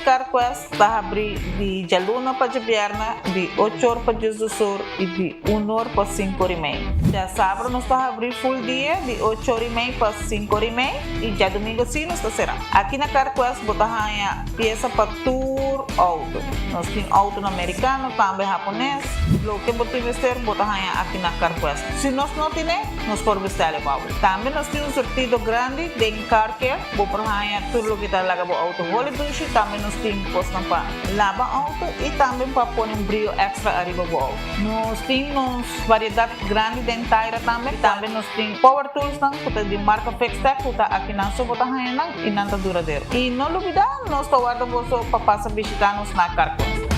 Carquest ta habri di djaluna pa djabièrnè di ocho or pa diesdos or i di un or pa sinku or i mei. Djasabra nos ta habri full dia di ocho or i mei pa sinku or i mei i djadumingu si nos ta será. Aki na Carquest bo ta haña piesa pa tur outo. Nos tin outonan merikano, tambe hapones. Loke bo tin mester bo ta haña aki na Carquest. Si nos no tine, nos por bestèl e bou. Tambe nos tin un surtido grandi den Car Care. Bo por haña tur loke ta laga bo outo holi dushi. Tambe nos tin kosnan pa laba outo i tambe pa pone un brio èkstra ariba bo outo. Nos tin nos variedat grandi den taira tambe. Tambe nos tin power toolsnan ku ta di marka Fixtech ku ta akinan so bo ta haña nan i nan ta duradero. I no lubidá nos ta warda boso pa pasa bishitá nos na Carquest.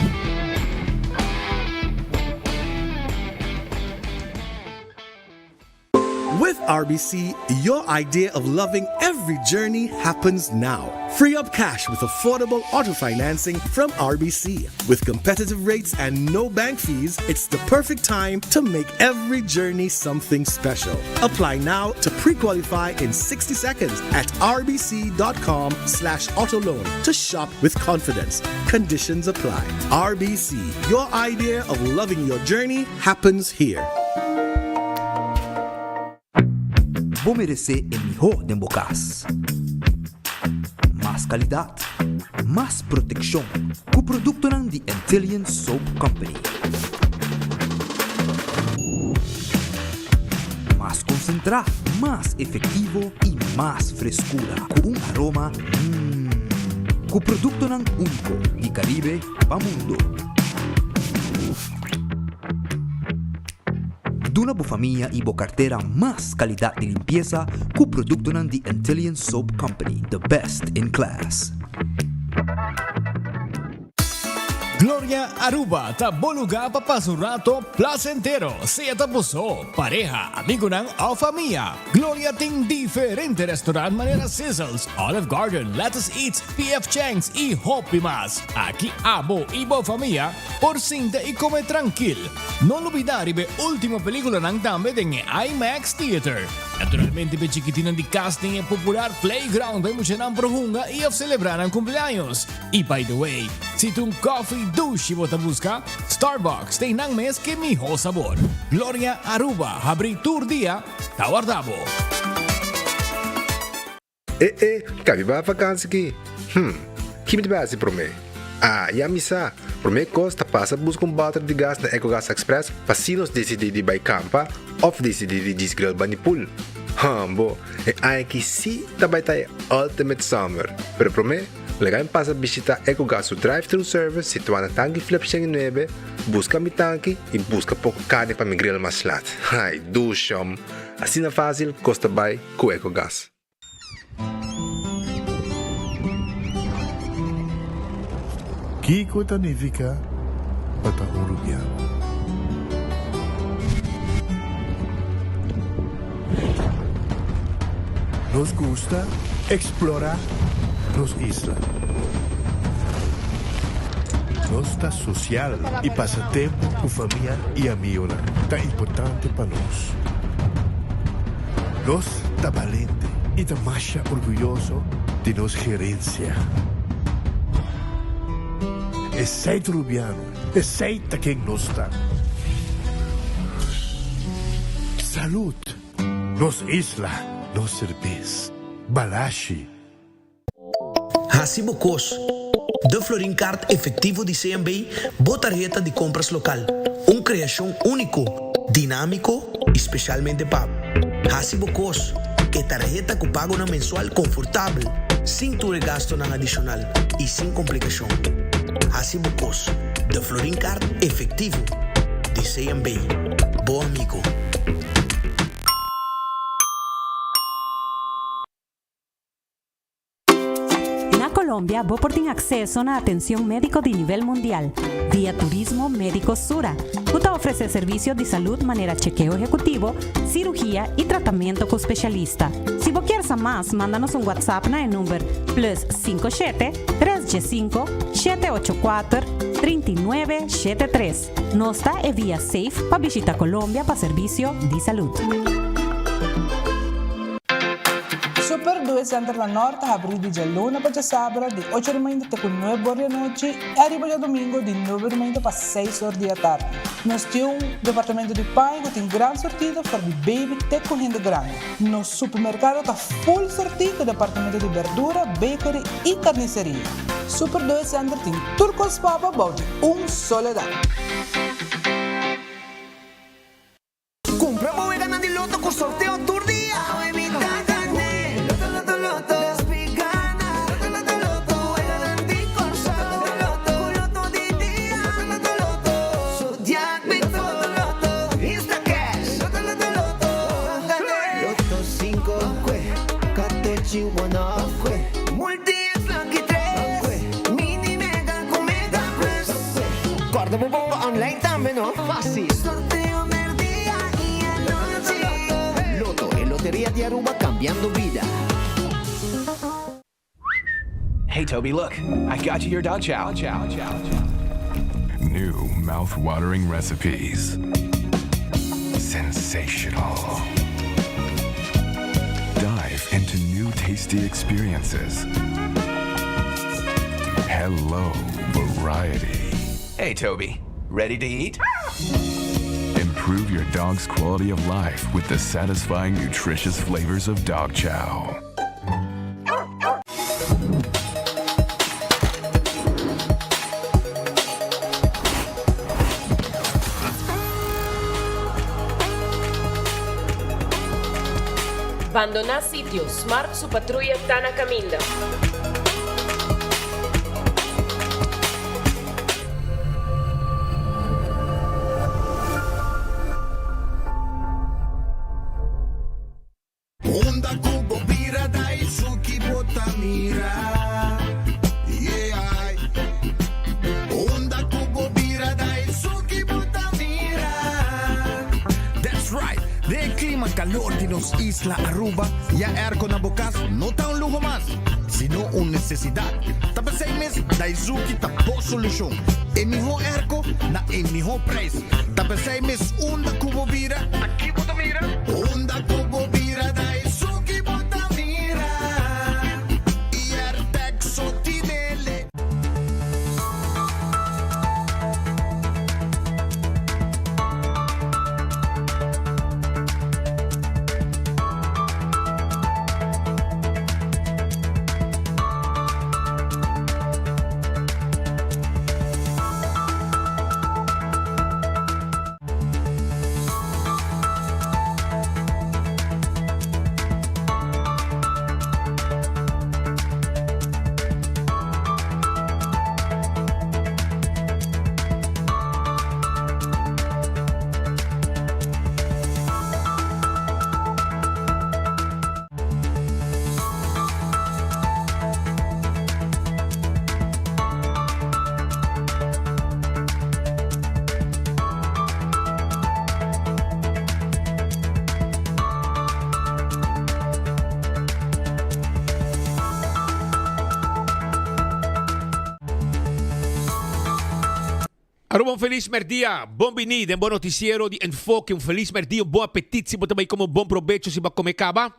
With RBC, your idea of loving every journey happens now. Free up cash with affordable auto financing from RBC. With competitive rates and no bank fees, it's the perfect time to make every journey something special. Apply now to pre-qualify in 60 seconds at rbc.com slash autoloan to shop with confidence. Conditions apply. RBC, your idea of loving your journey happens here. Bo meresé e mihó den bo kas. Mas kalidat, mas protekshon ku produktonan di Antillian Soap Company. Mas konsentrá, mas efektivo i mas freskura ku un aroma mmm. Ku produktonan úniko di Karibe pa mundu. Duna bo famia i bo kartera mas kalidat di limpiesa ku produktonan di Antillian Soap Company, the best in class. Gloria Aruba ta bo lugar pa pasa un rato placentero, sea ta bo so, pareha, amigonan of famia. Gloria tin diferente restaurant manera Sizzles, Olive Garden, Lettuce Eats, PF Chang's y hopi mas. Aki abo y bo famia por sinta y come trankil. No lubida riba e ultimo peliculanan tambe den e IMAX Theater. Naturalmente p'e chikitinan di cas tin e popular playground pa e muchanan por hunga y of celebra nan cumpleaños. Y by the way, si ta un coffee dushi bo ta busca, Starbucks ta einan mes ke miho sabor. Gloria Aruba habri tur dia, ta warda bo. E e, kabi bai vakansi ki? Hm, ki mi ta bai hasi promé? Ah, ya mi sa! Promé kos ta pasa buska un bòter di gas na Ecogas Express pa si nos disidí di bai kampa òf disidí di djis grill bani pool. Hambo, e aña aki sí ta bai ta e ultimate summer! Pero promé, Laga mi pasa bishita Ecogas su drive-thru service situá na Tanki Flip 109, buska mi tanki i buska poko karni pa mi grill mas lat. Ai, dushi hom! Asina fásil kos ta bai ku Ecogas. Kiko ta nifiká pa ta un rubiano? Nos gusta explora nos isla. Nos ta social y pasa tempo cu famia y amigonan ta importante pa nos. Nos ta balente y ta masha orguyoso di nos gerencia. Esey ta Rubiano, esey ta ken nos ta. Salud! Nos isla, nos serbes. Balashi. Hasi bo kos. De Florin Card Efectivo di CMB, bo tarheta di compras local. Un creacion unico, dinamico y specialmente pa bo. Hasi bo kos. E tarheta cu pagonan mensual confortabel, sin tur e gastonan adicional y sin complicacion. Hasi bo kos. De Florin Card Efectivo di CMB. Bo amigo. Na Colombia bo por tin acceso na atencion medico di nivel mundial via Turismo Medico Sura, cu ta ofrece servicio di salud manera chekeo ehecutivo, cirugia y tratamento cu specialista. Si bo kier sa mas, manda nos un WhatsApp na e number plus 57 315 784 39 73. Nos ta e via safe pa bishita Colombia pa servicio di salud. Super Dues. Center na Nort ta habrí di djaluna pa djasabra di ocho di mainta te ku nuebe or di anochi i ariba djadumingu di nuebe di mainta pa seis or di atardi. Nos tin un departamento di paña ku tin gran surtido for di baby te ku hende grandi. Nos supermerkado ta full surtí ku departamento di berdura, bakery i karniseria. Super Doe Center tin tur kos pa bo bou di un solo dak. Cumpra bo weganan di loto cu sorteo tur dia. Awe mi ta gane. Loto loto loto. Despi gana. Loto loto loto. Weganan di Corsou. Loto loto. Cu loto di dia. Loto loto loto. Zodiac Big Four. Loto loto. Instacash. Loto loto loto. Gane. Loto cinco. Kwe. Katochi one off. Kwe. Multi X lucky tres. Kwe. Mini mega cu mega plus. Kwe. Corda bo bonga online tambe no. Facil. Sorteo merdia y anochi. Lotto, e loteria di Aruba cambiando bida. Hey Toby, look, I got you your dog chow. New mouth-watering recipes. Sensational. Dive into new tasty experiences. Hello, variety. Hey Toby, ready to eat? Improve your dog's quality of life with the satisfying, nutritious flavors of dog chow. Bandoná sitio, Smart su patruya ta na kaminda. Unda ku bo bira Daisuki bo ta mira Yeah Unda ku bo bira Daisuki bo ta mira That's right! Den e klima kalor di nos isla Aruba, ya airco na bo kas no ta un luho mas, sino un nesesidat. Ta p'esei mes Daizuki ta bo solushon. E mihó airco na e mihó prijs. Ta p'esei mes unda ku bo bira, Aki bo ta mira. Unda ku bo bira Daizuki bo ta mira. Airtec so tinele. Aruba un felis merdia, bon bini den bo noticiero di Enfoke, un felis merdia, un bon apetit si bo ta bay come un bon probecho si bo a come caba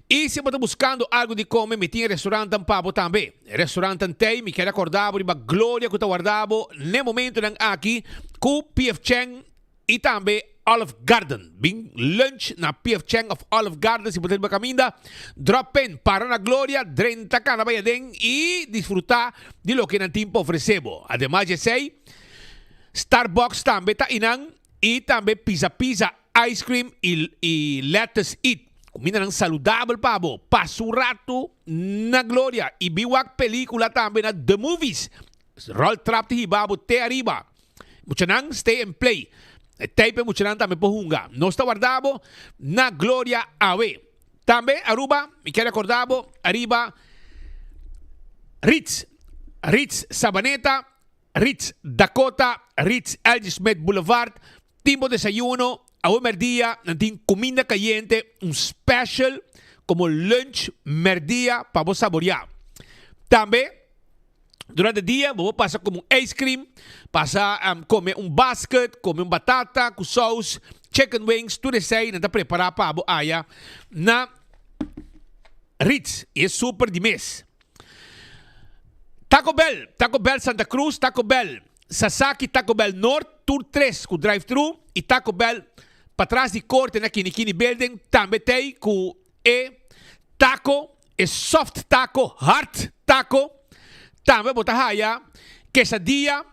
y si bo ta buscando algo di come mi tin e restaurantan pa bo tambe. E restaurantan tey mi kier acorda bo riba gloria cu ta warda bo n'e momentonan aki cu PF Chang y tambe Olive Garden. Bin lunch na PF Chang of Olive Garden si bo ta riba caminda. Drop in, para na Gloria, drenta cana bay aden y disfruta di loke nan tin pa ofrece bo. Ademas di esey, Starbucks tambe ta inan y tambe Pizza Pizza Ice Cream y y Lettuce Eat. Cumindanan saludabel pa bo. Pasa un rato na Gloria y bin wak pelicula tambe na The Movies. Roll trap ta hiba bo te ariba. Muchanan stay and play. E tei pa e muchanan tambe por hunga. Nos ta warda bo na Gloria awe. Tambe Aruba, mi kier recorda bo ariba Ritz, Ritz Sabaneta, Ritz Dakota, Ritz LG Smith Boulevard. Tin bo desayuno, awe merdia nan tin cuminda cayente, un special como lunch merdia pa bo saboria. Tambe Durante dia bo por pasa come un ice cream, pasa come un basket, come un batata cu saus, chicken wings, tur esey nan ta prepara pa bo aya na. Ritz y e super di mes. Taco Bell, Taco Bell Santa Cruz, Taco Bell Sasaki, Taco Bell Noord, tur tres cu drive thru y Taco Bell patras di corte na Kinikini Building tambe t'ey cu e taco, e soft taco, hard taco, tambe bo ta haya quesadilla,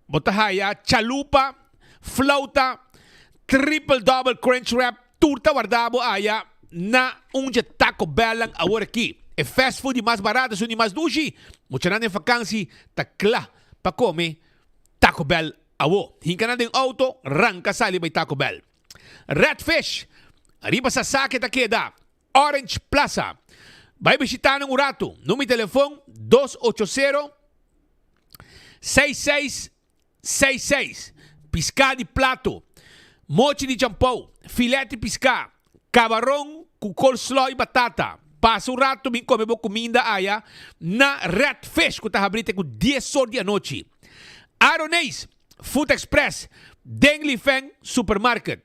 Bo ta haya chalupa, flauta, triple double crunch wrap, tur ta warda bo aya na un dje Taco Bellnan awor aki. E fast food di mas barato esun di mas dushi. Muchanan den vakansi ta kla pa kome Taco Bell awo. Hinka nan den auto, ranka sali bai Taco Bell. Red Fish, riba Sasaki ta keda, Orange Plaza. Bai bishita nan un ratu. Number di telefon, 280. 6666, piská di plato, mochi di champou, filet di piská, kabaron ku coleslaw i batata. Pasa un rato bin kome bo kuminda aya na Red Fish ku ta habrí te ku dies or di anochi. Aroneis Food Express den Li Feng Supermarket.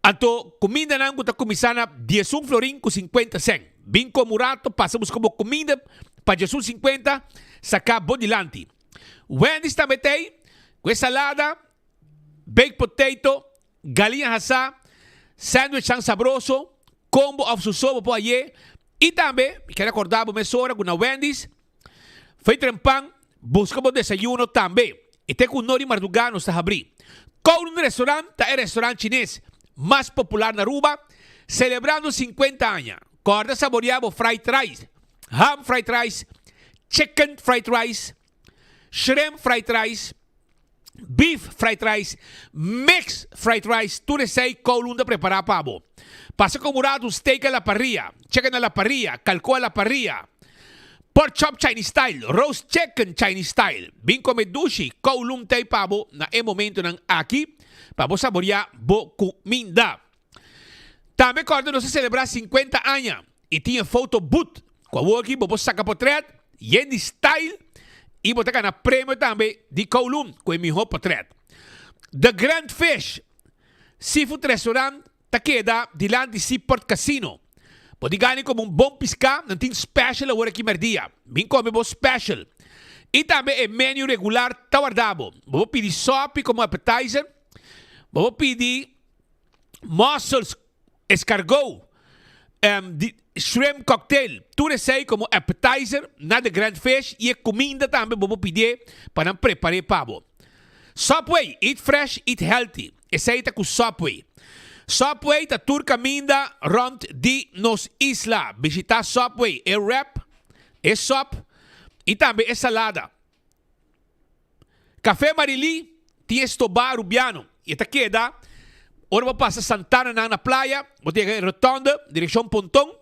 Anto kumindanan ku ta kuminsá na diesun florin ku sinkuenta sèn. Bin kome un rato, pasa buska bo kuminda pa diesun sinkuenta, saká bo dilanti. Wendy's tambe t'ei ku e salada, baked potato, galiña hasá, sandwichnan sabroso, kombo òf soso bo por haye. I tambe mi ker rekordá bo mesora ku na Wendy's Fei trempan, buska bo desayuno tambe. I te ku no di mardugá nos ta habrí. Kowloon Restaurant ta e restaurant chines mas popular na Aruba, selebrando 50 aña. Kòrda saboriá bo fried rice, ham fried rice, chicken fried rice, shrimp fried rice, beef fried rice, mix fried rice, tur esei Kowloon ta prepará pa bo. Pasa komo un rato un steak a la parrilla, chicken a la parrilla, kalkó a la parrilla, pork chop Chinese style, roast chicken Chinese style. Bin kome dushi, Kowloon t'ei pa bo na e momentonan aki pa bo saboriá bo kuminda. Tambe kòrda nos a selebrá 50 aña i tin e foto booth ku awor aki bo por saka potrèt yen di style i bo ta gana premio tambe di Kowloon ku e mihó potrèt. The Grand Fish Seafood Restaurant ta keda dilanti Seaport Casino. Bo di gani komo un bon piská, nan tin special awor aki mèrdia. Bin kome bo special. I tambe e menu regular ta warda bo. Bo por pidi sòpi komo appetizer, bo por pidi mussels, escargot, di shrimp cocktail, tur esei como appetizer na The Grand Fish y e cuminda tambe bo por pidie pa nan prepare pa bo. Subway, eat fresh, eat healthy, esei ta cu Subway. Subway ta tur caminda rond di nos isla. Bishita Subway, e wrap, e sop y tambe e salada. Café Marilí tin e stobá Arubiano y e ta keda ora bo pasa Santana nan na playa, bo ta yega e rotonde direccion Ponton,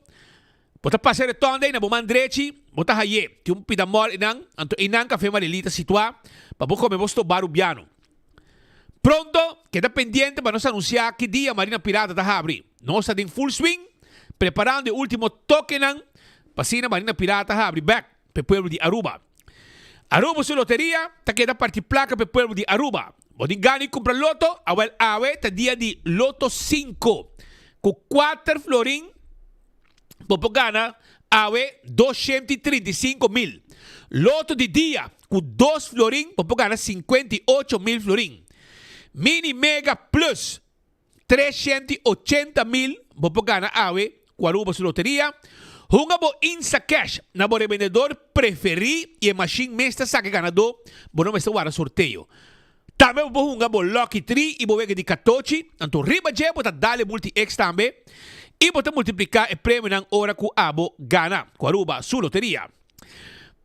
bo ta pasa e rotonde y na bo man drechi bo ta haye tin un pida mall eynan, anto eynan Café Marilí ta situa pa bo come bo stobá Arubiano. Pronto keda pendiente pa nos anuncia ki dia Marina Pirata ta habri. Nos ta den full swing preparando e ultimo tokenan pa asina Marina Pirata habri bek pa e pueblo di Aruba. Aruba su loteria ta keda parti placa pa e pueblo di Aruba. Bo tin gana di cumpra loto? Awel awe ta dia di Loto cinco. Cu cuater florin bo por gana awe 235 mil. Loto di dia cu dos florin bo por gana 58 mil florin. Mini Mega Plus 380 mil bo por gana awe cu Aruba su loteria. Hunga bo Instacash na bo revendedor preferi y e machine mes ta saca ganador, bo no mester warda sorteo. Tambe bo por hunga bo Lucky Tree y bo wega di katochi, anto riba dje bo ta dale multi-X tambe y bo ta multiplica e premionan ora cu abo gana cu Aruba su loteria.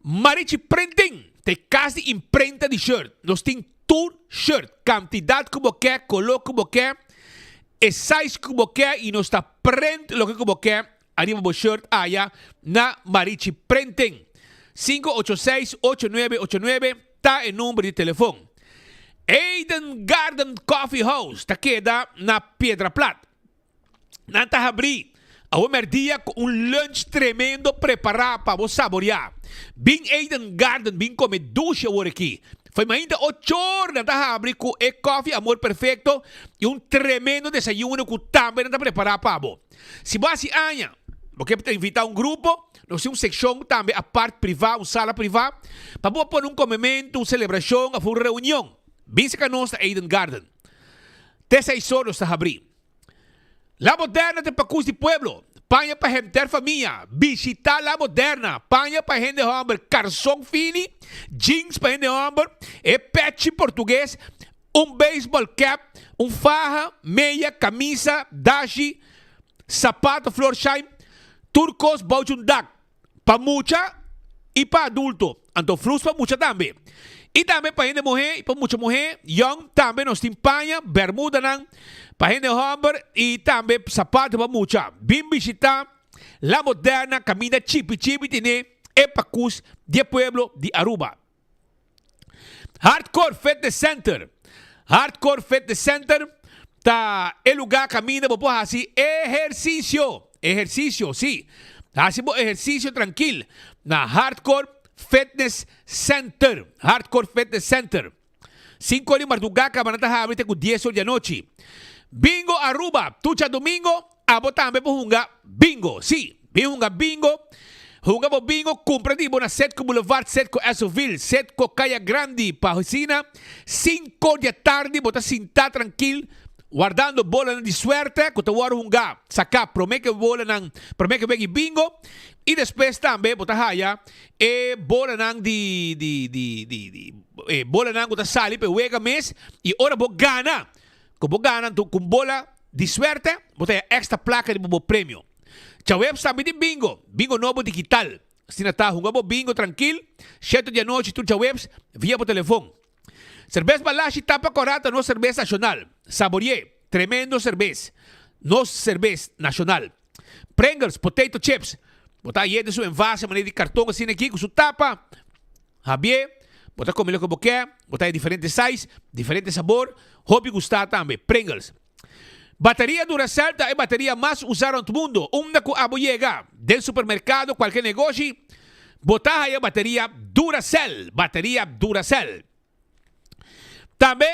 Marichi Printing ta e cas di imprenta di shirt. Nos tin tur shirt, cantidad cu bo ke, color cu bo ke, e size cu bo ke y nos ta print loke cu bo ke ariba bo shirt aya na Marichi Printing. 586-8989 ta e number di telefon. Eden Garden Coffee House ta keda na Piedra Plat. Nan ta habrí awe mèrdia ku un lunch tremendo prepará pa bo saboreá. Bin Eden Garden bin kome dushi awor aki. Foi mainta ochor nan ta habri ku e kòfi Amor Perfecto i un tremendo desayuno ku tambe nan ta prepará pa bo. Si bo hasi aña. Bo ke ta invitá un grupo, nos tin un sekshon tambe apart privá, un sala privá, pa bo pone un komementu, un selebrashon òf un reunion. Bin serka nos na Eden Garden. Te seis or nos ta habrí. La Moderna ta e pakus di pueblo. Paña pa henter famia. Bishitá La Moderna. Paña pa hende hòmber, karson fini, jeans pa hende hòmber, e pèchi portugues, un baseball cap, un faha, meya, kamisa, dashi, sapato Florsheim, tur kos bou dje un dak. Pa mucha i pa adulto, anto flus pa mucha tambe. I tambe pa hende muhé i pa mucha muhé yòn tambe nos tin paña, bèrmudanan pa hende hòmber i tambe sapato pa mucha. Bin bishitá La Moderna kaminda chipi chipi tene e pakus di e pueblo di Aruba. Hardcore Fitness Center Hardcore Fitness Center ta e lugá kaminda bo por hasi ehersisio. Ehersisio, sí. Hasi bo ehersisio trankil na Hardcore Fitness Center. Hardcore Fitness Center. Sinku or di mardugá kaba nan ta habri te ku dies or di anochi. Bingo Aruba, tur djadumingo abo tambe por hunga bingo. Sí, bin hunga bingo. Hunga bo bingo, kumpra di bo na Setco Boulevard, Setco Essoville, Setco Kaya Grandi pa asina sinku or di atardi bo ta sintá trankil wardando bolanan di suerte ku ta wòrdu hungá saká promé ku e bolanan promé ku e wega di bingo i despues tambe bo ta haya E bolanan di di di di di e bolanan ku ta sali pa e wega mes i ora bo gana ku bo gana anto ku un bola di suerte bo ta haña extra plaka riba bo premio. Djaweps tambe tin bingo, bingo nobo digital. Asina ta hunga bo bingo trankil shete di anochi tur djaweps via bo telefon. Serbes Balashi tapa kòrá ta nos serbes nashonal. Saborié, tremendo serbes. Nos serbes nashonal. Pringles, potato chips. Bo ta haye den su envase manera di karton asina aki ku su tapa. Habié, bo ta kome loke bo ke. Bo ta haye diferente size, diferente sabor. Hopi gustá tambe. Pringles. Bateria Duracell ta e bateria mas usá rònt mundu. Unda ku abo yega, den supermerkado, kualke negoshi, bo ta haya bateria Duracell. Bateria Duracell. Tambe,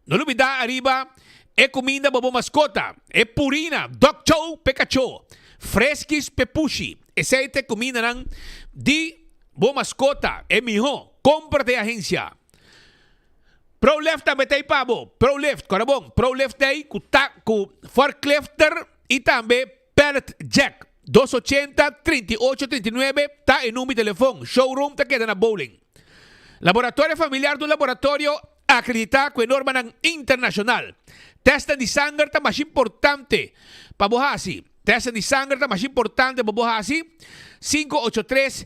no lubidá ariba e kuminda pa bo maskota, e Purina, Dog Chow p'e kachó, Friskies p'e pushi. Esei ta e kumindanan di bo maskota, e mihó. Kompra ta e agensia. Prolift tambe ta ei pa bo. Prolift, kòrda bon, Prolift ta ei ku ta ku forklifter i tambe pallet jack. Dos ochenta, 38, 39 ta e number di telefon. Showroom ta keda na Bowling. Laboratorio Familiar ta un laboratorio akreditá ku e normanan internashonal. Tèstnan di sanger ta masha importante pa bo hasi. Tèstnan di sanger ta masha importante pa bo hasi. 583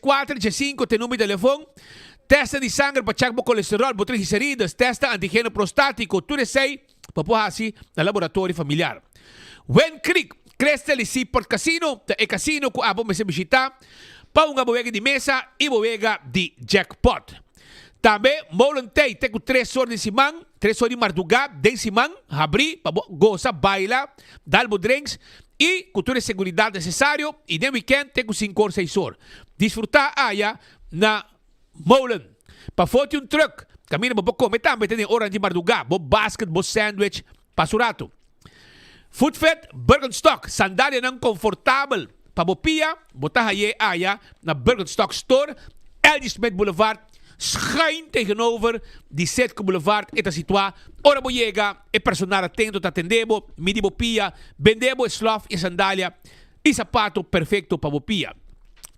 14 15 ta e number di telefon. Tèstnan di sanger pa chèk bo kolesteròl, bo triglicerides, tèstnan antigeno prostátiko, tur esei bo por hasi na Laboratorio Familiar. Wind Creek, Crystal i Seaport Casino ta e kasino ku abo mester bishitá pa hunga bo wega di mesa i bo wega di jackpot. Tambe Molen Tei te ku tres or di siman, tres or di mardugá den siman, habrí pa bo gosa, baila, dal bo drinks i ku tur e seguridat nesesario i den wikènt te ku sinku or, seis or. Disfrutá aya na Molen. Pafó tin un trùk kaminda bo por kome tambe te den oran di mardugá, bo basket, bo sandwich pa su ratu. Footfit Birkenstock, sandalianan konfortabel pa bo pia, bo ta haye aya na Birkenstock Store, L.G. Smith Boulevard, schuin tegenover di Citgo Boulevard e ta situá. Ora bo yega, e personal atento ta atendé bo, midi bo pia, bendé bo e slof i e sandalia i sapato perfekto pa bo pia.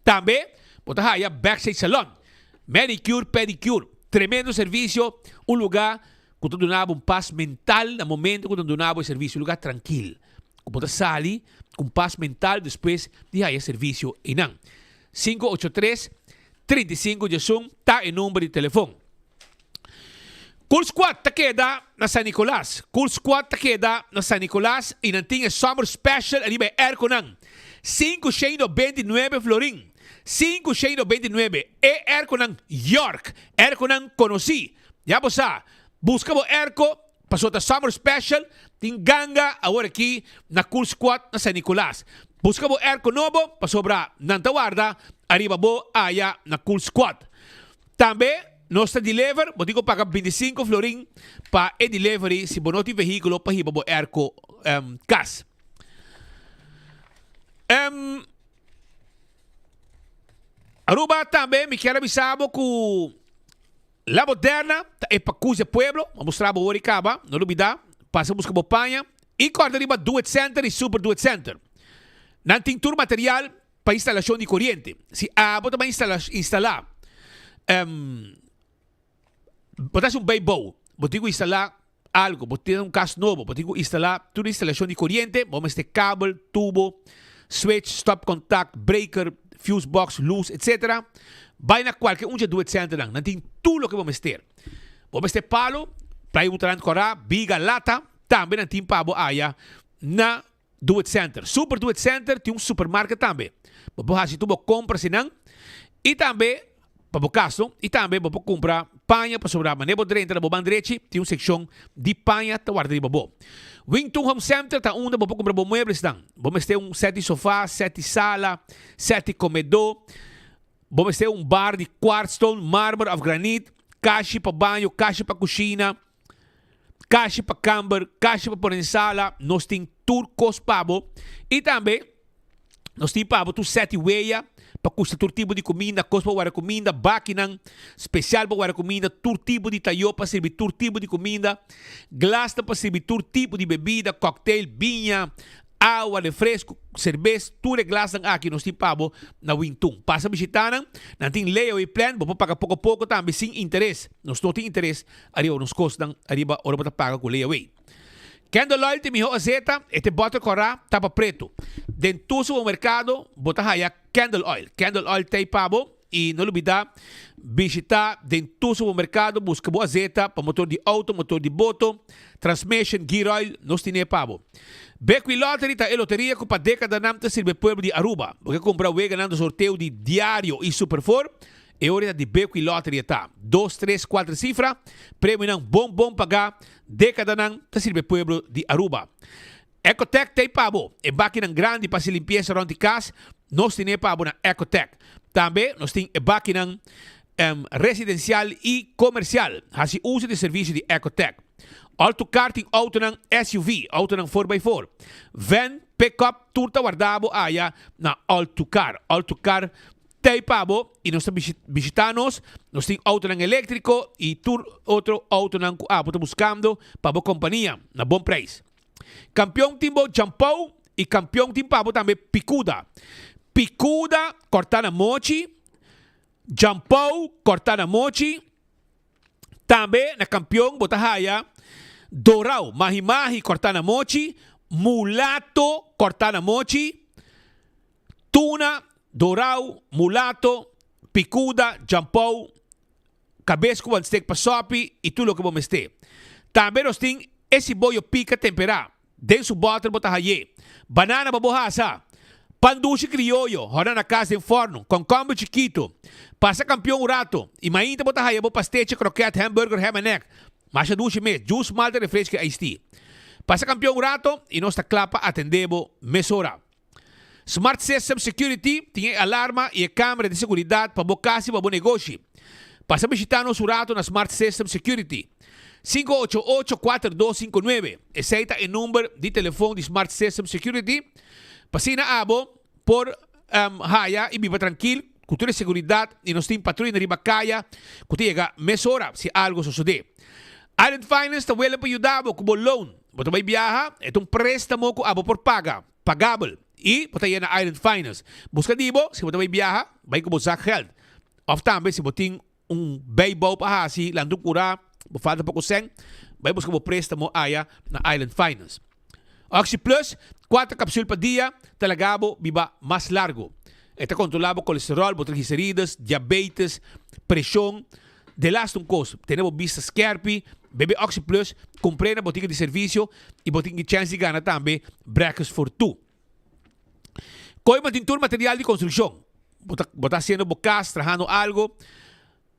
Tambe bo ta haya Backstage Salon, manicure, pedicure, tremendo servisio, un lugá ku ta duna bo un pas mental na momento ku ta duna bo e servisio, un lugá trankil ku bo ta sali ku un pas mental despues di haya servisio einan. 583 35 diesun ta e number di telefon. Cool Squad ta keda na San Nicolas. Cool Squad ta keda na San Nicolas y nan tin e Summer Special ariba e airconan. 529 florin. 529. E airconan York. Airconan conoci. Ya bo sa, buska bo airco pasobra ta Summer Special, tin ganga awor aki na Cool Squad na San Nicolas. Buska bo airco nobo pasobra nan ta warda ariba bo aya na Cool Squad. Tambe nos ta deliver, bo tin ku paga 25 florin pa e delivery si bo no tin vehíkulo pa hiba bo airco kas. Um, Aruba tambe mi kier a bisa bo ku La Moderna ta e pakus di e pueblo. A mustra bo ora i kaba. No lubida, pasa buska bo paña i kòrda riba Do It Center i Super Do It Center. Nan tin tur material pa instalashon di koriente. Si abo ta bai instala instalá um, bo ta hasi un bijbouw, bo tin ku instalá algu, bo tin un kas nobo, bo tin ku instalá tur instalashon di koriente, bo mester kabel, tubo, switch, stopcontact, breaker, fuse box, lus, etc. Bai na kualke un dje Do It Centernan, nan tin tur loke bo mester. Bo mester palo, plywood rand kòrá, biga, lata, tambe nan tin pa bo aya na Do It Center. Super Do It Center tin un supermarket tambe. Bo por haci tur bo compras einan y tambe pa bo cas no y tambe bo por cumpra paña pasobra manera bo drenta na bo man drechi tin un seccion di paña ta warda riba bo. Wington Home Center ta unda bo por cumpra bo mueblesnan. Bo mester un set di sofa, set di sala, set di comedor. Bo mester un bar di quartzstone, marmer of granit, kashi pa baño, kashi pa cushina. Kashi pa kamber, kashi pa pone den sala, nos tin tur kos pa bo. I tambe nos tin pa bo tur sèt di weya pa kusta tur tipo di kuminda, kos pa wara kuminda, bakinan spesial pa wara kuminda, tur tipo di tayó pa sirbi tur tipo di kuminda, glasnan pa sirbi tur tipo di bebida, kòktel, biña, Awa, refresco, serbes, tur e glasnan aki nos tin pa bo na Wintun. Pasa bishita nan, nan tin layaway plan, bo por paga poko poko tambe sin interes. Nos no tin interes ariba nos kosnan ariba ora bo ta paga ku layaway. Candle oil ta e miho azeta, e ta e bòter kòrá, tapa pretu. Den tur supermerkado bo ta haya candle oil. Candle oil ta ei pa bo i no lubida bishita den tur supermerkado buska bo azeta pa motor di outo, motor di boto, transmission, gear oil, nos tine pa bo. Bequi Lottery ta e loteria cu pa decadanan ta sirbi e pueblo di Aruba. Bo ke cumpra weganan do sorteo di Diario y Super Four? E ora ta di Bequi Lottery e ta. Dos, tres, cuater cifra, premionan bon bon paga, decadanan ta sirbi e pueblo di Aruba. Ecotec ta ei pa bo. E bakinan grandi pa haci limpieza rond di cas, nos tine pa bo na Ecotec. Tambe nos tin e bakinan residencial y comercial. Haci uso di e servicio di Ecotec. Alto car tin autonan SUV, autonan four by four, van, pickup, tur ta warda bo aya na Alto Car. Alto Car t'ei pa bo y nos ta bishita nos. Nos tin autonan electrico y tur otro autonan cu abo ta buscando pa bo compania na bon prijs. Campeon tin bo Jampou y campeon tin pa bo tambe Picuda. Picuda corta na mochi, Jampou corta na mochi. Tambe na kampion bo ta haya dorau, mahi-mahi kòrtá na mochi, mulato kòrtá na mochi, tuna, dorau, mulato, pikuda, djampou, kabes ku wan stek pa sòpi i tur loke bo mester. Tambe nos tin e siboyo pika temperá. Den su bòter bo ta hay'é. Banana pa bo hasa. Pan dushi krioyo, hòrna na kas den fòrnu. Kònkòmber chikitu. Pasa kampion un rato. I mainta bo ta haya bo pastechi, krokèt, hamburger, ham en egg. Masha dushi mes. Jus, malta, refresco i iced tea. Pasa kampion un rato i nos ta kla pa atendé bo mesora. Smart System Security tin e alarma i e kamera di seguridat pa bo kas i pa bo negoshi. Pasa bishita nos un rato na Smart System Security. 588 4259 Esei ta e number di telefon di Smart System Security pa asina abo por haya i biba trankil ku tur e seguridat i nos tin patruya riba kaya ku ta yega mesora si algo sosode. Island Finance ta wele pa yuda bo ku bo loan. Bo ta bai biaha? E ta un prestamo ku abo por paga. Pagabel. I bo ta yena Island Finance. Buska di bo si bo ta bai biaha, bai ku bo zakgeld. Òf tambe si bo tin un bijbouw pa hasi, lanta un kurá, bo falta poko sèn, bai buska bo préstamo aya na Island Finance. Oxi Plus, kuater kapsul pa dia, ta laga bo biba mas largu. E ta kontrolá bo kolesteròl, bo trigliserides, diabetes, preshon. De laatste un kos, tene bo bista skerpi, bebe Oxi Plus, kumpr'é na botika di servisio i bo tin ki chèns di gana tambe Breakfast for Two. Kooiman tin tur material di konstrukshon. Bo ta bo ta hasiendo bo kas, trahando algo,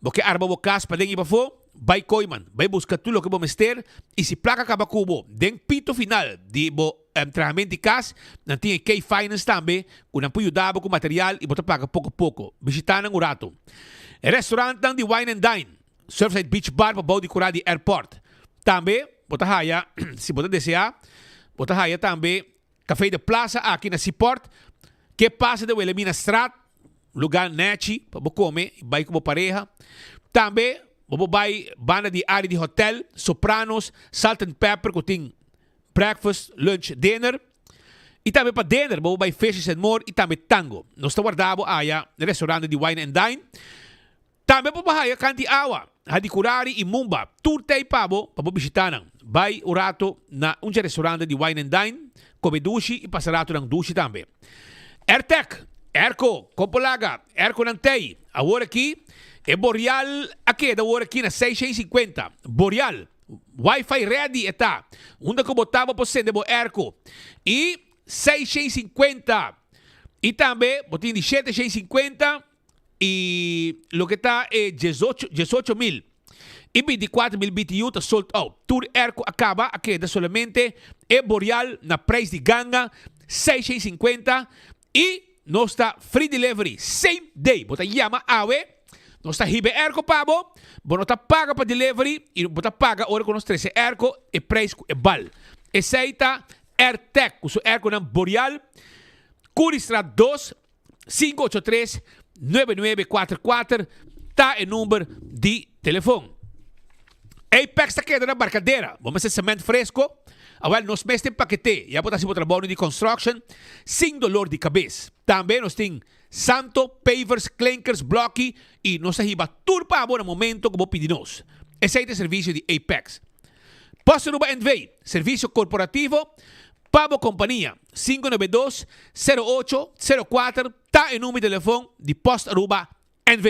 bo ke arma bo kas paden i pafó, bai Kooiman, bai buska tur loke bo mester i si plaka kaba ku bo den pito final di bo trahament di kas, nan tin e K-Finance tambe ku nan por yuda bo ku material i bo ta paga poko poko. Bishita nan un rato. E restaurantnan di Wine and Dine, Surfside Beach Bar pa bou di kura di airport. Tambe bo ta haya, si bo ta desea, bo ta haya tambe Café de Plaza aki na Seaport. Ke pasa den Wilhelminastraat, lugá nèchi pa bo kome i bai ku bo pareha. Tambe bo por bai banda di área di hotèl, Sopranos, Salt and Pepper ku tin breakfast, lunch, dinner. I tambe pa dinner bo por bai Fishes and More i tambe Tango. Nos ta warda bo aya na restaurante di Wine and Dine. Tambe bo por haya kanti awa, Hadicurari i Mumba. Tur tei pa bo pa bo bishita nan. Bai un rato na un dje restaurante di Wine and Dine, kome dushi i pasa ratonan dushi tambe. Airtec, Airco, Kompolaga, Airconan tei. Awor aki e Boreal a keda awor aki na 650. Boreal, Wi-Fi ready e ta. Unda ku bo ta bo por sende bo airco. I 650. I tambe bo tin di 750. I loke ta e diesocho, diesocho mil i binticuatro mil BTU ta sold out. Tur airco a caba, a keda solamente e Boreal na prijs di ganga, 650, i nos ta free delivery same day. Bo ta yama awe, nos ta hiba e airco pa bo, bo no ta paga pa delivery i bo ta paga ora cu nos trece airco e prijs cu e bal. Esey ta Airtec cu su airconan Boreal, Curiestraat 2, 583 9944 ta e number di telefon. Apex ta keda na Barcadera. Bo mester cement fresco? Awel nos mes tin pakete. Ya bo ta haci bo trabou di construction sin dolor di cabes. Tambe nos tin santo, pavers, klinkers, bloki y nos ta hiba tur pa bo na momento cu bo pidi nos. Esey ta e servicio di Apex. Post Aruba NV, servicio corporativo Pa bo kompania, 592 08 04 ta e number di telefon di Post Aruba NV.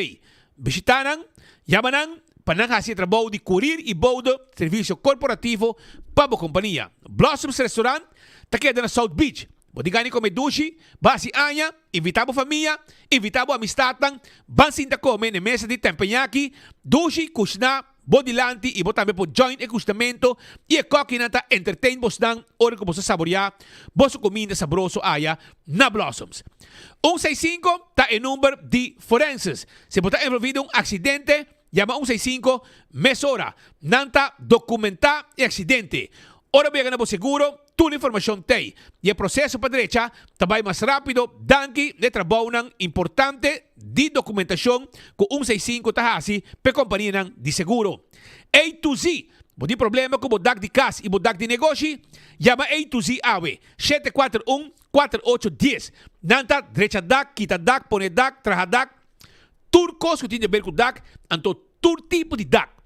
Bishita nan, yama nan pa nan hasi e trabou di kurir i boude servisio korporativo pa bo kompania. Blossoms Restaurant ta keda na South Beach. Bo tin gana di kome dushi, bo hasi aña, invita bo famia, invita bo amistatnan, ban sinta kome na e mesa di tempeñaki, dushi, kushná, Bo dilanti i bo tambe por join e gustamento i e kokinan ta entertain bosnan ora ku boso saboreá boso kuminda sabroso aya na Blossoms. Un seis sinku ta e number di forenses. Si bo ta envolví den un aksidente, yama un seis sinku mesora. Nan ta dokumentá e aksidente. Ora bo yega na bo seguro, Tur informashon t'ei i e proseso pa drecha ta bai mas rápido danki n'e trabounan importante di dokumentashon ku un seis sinku ta hasi p'e kompanianan di seguro. A to Z, Bo tin problema ku bo dak di kas i bo dak di negoshi? Yama A to Z awe, 741 4810. Nan ta drecha dak, kita dak, pone dak, traha dak, tur kos ku tin di ber ku dak, anto tur tipo di dak.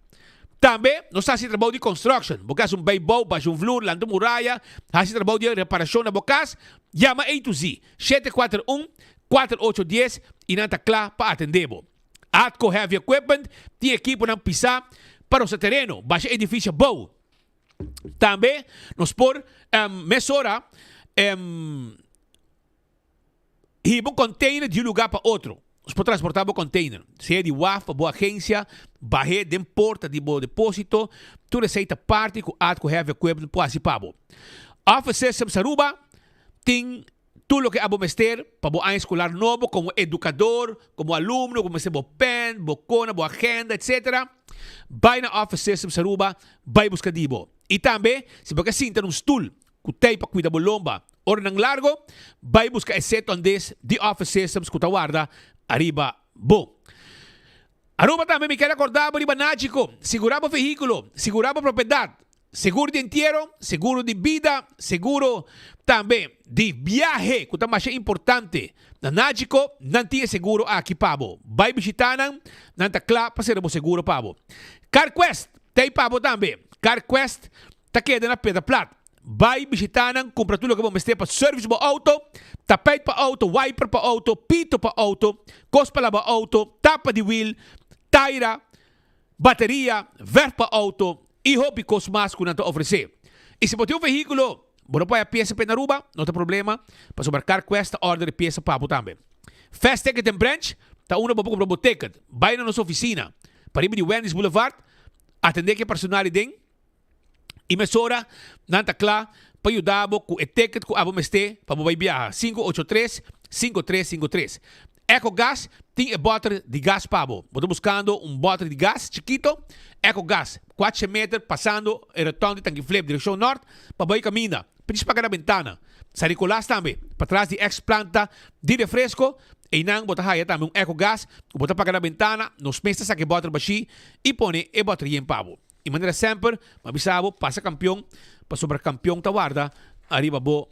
Tambe nos ta hasi trabou di construction. Bo ke hasi un bijbouw, basha un vloer, lanta un muraya, hasi trabou di reparacion na bo cas, yama A to Z, 741 4810 y nan ta cla pa atende bo. Atco Heavy Equipment tin ekiponan pisa pa rosa tereno, basha edificio bou. Tambe nos por mesora Hiba un container di un lugar pa otro. Nos por transporta bo container, sea di waf pa bo agencia, bah'é den porta di bo deposito, tur esei ta parti cu Atco Heavy Equipment por haci pa bo. Office Systems Aruba tin tur loke abo mester pa bo aña escolar nobo como educador, como alumno, bo mester bo pen, bo cona, bo agenda, etc. Bai na Office Systems Aruba, bai busca di bo. Y tambe, si bo ke sinta na un stoel cu tei pa cuida bo lomba, Oranan largo, bai buska e set andes di Office Systems ku ta warda ariba bo. Aruba tambe mi ker akorda bo riba Nagico, sigurá bo vehíkulo, sigurá bo propiedat, seguro di entiero, seguro di bida, seguro tambe di biahe ku ta masha importante. Na Nagico nan tin e seguro aki pa bo. Bai bishitá nan, nan ta kla pa sera bo seguro pa bo. CarQuest ta ei pa bo tambe. CarQuest ta keda na Pedra Plat. Bai bishitá nan, kumpra tur loke bo mester pa service bo outo, tapijt pa outo, wiper pa outo, pito pa outo, kos pa laba outo, tapa di wiel, taira, bateria, verf pa outo i hopi kos mas ku nan ta ofresé. I si bo tin un vehíkulo, bo no por haya piesa p'e na Aruba, no ta problema, pasobra CarQuest ta order e piesa pa bo tambe. Fast Ticket and Branch ta unda bo por kumpra bo ticket. Bai na nos ofisina, pariba di Wendy's Boulevard, atendé ku e personal ei den. I mesora nan ta kla pa yuda bo ku e ticket ku abo mester pa bo bai biaha, 583 5353. Ecogas tin e bòter di gas pa bo. Bo ta buskando un bòter di gas chikito? Ecogas, kuatshe meter pasando e rotonde di Tanki Flip direkshon nòrt pa bai kaminda. P'dis paga na bentana. San Nicolas tambe, patras di ex planta di refresco, eynan bo ta haya tambe un Ecogas cu bo ta paga na bentana, nos mes ta saca e boter bashi y pone e boter yen pa bo. Y manera semper, m'a bisa bo, pasa campeon, pasobra campeon ta warda ariba bo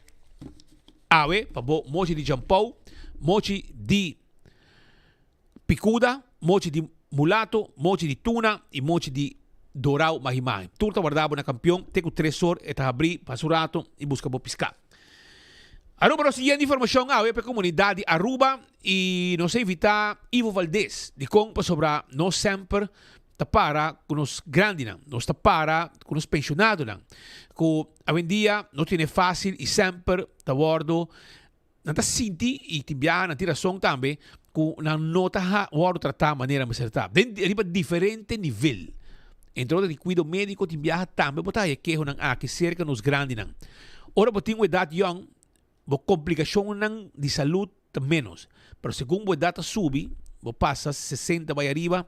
awe pa bo mochi di jampou, mochi di Picuda, mochi di mulato, mochi di tuna y mochi di dorao mahi-mahi. Tur ta warda bo na Campeon te cu tres or e ta habri pa su rato y busca bo pisca. Aruba nos tin yen di informacion awe pa e comunidad di Aruba y nos a invita Ivo Valdez. Dicon? Pasobra nos semper ta para cu nos grandinan, nos ta para cu nos pensionadonan cu awendia no tene facil y semper ta wordo Nan ta sinti, i tin biaha nan tin rason tambe, ku nan no ta wòrdu tratá manera mester ta. Den riba diferente nivel. Entre otro di kuido médiko tin biaha tambe bo ta haya kehonan aki serka nos grandinan. Ora bo tin un edat yòn, bo komplikashonnan di salud ta ménos. Pero segun bo edat ta subi, bo pasa sesenta bai ariba,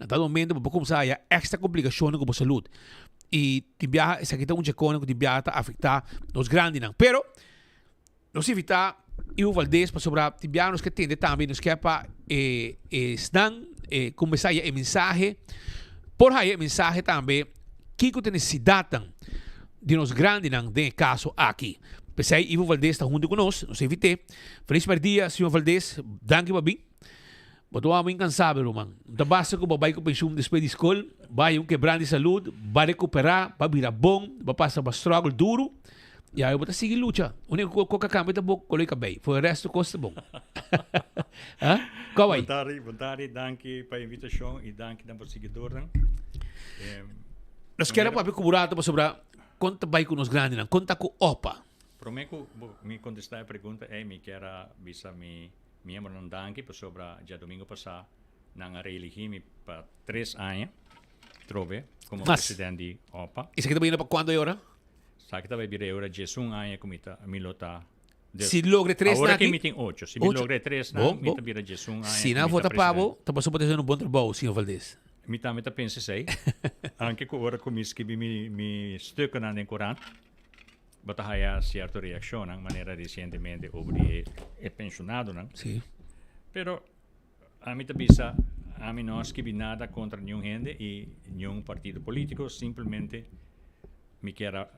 na dado momento bo por kumsa haya èkstra komplikashonnan ku bo salud. I tin biaha esaki ta un dje konan ku tin biaha ta afektá nos grandinan. Pero. Nos invita Ivo Valdez pasobra tin biaha nos ke tende tambe nos ke pa e esnan e kuminsá haya e mensahe por haya e mensahe tambe kiko ta nesesidatnan di nos grandinan den e kaso aki. P'esei Ivo Valdez ta huntu ku nos, nos a invit'é. Felis mèrdia señor Valdez, danki pa bin. Bo ta wou incansabel ruman. No ta basta cu bo bay cu pensioen despues di scol, bay un kebran di salud, ba recupera, ba bira bon, ba pasa ba struggle duro, y awe bo ta sigui lucha. Unico cu a cambia ta bo color di cabey, for e resto cos ta bon. Ha? Con bay? Bon tardi, bon tardi, danki pa e invitacion y danki na bo siguidornan. Nos kier a papia cu bo rato pasobra con ta bay cu nos grandinan, con ta cu opa? Prome cu mi contesta e pregunta ey mi kier a bisa mi Miembronan danki pasobra djadomingo pasá nan a reeligí mi pa tres aña trobe komo Mas. president di opa. Esaki ta bayendo pa kuantu e ora? Esaki ta bai bira e ora diesun aña ku mi ta mi lo ta des Si logra e tres Awor nan aki aki mi tin ocho. Si mi Ocho. logra e tres nan Bon, mi bon. ta bira diesun aña Si ku nan mi ta vota pa bo, president. ta pasobra bo ta hasiendo un bon trabou, señor Valdez. Mi tambe ta pensa esei. Anke ku ora ku mi skibi mi mi stukkennan den korant. Bo ta haya cierto reaccionnan, manera recientemente over di e pensionadonan. Sí. Pero ami ta bisa, ami no a skibi nada contra niun hende y niun partido politico, simplemente mi kier a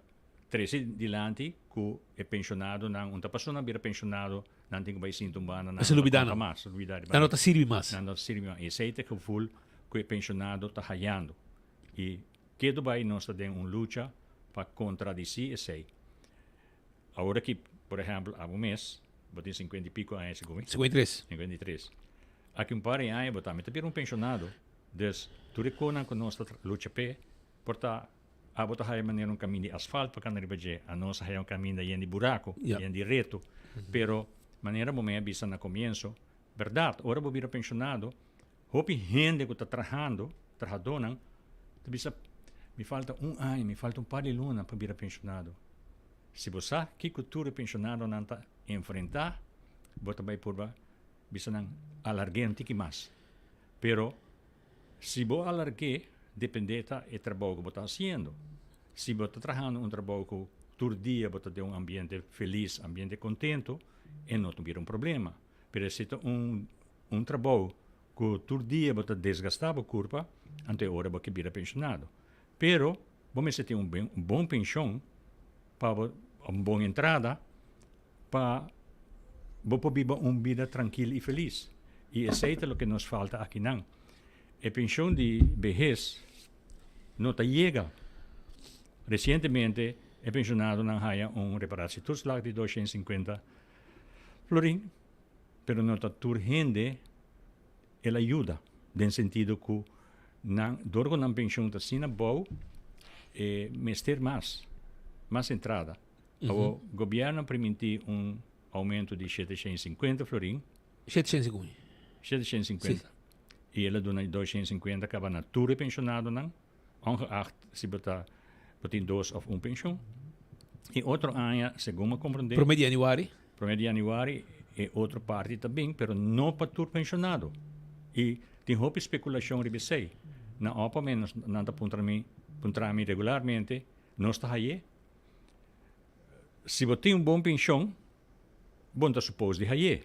trece dilanti cu e pensionadonan, un ta pasobra nan bira pensionado, nan tin cu bay sinta un banda, nan Se no ta lubida conta nan. mas, lubida riba Nan no ta sirbi mas. Nan no ta sirbi mas. Y esey ta e gevoel cu e pensionado ta hayando. Y ketu bai nos ta den un lucha pa contradeci esey. Awor aki, por ehempel, abo mes, bo tin cincuenta y pico aña segun mi? 53. 53. Aki un par di aña bo tambe ta bira un pensionado. Dus, tur e konan ku nos ta lucha p'e, por ta abo ta haya manera un kaminda di asfalt pa kanda riba dje, anos a haya un kaminda yen di buraku, yen di reto. Pero, manera bo me a bisa na komienso, bèrdat, ora bo bira pensionado, Hopi hende ku ta trahando, trahadónan, ta bisa, Mi falta un aña, mi falta un par di luna pa bira penshonado. Si bo sa kiko tur e penshonadonan ta enfrentá, bo ta bai purba bisa nan alarg'é un tiki mas. Pero si bo alarg'é, dependé ta e trabou ku bo ta hasiendo. Si bo ta trahando un trabou ku tur dia bo ta den un ambiente felis, ambiente kontento, e no ta bira un problema. Pero si ta un Un trabou ku tur dia bo ta desgastá bo kurpa, anto e ora bo ke bira penshonado. Pero bo mester tin un ben un bon penshon pa bo un bon entrada pa bo por biba un bida trankil i felis. I esei ta loke nos falta akinan. E penshon di behes no ta yega. Resientemente e penshonadonan haya un reparatietoeslag di 250 florin. Pero no ta tur hende el a yuda, den sentido ku nan dor ku nan penshon ta asina bou, e mester mas, mas entrada. Awor, gobièrnu a primintí un oumento di 750 florin. 750. 750. I el a duna 250 kaba na tur e penshonadonan. Ongeacht si bo ta bo tin dos of un penshon. E otro aña, segun mi a komprendé. Promé di yanüari. Promé di yanüari e otro parti ta bin, pero no pa tur penshonado. I tin hopi spekulashon riba esei. Na opa menos nan ta puntra mi, puntra mi regularmente, nos ta hay'é? Si bo tin un bon penshon, bo no ta supos di hay'é,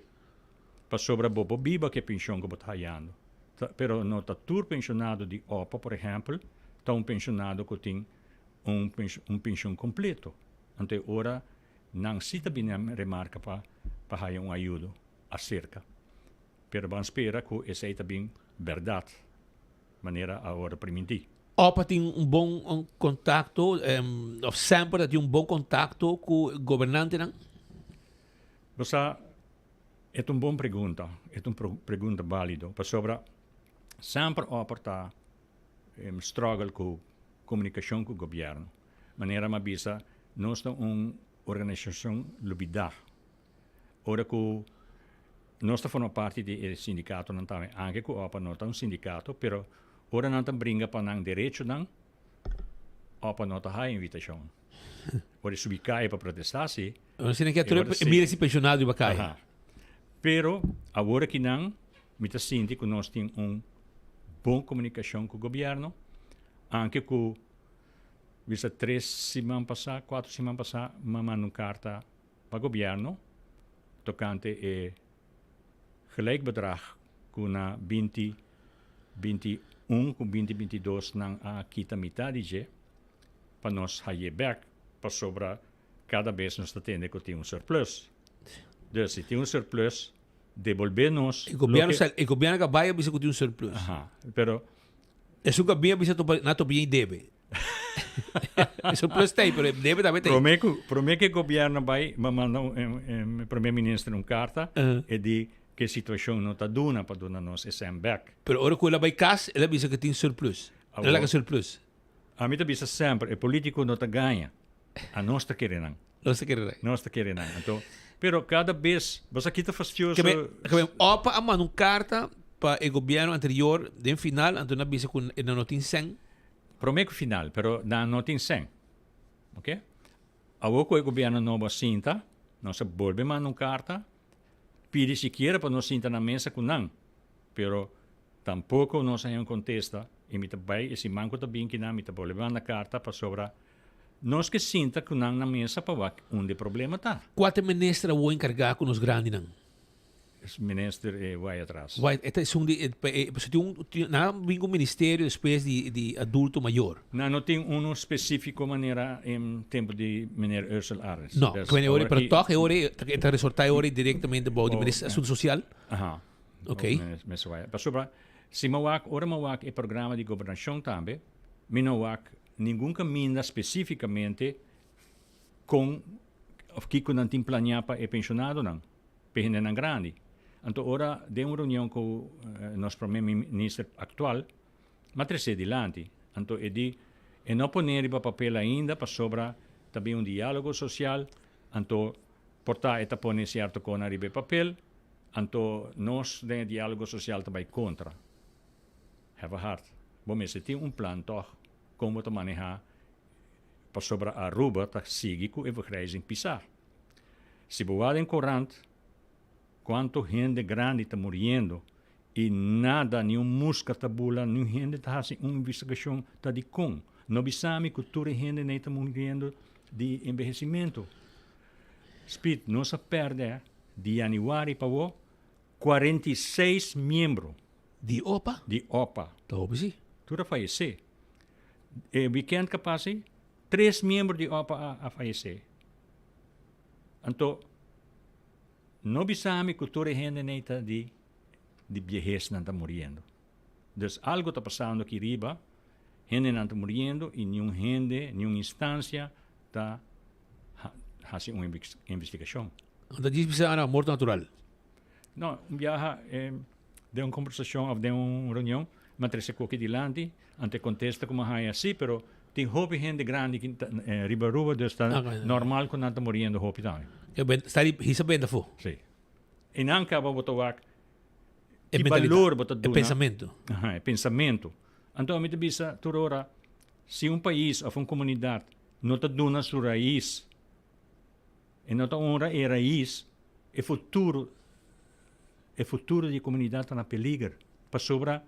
pasobra bo por biba ku e penshon ku bo ta hayando. Pero no ta tur penshonado di opa, por ehèmpel, ta un penshonado ku tin un un penshon kompleto. Anto e ora nan si ta bini a remarka pa pa haya un ayudo aserka. Pero ban spera ku esei ta bin bèrdat, manera a wòrdu primintí. Opa tin un bon kontakto òf semper ta tin un bon kontakto ku gobernantenan? Bo sa, e ta un bon pregunta, e ta un pregunta bálido, pasobra semper Opa ta struggle ku komunikashon ku gobièrnu. Manera mi a bisa, nos ta un organisashon lubidá. Ora ku nos ta forma parti di e sindikatonan tambe, anke ku opa no ta un sindikato, pero ora nan ta bringa pa nan derechonan, opa no ta haya invitashon. Ora e subi kaya pa protestá si. Asina ke tur e mira si penshonado riba kaya. Aha. Pero awor akinan mi ta sinti ku nos tin un bon komunikashon ku gobièrnu, anke ku bisa tres siman pasá, kuater siman pasá, mi a manda un karta pa gobierno tocante e gelijk bedrag cu na binti binti un cu binti binti dos nan a kita mitad di dje pa nos haye bek pasobra cada bes nos ta tende cu tin un surplus. Dus si tin un surplus debolbe nos E gobierno loke e gobierno a bay a bisa cu tin un surplus. Aha, pero Esun cu a bin a bisa topa na topa yen debe. E surplus ta ei, pero e debe tambe ta ei. Prome ku, prome ku e gobierno bai, m'a manda un, e, e prome minister un karta, e di ku e situashon no ta duna pa duna nos e sèn bèk. Pero ora ku el a bai kas, el a bisa ku tin surplus. El a laga surplus. Ami ta bisa semper, e politiko no ta gaña. Anos ta kere nan. Nos ta kere nan. Nos ta kere nan. Anto, pero kada bes, bo sa kita fastioso. Ke men, ke men opa a manda un karta pa e gobierno anterior den final, anto nan a bisa ku nan no tin sèn. Promé ku final, pero nan no tin sèn. Ok? Awor ku e gobierno nobo a sinta, nos a bolbe manda un karta, pidi sikiera pa nos sinta na mesa ku nan. Pero tampoko nos a haña un kontesta i mi ta bai e siman ku ta bin kinan mi ta bolbe manda karta pasobra nos ke sinta ku nan na mesa pa wak unda e problema ta. Kua ta e minister awor enkargá ku nos grandinan? Minister e wai atras. Wai, e ta esun di, e, e, pasobra tin un, tin, nan a bin ku un ministerio despues di, di adulto mayor. Nan no tin uno spesífiko manera en tempu di meneer Ursel Arends. No, Dus ku e ora, awor pero aki tòg e ora e ta, e ta resortá e ora ei direktamente bou di Oh, minister asuntu sosial. Aha. Ok. Minister Wyatt. Pasobra si mi wak, ora mi wak e programa di gobernashon tambe, mi no wak ningun kaminda spesífikamente kon òf kiko nan tin planiá pa e penshonadonan. p'e hendenan grandi. Anto ora den un reunion ku nos prome minister aktual, m'a tres'é dilanti. Anto e di, e no pone riba papel ainda pasobra ta bin un diálogo sosial, anto por ta e ta pone sierto konan riba e papel, anto nos den e diálogo sosial ta bai kontra. Have a heart. Bo mester tin un plan tòg kon bo ta manehá pasobra Aruba ta sigui ku e vergrijzing pisá. Si bo wak den korant kuantu hende grandi ta muriendo i nada, ni un muska ta bula, niun hende ta hasi un investigashon ta dikon. No bisa mi ku tur e hende nei ta muriendo di enbehesimentu. Speed, nos a pèrdè di yanüari pa awor 46 miembro. Di opa? Di opa. Ta hopi si. Tur a fayesé. E wikènt ka pasa ei, tres miembro di opa a a fayesé. Anto, no bisa mi ku tur e hendenan ta di di biehes nan ta muriendo. Dus algo ta pasando aki riba, hendenan ta muriendo i niun hende, niun instansia ta hasi un investigashon. Anto djis bisa ana morto natural. No, un biaha den un kombersashon òf den un reunion, mi a trese koki dilanti, anto e kontesta ku mi a haña, sí, pero tin hopi hende grandi ki ta riba Aruba, dus ta normal ku nan ta muriendo hopi tambe. Sta di hisa benta afó. Sí. I nan kaba bo ta wak ki balor bo ta duna. E pensamentu. Aha, e pensamentu. Anto ami ta bisa tur ora, si un pais òf un komunidat no ta duna su rais, E no ta honra e rais, e futuro, e futuro di e comunidad ta na peliger. Pasobra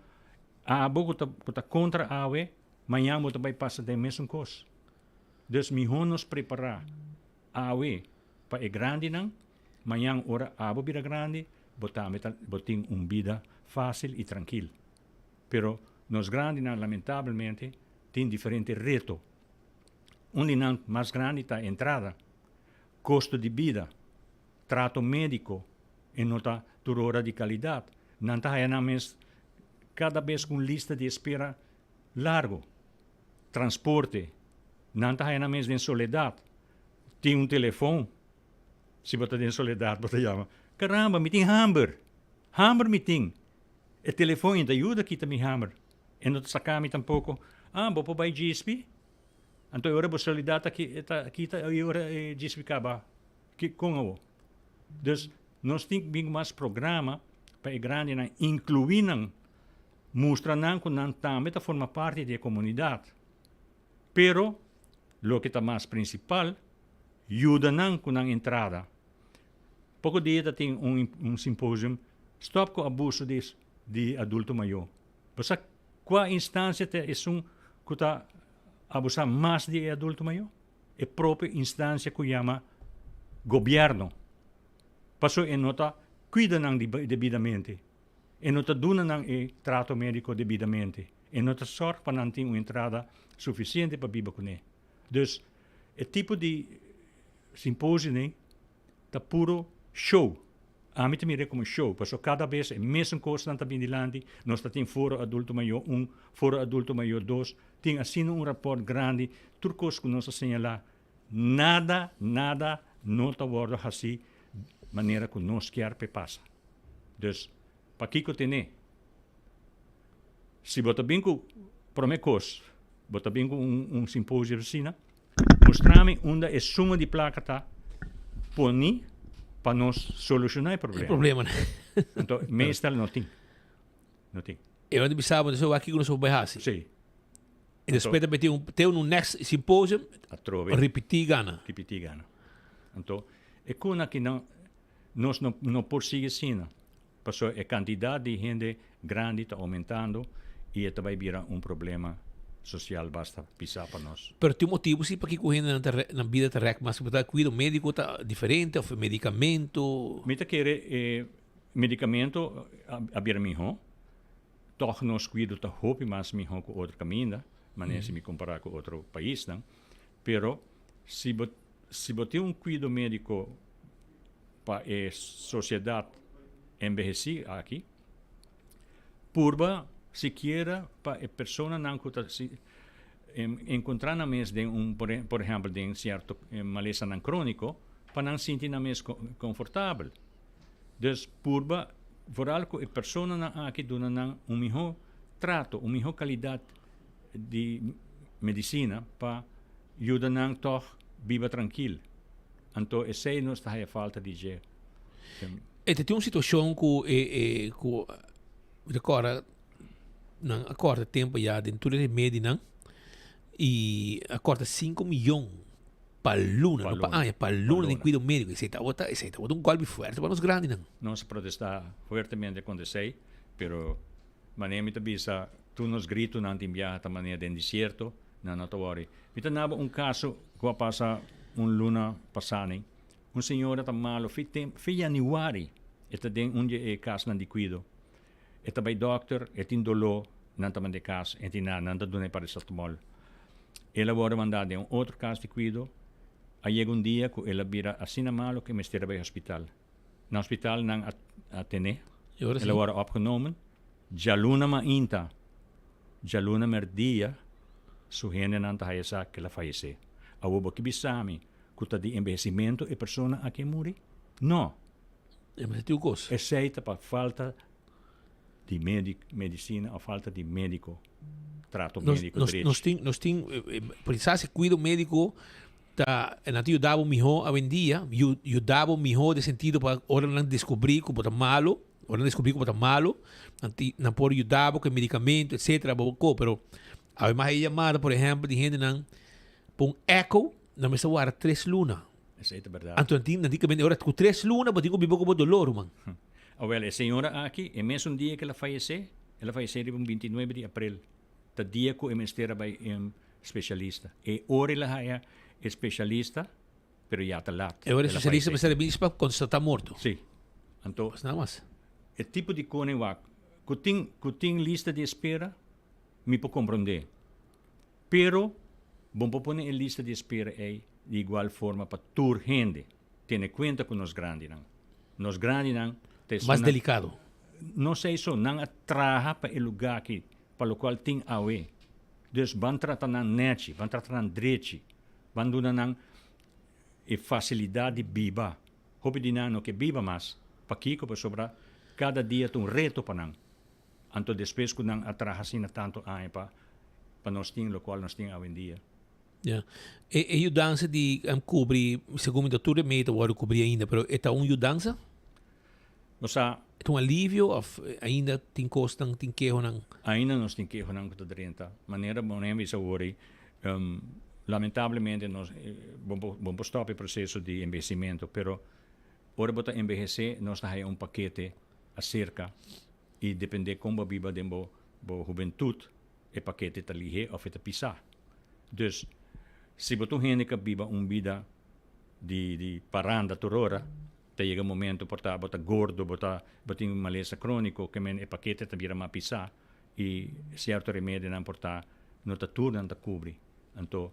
abo cu ta, cu ta contra awe, mañan bo ta bay pasa den mesun cos. Dus miho nos prepara. awe pa e grandinan, mañan ora abo bira grandi, bo tambe ta bo tin un bida fácil i trankil. Pero nos grandinan lamentablemente tin diferente reto. Un di nan mas grandi ta entrada, kosto di bida, trato médiko e no ta tur ora di kalidat. Nan ta haya nan mes kada bes ku un lista di espera largo. Transporte, nan ta haya nan mes den soledat. Tin un telefon, si bo ta den soledat bo ta yama, Caramba, mi tin hamber! Hamber mi tin! E telefon e ta yuda kita mi hamber. E no ta saka mi tampoko. Ah, bo por bai djispi? Anto e ora bo soledat ta ta kita e ora e djispi kaba. Ki kon awo? Dus nos tin ku bin ku mas programa pa e grandinan inkluí nan, mustra nan ku nan tambe ta forma parti di e komunidat. Pero loke ta mas prinsipal, yuda nan ku nan entrada. Poko dia ta tin un un simposium Stòp ku abuso di di adulto mayó. Bo sa kua instansia ta esun ku ta abusá mas di e adulto mayó? E propio instansia ku yama gobièrnu. Pasobra e no ta kuida nan debidamente, e no ta duna nan e trato médiko debidamente, e no ta sòrg pa nan tin un entrada sufisiente pa biba kuné. Dus e tipo di simposio nei ta puro show. Ami ta mir'é komo show, pasobra kada bes e mesun kosnan ta bin dilanti, nos ta tin Foro Adulto Mayor un, Foro Adulto Mayor dos, tin asina un rapòrt grandi, tur kos ku nos a señalá, nada, nada no ta wòrdu hasí manera ku nos kier p'e pasa. Dus, pakiko ten'é? Si bo ta bin ku promé kos, bo ta bin ku un un simposio asina, mustra mi unda e suma di plaka ta poni pa nos solushoná e problema. E problema. Anto, meestal no tin. No tin. E ora di bisa bo, wak kiko nos por bai hasi. Sí. E despues ta meti un te un next symposium, Atrobe. ripití gana. Ripití gana. Anto, e kuna ki nan, nos no no por sigui asina. Pasobra e kantidat di hende grandi ta oumentando i e ta bai bira un problema sosial basta pisá pa nos. Pero tin un motibu si pakiko hendenan ta nan bida ta rèk mas, pasobra kuido médiko ta diferente òf e medikamento. Mi ta kere e medikamento a bira mihó, tòg nos kuido ta hopi mas mihó ku otro kaminda, manera si mi kompará ku otro paisnan. Pero si bo si bo tin un kuido médiko pa e sosiedat enbehesí aki, purba sikiera pa e personanan ku ta enkontrá nan mes den un, por ehèmpel den sierto malesanan króniko, pa nan sinti nan mes konfortabel. Dus purba vooral ku e personanan aki duna nan un mihó trato, un mihó kalidat di medisina pa yuda nan tòg biba trankil. Anto esei nos ta haya falta di dje. E ta tin un situacion cu e e cu mi ta corda nan a corta tempo ya den tur e remedinan y a corta cinco miyon pa luna, no pa aña, pa luna den cuido medico. Esei tabata esei tabata un golpi fuerte pa nos grandinan. Nos a protesta fuertemente contra esei, pero manera mi ta bisa tur nos gritonan tin biaha ta manera den desierto. No, no ta worry. Mi ta naba un caso cu a pasa un luna pasani. Un señora ta malo fi tem, fi januari e ta den un di e casnan di cuido. E ta bay dokter, e tin dolor, nan ta mand'e cas, e tin nada, nan ta dun'e paracetamol. El a worde manda den un otro cas di cuido. A yega un dia cu el a bira asina malo cu e mester a bay hospital. Na hospital nan a a tene. El a worde opgenomen. Djaluna mainta, djaluna merdia, su hendenan ta haya sa ku el a fayesé. Awor bo ke bisa mi ku ta di enbehesimentu e persona aki a muri? No! E mester tin un kos. Esei ta pa falta di medisina òf falta di médiko, trato médiko drechi. Nos tin, nos tin, por sa si kuido médiko ta, nan ta yuda bo mihó awendia, yuda bo mihó den sentido pa ora nan deskubrí ku bo ta malu, Ora nan descubri cu bo ta malo, nan ti, nan por yuda bo cu e medicamento, etcetera, bo ko, pero awe mas e yamada, por ehempel, di hendenan pa un echo, nan mester warda tres luna. Esey ta berdad. Anto nan tin, nan tin ke bende ora cu tres luna bo tin cu biba cu bo dolor, ruman. Awel, e señora aki, e mesun dia cu el a fayece, el a fayece riba un bintinuebe di april, ta dia cu e mester a bay e specialista. E ora el a haya e specialista. Pero ya ta lat. E ora especialista mester a bini pa constata morto. Si. Anto, Nada mas. E tipo di kone wak ku tin ku tin lista di espera mi por komprondé. Pero bo por pone e lista di espera ei di igual forma pa tur hende. Tene kuenta ku nos grandinan. Nos grandinan ta esun Mas delikado. No sei so, nan a traha pa e lugá aki pa lokual tin awe. Dus ban trata nan nèchi, ban trata nan drechi, ban duna nan e fasilidat di biba. Hopi di nan no ke biba mas. Pakiko? Pasobra kada dia ta un reto pa nan. Anto despues ku nan a traha asina tantu aña pa pa nos tin lokual nos tin awendia. Ya. E e yudansa di kubri, segun mi ta tur e mei ta wòrdu kubri ainda, pero e ta un yudansa? Nos a. E ta un alivio òf ainda tin kosnan, tin kehonan? Ainda nos tin kehonan ku ta drenta. Manera bo a bisa awor ei, lamentablemente nos bo bo por stòp e proseso di enbehesimentu, pero ora bo ta enbehesé nos ta haya un pakete aserka i dependé kon bo a biba den bo bo hubentut e pakete ta lihé òf e ta pisá. Dus, si bo ta un hende ku a biba un bida di di paranda tur ora, ta yega un momento por ta bo ta gordo, bo ta bo tin un malesa króniko, ke men e pakete ta bira mas pisá i sierto remedionan por ta no ta tur nan ta kubri. Anto,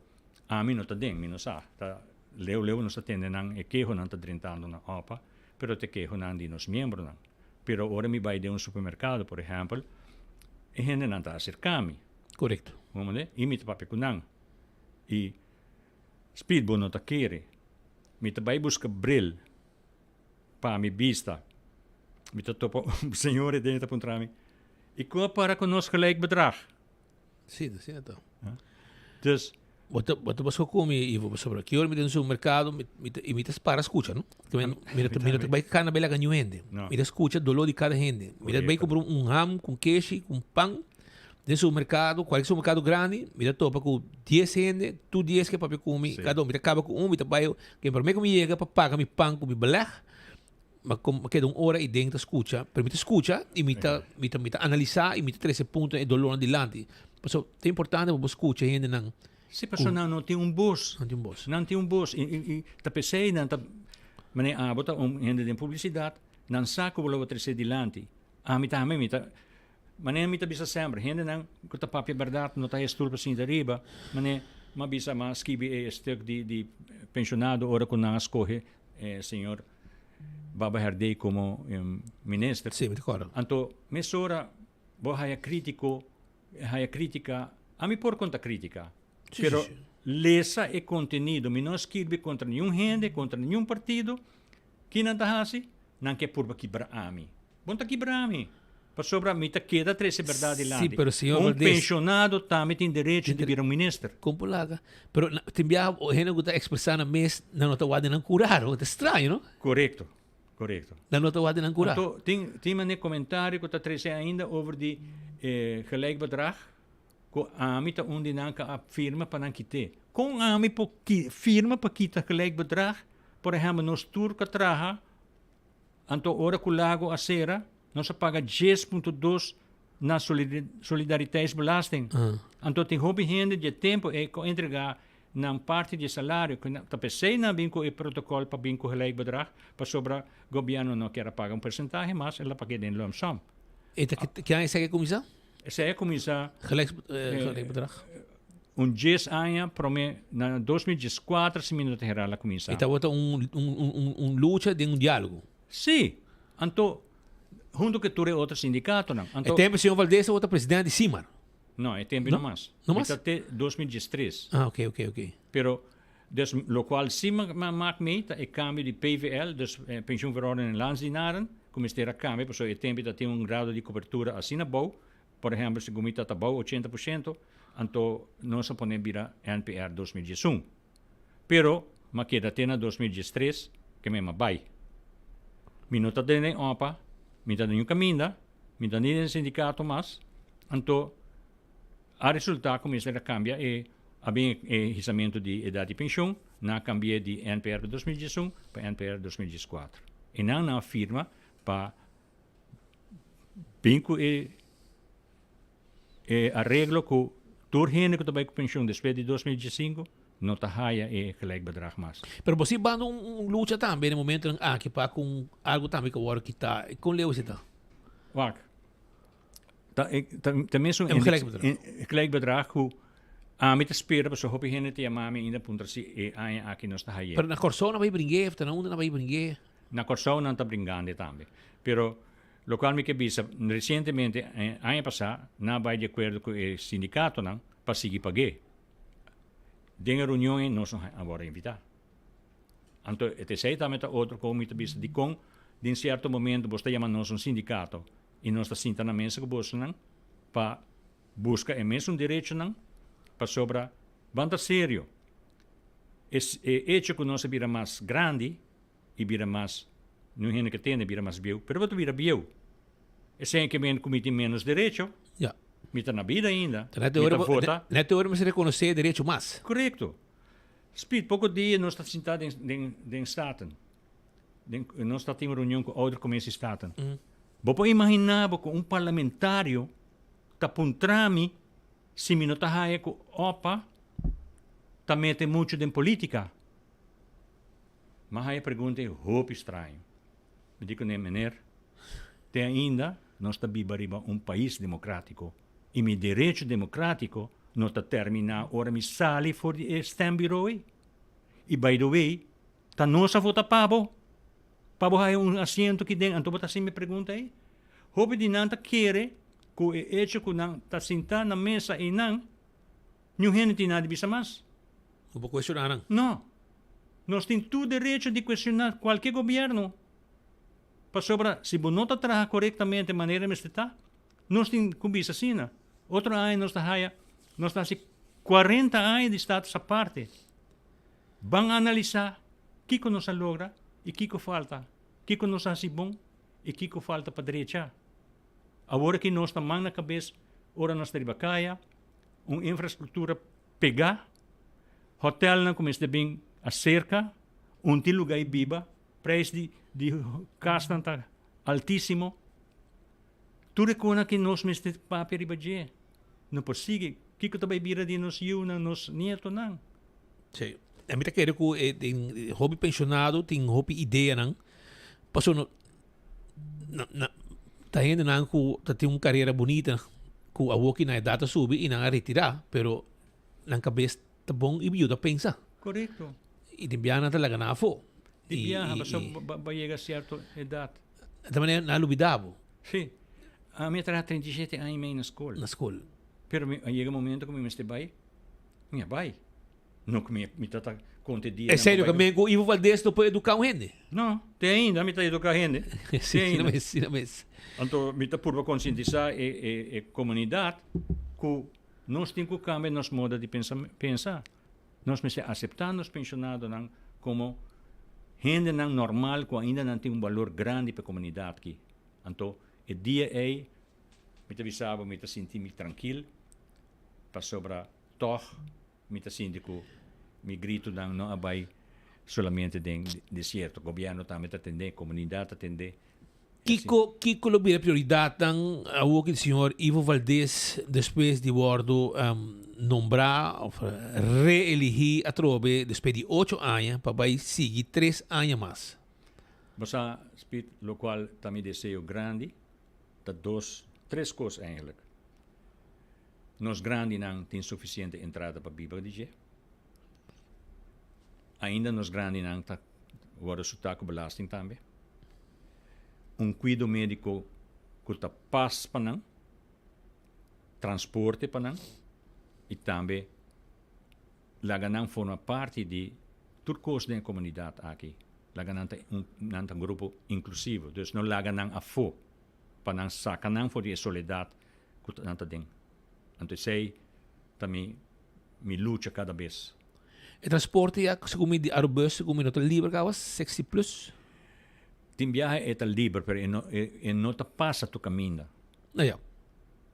ami no ta den, mi no sa. Ta leu leu nos ta tende nan e kehonan ta drentando na opa, pero ta e kehonan di nos miembronan. Pero ora mi bai den un supermerkado, por ehèmpel, e hendenan ta aserká mi. Korekto. Bo mende? I mi ta papia ku nan. I Speed, bo no ta kere. Mi ta bai buska bril pa mi bista. Mi ta topa un señor ei den i ta puntra mi, I ku a para ku nos gelijk bedrag? Sí, ta cierto. Dus. Bo ta, bo ta busca cu mi, Ivo, pasobra ki ora mi ta den supermercado, mi, mi ta, y mi ta para scucha, no? Mi, mi no ta, mi no ta bay cana bay laga niun hende. No. Mi ta scucha dolor di cada hende. Mi ta bay Correcto. cumpra un ham cu keshi, cu pan, den supermercado, cualkier supermercado grandi, mi ta topa cu dies hende, tur dies ke papia cu mi, Sí. cada un, mi ta caba cu un, mi ta bay, ke prome cu mi yega pa paga mi pan cu mi beleg, Ma kom keda un ora i den ta skucha, pero mi ta skucha i mi ta mi ta mi ta analisá i mi ta trese puntonan e dolornan dilanti. Pasobra ta importante pa bo skucha hendenan. Sí, pasobra nan no tin un bos. Nan tin un bos. Nan tin un bos i i i ta p'esei nan ta manera abo ta un hende den publisidat, nan sa ku bo lo trese dilanti. Ami tambe mi ta manera mi ta bisa semper, hendenan ku ta papia bèrdat no ta hestul pa sinta riba, manera mi a bisa mi a skibi e stuk di di penshonado ora ku nan a skohe e señor Baba Herdé como minister. Sí, mi ta acorda. Anto mesora bo haya critico, haya critica, ami por conta critica, Sí, pero sí, sí. lesa e contenido, mi no a skirbi contra niun hende, contra niun partido, ki nan ta haci? Nan ke purba kibra ami. Bo no ta kibra mi, pasobra mi ta keda trece berdad dilanti. Sí, pero señor Un Valdez. pensionado tambe tin derecho di bira un minister. Con por laga? Pero na, tin biaha hende cu ta expresa nan mes, nan no ta wak di nan cura, no? Ta straño, no? Corecto, corecto. Nan no ta wak di nan cura. Anto, tin, tin mane comentario cu ta trece ainda over di eh, gelijk bedrag, cu ami ta un di nan cu a firma pa nan kite. Con ami por ki, firma pa kita gelijk bedrag? Por ehempel, nos tur cu a traha Anto ora ku Lago a sera, nos a paga 10.2 na solidariteitsbelasting. Anto tin hopi hende dje tempo ei ku a entregá nan parti dje salario, ku ta p'esei nan a bin ku e protokòl pa bin ku gelijk bedrag, pasobra gobièrnu no kier a paga un persentahe mas, el a pag'é den lump sum. E ta ki aña esei a kuminsá? Esei a kuminsá Gelijk bedrag? Un djes aña promé, na 2014 si mi no ta hera el a kuminsá. E tabata un un un lucha den un diálogo. Sí. Anto, huntu ku tur e otro sindikatonan. Anto. E tempu señor Valdez tabata presidente di Simar. No, e tempu no mas. No mas? Mi ta te 2013. Ah, oké, oké, oké. Pero, dus lokual si mi mak mee ta e kambio di PVL, dus Pensioenverordening Landsdienaren, ku mester a kambia pasobra e tempu ta tin un grado di kobertura asina bou. Por ehempel, si gumita ta bou 80%, anto nos a pone bira NPR 2011. Pero, m'a keda te na 2013 ke mi a bai. Mi no ta den den opa, mi ta den un kaminda, mi ta ni den sindikato mas, anto a resulta ku mester a kambia e a bin e hisamentu di edat di penshon, nan a kambi'é di NPR 2011 pa NPR 2014. I nan nan a firma pa Bin ku e e areglo ku tur hende ku ta bai ku penshun despues di 2015. no ta haya e gelijk bedrag mas. Pero bo si banda un lucha tambe na e momentonan aki pa cu algo tambe cu a wordo kita. Con leu esey ta? Wak, ta ta mesun Un gelijk bedrag. gelijk bedrag cu ami ta spera pasobra hopi hende ta yama mi ainda puntra si e aña aki nos ta haye. Pero na Corsou nan bay bring'e of ta na unda nan bay bring'e? Na Corsou nan ta bringande tambe. Pero locual mi ke bisa, recientemente aña pasa nan a bay di acuerdo cu e sindicatonan pa sigui pag'e. Den e reunion ei nos no a wòrdu invitá. Anto e esei tambe ta otro kon mi ta bisa dikon den sierto momento bos ta yama nos un sindikato i nos ta sinta na mesa ku bosonan pa buska e mesun derechonan pasobra ban ta serio. E e echo ku nos a bira mas grandi i bira mas niun hende ke tende bira mas bieu pero bo ta bira bieu. Esei ke men ku mi tin ménos derecho. Ya. Mi ta na bida ainda. Ta net Mi ora ta bo, vota. net ora mester rekonosé e derecho mas. Korekto. Speed, poko dia nos ta sintá den, den, den Staten. Den, nos ta tin un reunion ku Oudercommissie Staten. Bo por imaginá bo ku un parlamentario ta puntra mi si mi no ta haya ku opa ta mete muchu den politika. M'a haya pregunta ei hopi straño. Mi di kuné, Meneer, te ainda nos ta biba riba un pais democratico y mi derecho democratico no ta termina ora mi sali for di e stembureau ei. Y by the way, ta nos a vota pa bo, pa bo haya un asiento aki den, anto bo ta haci mi pregunta ei? Hopi di nan ta kere cu e hecho cu nan ta sinta na mesa einan, niun hende tin nada di bisa mas. No por cuestiona nan. No. Nos tin tur derecho di cuestiona cualke gobierno. Pasobra si bo no ta traha corectamente manera mester ta, nos tin cu bisa asina. Otro aña nos ta haya, nos ta haci cuarenta aña di status aparte. Ban analisa kico nos a logra y kico falta, kico nos a haci bon y kico falta pa drecha. Awor aki nos ta man na cabes ora nos ta riba caya, un infrastructura pegá, hotelnan ku mester bin aserka, un tin lugá i biba, preis di di kasnan ta altísimo. Tur e konan ki nos mester papia riba dje. No por sigui. Kiko ta bai bira di nos yunan, nos nietonan? Sí. Mi ta kere ku e tin hopi penshonado tin hopi ideanan pasobra no na na ta hendenan ku ta tin un karera bunita ku awoki nan edat a subi i nan a retirá pero nan kabes ta bon i yuda pensa. Korekto. I den biaha nan ta laga nan afó. Di biaha pasobra bo a yega sierto edat. Ta manera nan a lubidá bo. Sí. Ami a traha 37 aña i mei na skol. Na skol. Pero mi a yega momento ku mi mester bai, mi a bai. No ku mi mi ta ta konta e dia. E serio ku men ku Ivo Valdez no por eduká un hende? No, te ainda mi ta eduká hende. Sí, asina mes, asina mes. Anto mi ta purba konsientisá e e e komunidat ku nos tin ku kambia nos moda di pensa pensa. Nos mester aseptá nos penshonadonan komo hendenan normal ku ainda nan tin un balor grandi pa e komunidat aki. Anto e dia ei mi ta bisa bo mi ta sinti mi trankil pasobra tòg Mi ta sinti ku mi gritonan no a bai solamente den desierto. Gobièrnu tambe ta tendé, komunidat ta tendé. Kiko kiko lo bira prioridatnan awor ku señor Ivo Valdez despues di wòrdu nombrá òf reeligí atrobe despues di ocho aña pa bai sigui tres aña mas? Bo sa, Speed, lokual ta mi deseo grandi ta dos, tres kos eigenlijk. Nos grandinan tin sufisiente entrada pa biba di dje? Ainda nos grandinan ta wòrdu sutá ku belasting tambe? Un kuido médiko ku ta pas pa nan, transporte pa nan i tambe laga nan forma parti di tur kos den e komunidat aki. Laga nan ta un nan ta un grupo inklusivo, dus no laga nan afó pa nan saka nan for di e soledat ku nan ta den. Anto esei ta mi mi lucha kada bes. E transporte ya segun mi di Arubus segun mi no ta liber kawas 60 plus. Tin biaha e ta liber pero e no e no ta pasa tur kaminda. No ya.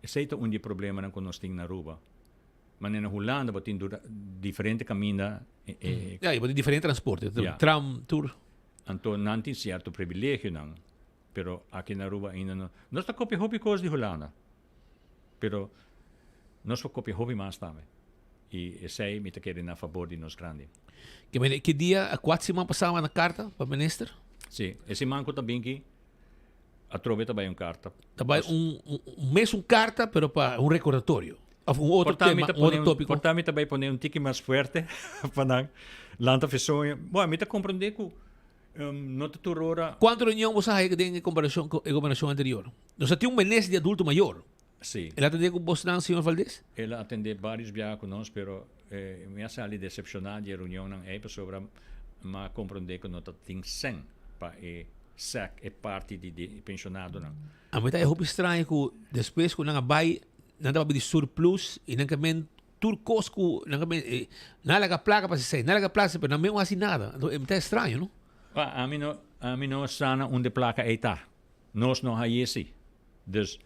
Esei ta un di e problemanan ku nos tin na Aruba. Manera na Hulanda bo tin diferente kaminda e. Ya, bo tin diferente transporte, tram, tur. Anto nan tin sierto privilegionan. Pero aki na Aruba ainda no. Nos ta copia hopi cos di Hulanda. Pero nos por copia hopi mas tambe. I esei mi ta kere na fabor di nos grandi. Ke mene, ki dia, kua siman pasá manda karta pa minister? Si, e siman ku ta bin ki atrobe ta bai un karta. Ta bai un, un mesun karta pero pa un rekordatorio òf un otro tema, un otro tópiko. Por ta mi ta bai pone un tiki mas fuerte pa nan lanta fesoño. Bueno, mi ta komprendé ku no ta tur ora. Kuantu reunion bo sa haña den e komparashon ku e gobernashon anterior? Nos a tin un minister di adulto mayor. Sí. El a atendé ku bosnan, señor Valdez? El a atendé vários biaha ku nos, pero mi a sali desepshoná di e reunionnan ei pasobra mi a komprondé ku no ta tin sèn pa e sèk, e parti di di penshonadonan. A mi ta e hopi straño ku despues ku nan a bai, nan tabata di surplus i nan ke men tur kos ku nan ke men, nan a laga plaka pa esei, nan a laga plaka, pero nan men no hasi nada. Anto mi ta e straño, no? Pa ami no, ami no sa na unda e plaka ei ta. Nos no haye si. Dus,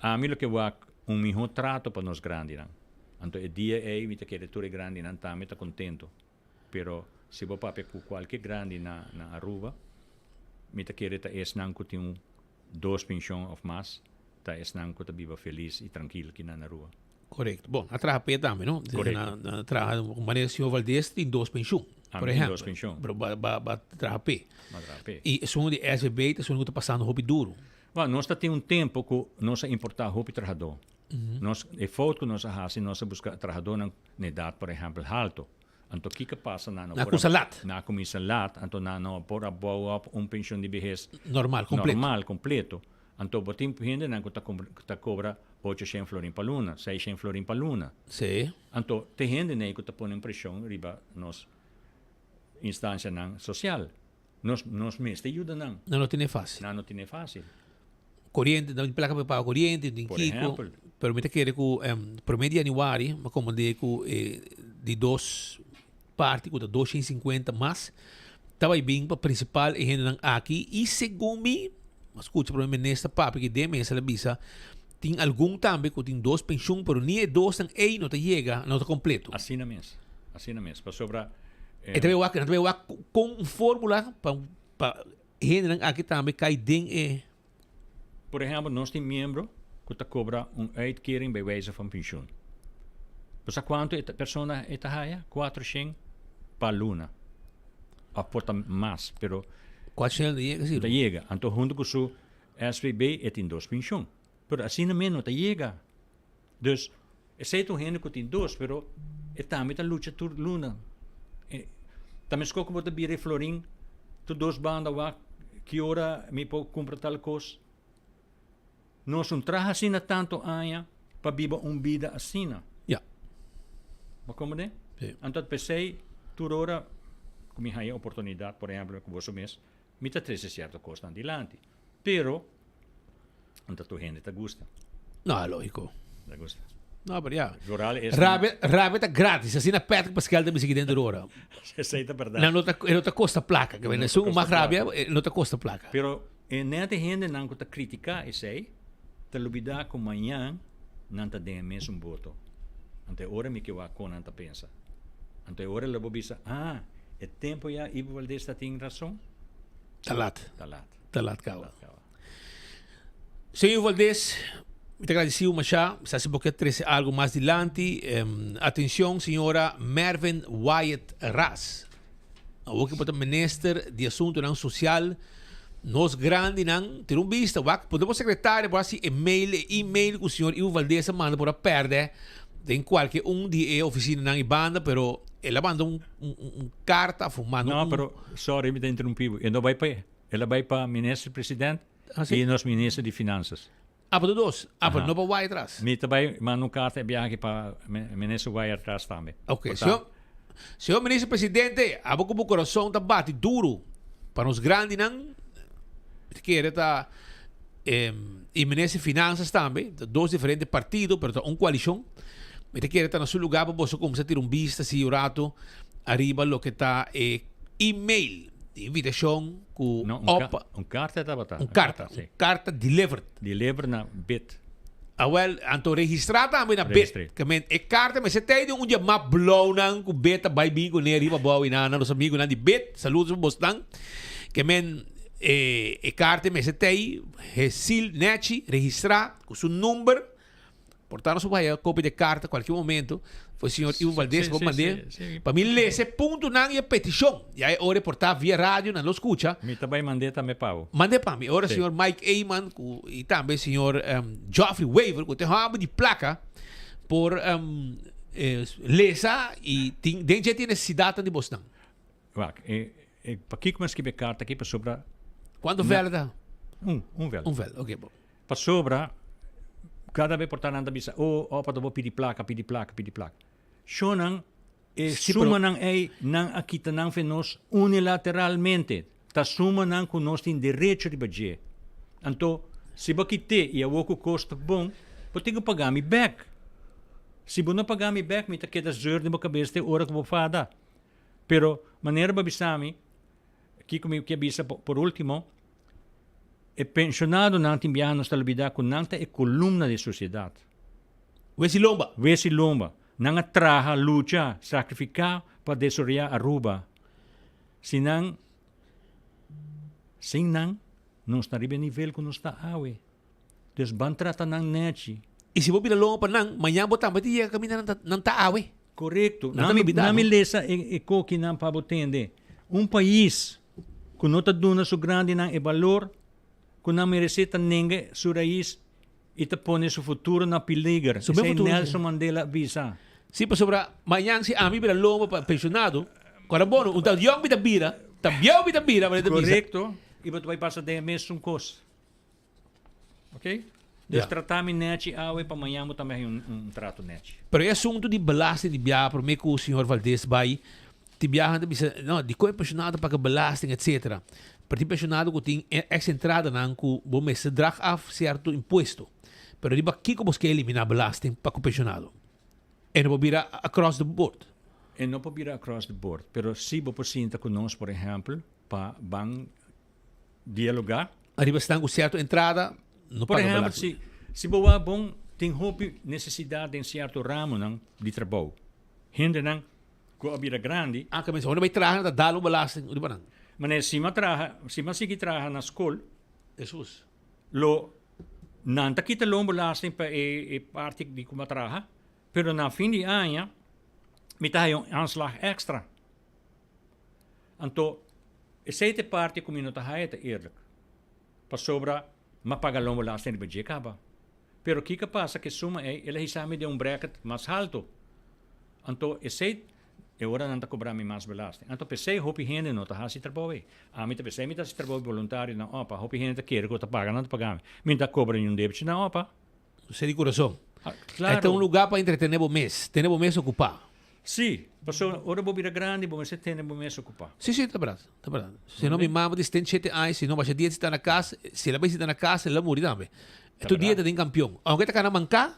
ami lo ke wak un mihó trato pa nos grandinan. Anto e dia ei mi ta kere tur e grandinan tambe ta kontento. Pero si bo papia ku kualke grandi na na Aruba, mi ta kere ta esnan ku tin un dos penshon òf mas ta esnan ku ta biba felis i trankil kinan na Aruba. Korekto. Bon, a traha p'e tambe, no? Korekto. Na na traha un manera señor Valdez tin dos penshun, por Ami tin ehèmpel. dos penshun. Pero ba ba ba traha p'e. Ba traha p'e. I esun di SVB ta esun ku ta pasando hopi duru. Bueno, nos ta tin un tempu ku nos a importá hopi trahadó. Nos, e fout ku nos a hasi, nos a buska trahadónan na edat, por ehèmpel, haltu. Anto kiko pasa? Nan no Nan por a kuminsa lat. Nan a kuminsa lat, anto nan no por a bou op un penshun di behes Normal, kompleto. normal, kompleto. Anto bo tin hendenan ku ta ku ta kobra ocho shen florin pa luna, seis shen florin pa luna. Sí. Anto te hendenan ku ta pone un preshon riba nos instancianan sosial. Nos nos mester yuda nan. Nan no tene fácil. Nan no tene fácil. Coriente, no tin placa pa paga coriente, no tin Por kiko. ehempel. Pero mi ta kere ku prome di januari mi a komprende ku e di dos parti ku ta 250 mas ta bai bin pa principal e hendenan aki i segun mi a skucha prome minister papia aki den mesa el a bisa tin algun tambe ku tin dos penshun pero ni e dosnan ei no ta yega no ta kompleto. Asina mes, asina mes pasobra E ta bai wak, nan ta bai wak kon un formula pa pa hendenan aki tambe kai den e. Por ehempel nos tin miembro ku ta kobra un uitkering bij wijze van pensioen. Bo sa kuantu e persona e ta haya? Kuatroshen pa luna. Of por ta mas, pero. Kuatroshen no ta yega si. No ta yega. Anto huntu ku su SVB e tin dos pensioen. Pero asina mes no ta yega. Dus esei ta un hende ku tin dos, pero e tambe ta lucha tur luna. E ta meskos ku bo ta bira e florin tur dos banda wak ki ora mi por kumpra tal kos. Nos un traha asina tantu aña pa biba un bida asina. Ya. Bo komprende? Sí. Anto p'esei tur ora ku mi haña oportunidat, por ehèmpel ku boso mes, mi ta trese sierto kosnan dilanti. Pero Anta tur hende ta gusta. No, lógico. Ta gusta. No, pero ya. Vooral es Rabia, rabia ta gratis. Asina Patrick Pascal ta bisa aki dentro ora. Esei ta berdad. No, no ta, e no ta costa placa. Que No ta esun costa mas rabia, placa. e no ta costa placa. Pero e net e hendenan ku ta critica esei, ta lubida ku mañan nan ta den e mesun boto. Anto e ora mi ke wak kon nan ta pensa. Anto e ora lo bo bisa, ah, e tempo ya Ivo Valdez ta tin rason. Ta lat. Ta lat. Ta lat caba. Señor Valdez, mi ta agradecido masha. Mi sa si bo ke trece algo mas dilanti. Atencion, señora Mervin Wyatt Ras. Awor ke bo ta minister di Asuntonan Social, nos grandinan, tira un bista, wak, puntra bo secretaria por haci e mail, e email cu señor Ivo Valdez a manda por a perde den cualke un di e oficinanan y banda, pero el a manda un, un, un carta of manda No, un... pero sorry mi ta interrumpi bo. E no bay pa e. El a bai pa minister president Ah, sí? y nos minister di finanzas. Ah, pa tur dos. Ah, pero Aha. no pa Wyatt Ras. Mi ta bai manda un carta e biaha aki pa minister Wyatt Ras tambe. Ok, Por ta- señor, señor minister presidente, abo cu bo corazon ta bati duro pa nos grandinan, mi ta kere ta em, y minister finanzas tambe, ta dos diferente partido, pero ta un coalicion. Mi ta kere ta na su lugar pa boso cuminsa tira un bista así un rato ariba loke ta e email. Di invitacion cu No, un, opa. ka, un carta tabata. Un carta, sí. un carta delivered. Delivered na bit. Awel, anto registra tambe na bit. Registré. Ke men e carta mester tei di un dia map blauw nan cu bit ta bai bin cune riba abao y nan nos amigonan di bit. Saludos pa bosnan. Ke men e e carta mester tei Hesil Nechi registra cu su number. Por ta nos por haya copia di e carta cualkier momento. Foi señor Ivo Valdez por mand'é. Pa mi lesa e puntonan y e peticion. Ya e ora e por ta via radio nan lo scucha. Mi ta bay mand'é tambe pa bo. Mand'é pa mi. E ora señor Mike Eman cu y tambe señor Geoffrey Wever cu ta e homber di placa por lesa y tin den dje tin necesidadnan di bosnan. Wak, e e pakico mi a scribi e carta aki pasobra. Cuanto vela ta? Un, un vela. Un vela, ok bon. Pasobra kada be por ta nan ta bisa, oh, opa ta bo pidi plaka, pidi plaka, pidi plaka. Shonnan, e Sí, pero- sumanan ei nan a kita nan fe nos unilateralmente. Ta sumanan ku nos tin derecho riba dje. Anto, si bo kit'é i awor ku kos ta bon, bo tin ku paga mi bèk. Si bo no paga mi bèk, mi ta keda zeur den bo kabes te ora ku bo fada. Pero, manera bo a bisa mi, Kiko mi ke bisa por ultimo, e pensionadonan tin biaha nos ta lubida ku nan ta e kolumna di e sosiedat. Wesi lomba. Wesi lomba. Nan a traha, lucha, sakrifiká pa desaroyá Aruba. Si nan, sin nan, nos ta riba e nivel ku nos ta awe. Dus ban trata nan nèchi. I si bo bira lomba pa nan, mañan bo tambe ta yega kaminda nan ta, nan ta awe. Korekto. Nan ta lubidá, Nan mi no? lesa e kokinan pa bo tende. Un pais ku no ta duna su grandinan e balor ku nan meresé ta nenga su rais i ta pone su futuro na peliger. Su mes Esei futuro, sí. Nelson Mandela a bisa. Sí, pasobra mañan si ami bira lomba pa pensionado, ku ora bono, un ta yòn mi ta bira, ta bieu mi ta bira, manera ta bisa. Korekto. I bo ta bai pasa den e mesun kos. Ok? Dus trata mi nechi awe pa mañan bo tambe haña un trato nechi. Pero e asuntu di belasting di biaha prome ku señor Valdez bai, tin biaha nan ta bisa, no, dikon e pensionado ta paga belasting etcetera. Pero tin pensionado ku tin ex entradanan ku bo mester drag af sierto impuesto. Pero riba kiko bo ske elimina belasting pa ku pensionado? E no por bira across the board. E no por bira across the board, pero si bo por sinta ku nos por ehempel pa ban dialogá. Ariba esnan ku sierto entrada no Por paga ehèmpel, belasting. si, si bo wak bon, tin hopi nesesidat den sierto ramonan di trabou. Hendenan ku a bira grandi. Ah, ke mester ora bai traha nan ta dal un belasting riba nan. Manera si mi a traha, si mi a sigui traha na skol, Hesus. lo nan ta kita loonbelasting pa e e parti di ku mi a traha, pero na fin di aña mi ta haña un aanslag èkstra. Anto, esei ta e parti ku mi no ta haya ta eerlijk. Pasobra m'a paga loonbelasting riba dje kaba. Pero kiko a pasa ku e suma ei, el a hisa mi den un bracket mas haltu. Anto, esei, e ora nan ta kobra mi mas belasting. Anto, p'esei hopi hende no ta hasi trabou ei. Ami ta p'esei mi ta hasi trabou boluntario na opa. Hopi hende ta kere ku ta paga, nan ta paga mi. Mi no ta kobra niun debchi na opa. Esei di kurason. Claro. E ta un lugá pa entretené bo mes, tene bo mes okupá. Sí, pasobra ora bo bira grandi bo mester tene bo mes okupá. Sí, sí, ta bèrdat, ta bèrdat. Si no mi mama di 77 aña, si no basha dia si ta na kas, si el a bai sinta na kas, el a muri tambe. Ta Tur dia bèrdat. ta den kampion. Aunke ta kana manká,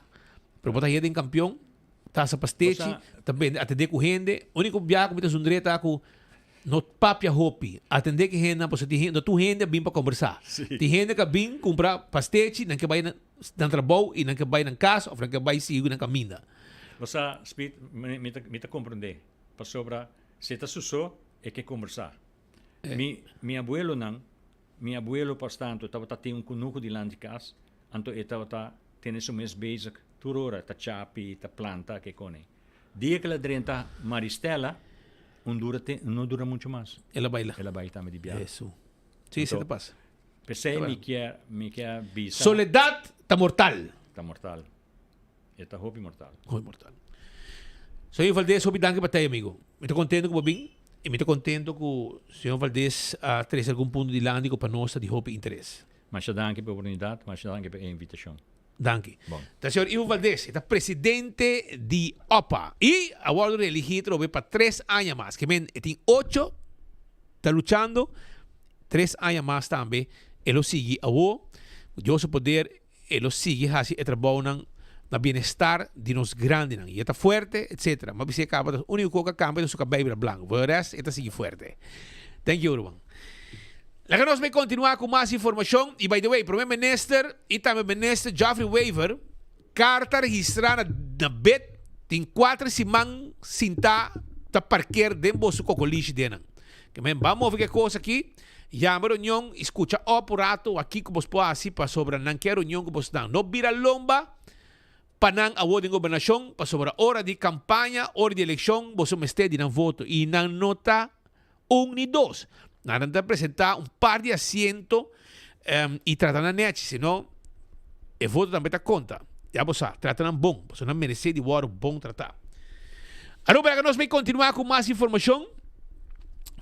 pero bo ta hia den kampion, ta hasa pastechi, Bo sa. ta bende, atendé ku hende. Úniko biaha ku mi ta zundré ta ku No papia hopi. Atendé ki hendenan pasobra tin hende, no tur hende a bin pa kombersá. Tin hende ku a bin kumpra pastechi, nan ke bai nan trabou i nan ke bai nan kas òf nan ke bai sigui ku nan kaminda. Bo sa, Speed, mi ta mi ta komprendé. Pasobra si e ta su so, e ke kombersá. Mi mi abuelonan, mi abuelo pas tantu tabata tin un kunuku dilanti kas, anto e tabata tene su mes bezig tur ora, ta chapi, ta planta, ke kone. Dia ku el a drenta Maristella, un dura te, no dura mucho mas. El a baila. El a baila tambe di biaha. Hesu. Sí, sí ta pasa. P'esei mi kier, mi kier bisa. Soledad ta mortal. Ta mortal. E ta hopi mortal. Hopi mortal. Señor Valdez, hopi danki pa tei, amigo. Mi ta contento cu bo bin y mi ta contento cu señor Valdez a trece algun punto dilanti cu pa nos ta di hopi interes. Masha danki pa e oportunidad, masha danki pa e invitacion. Danki. Bon. Ta señor Ivo Valdez, e ta presidente di opa y a wordo reeligi trobe pa tres aña mas. Ke men e tin ocho ta luchando, tres aña mas tambe e lo sigui awo. Cu Dios su poder e lo sigui haci e trabounan na bienestar di nos grandinan. Y e ta fuerte, etcetera. Ma bisa e caba ta unico cu a cambia ta su cabei bira blanco. Por e rest e ta sigui fuerte. Thank you ruman. Laga nos bay continua cu mas informacion y by the way Prome Minister y tambe Minister Geoffrey Wever carta registra na na bed tin cuater siman sinta ta parkeer den boso cocolishi denan. Ke men ban move ke cos aki yama reunion y scucha op un rato a kico bos por haci pasobra nan ke reunion cu bos nan no bira lomba. pa nan awor den gobernashon pasobra ora di kampaña, ora di elekshon boso mester di nan voto i nan no ta un ni dos. Nan ta presentá un par di asiento i trata nan nechi, sino e voto tambe ta konta. Ya bo sa, trata nan bon, pasobra nan meresé di wòrdu bon tratá. Aruba, laga nos bai kontinuá ku mas informashon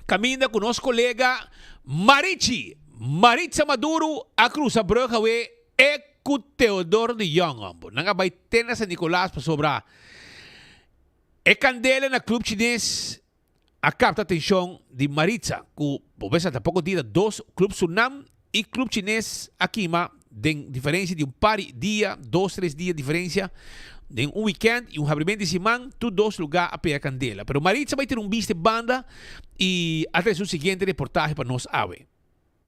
kaminda ku nos kolega Marichi, Maritza Maduro a krusa brùg awe e ku Theodoro de Jong. Hombo. Nan a bai te na San Nicolas pasobra e kandela na Club Chines a kapta atenshon di Maritza ku bo bes ata poko dia dos Club Surnam i Club Chines a kima den diferensia di un par di dia, dos tres dia diferensia, den un wikènt i un habrimentu di siman tur dos lugá a pega kandela. Pero Maritza bai tene un bista e banda i a trese un siguiente reportahe pa nos awe.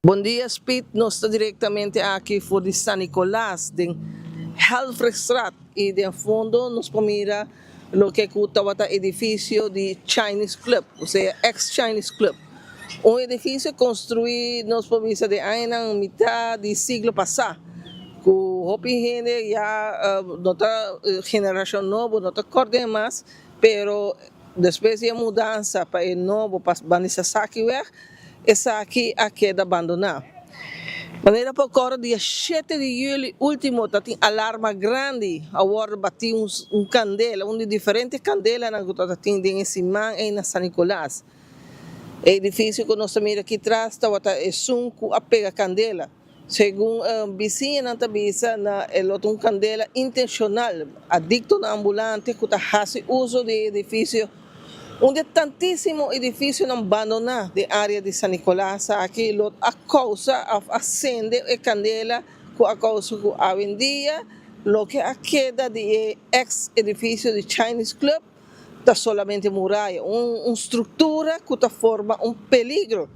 Bon dia Speed, nos ta directamente aki for di San Nicolas den Helfrichstraat y den fondo nos por mira loke cu tabata edificio di Chinese Club, osea ex Chinese Club. Un edificio construi nos por bisa den añanan mitad di siglo pasa cu hopi hende ya no ta generacion nobo no ta cord'e mas pero despues di e mudansa pa e nobo pa banda di Sasakiweg Esaki a keda bandoná. Manera por kòrda dia shete di yüli último ta tin alarma grandi a wòrdu batí un kandela, un di diferente kandelanan ku ta tin den e siman ei na San Nicolas. E edifisio ku nos ta mira aki tras tabata esun ku a pega kandela. Segun bisiñanan ta bisa na e lo ta un kandela intenshonal. Adiktonan ambulante ku ta hasi uso di e edifisio, un di e tantísimo edifisionan bandoná den área di San Nicolas aki lo a kousa òf a sende e kandela ku a kousa ku awendia loke a keda di e eks edifisio di Chinese Club ta solamente muraya, un struktura ku ta forma un peligro.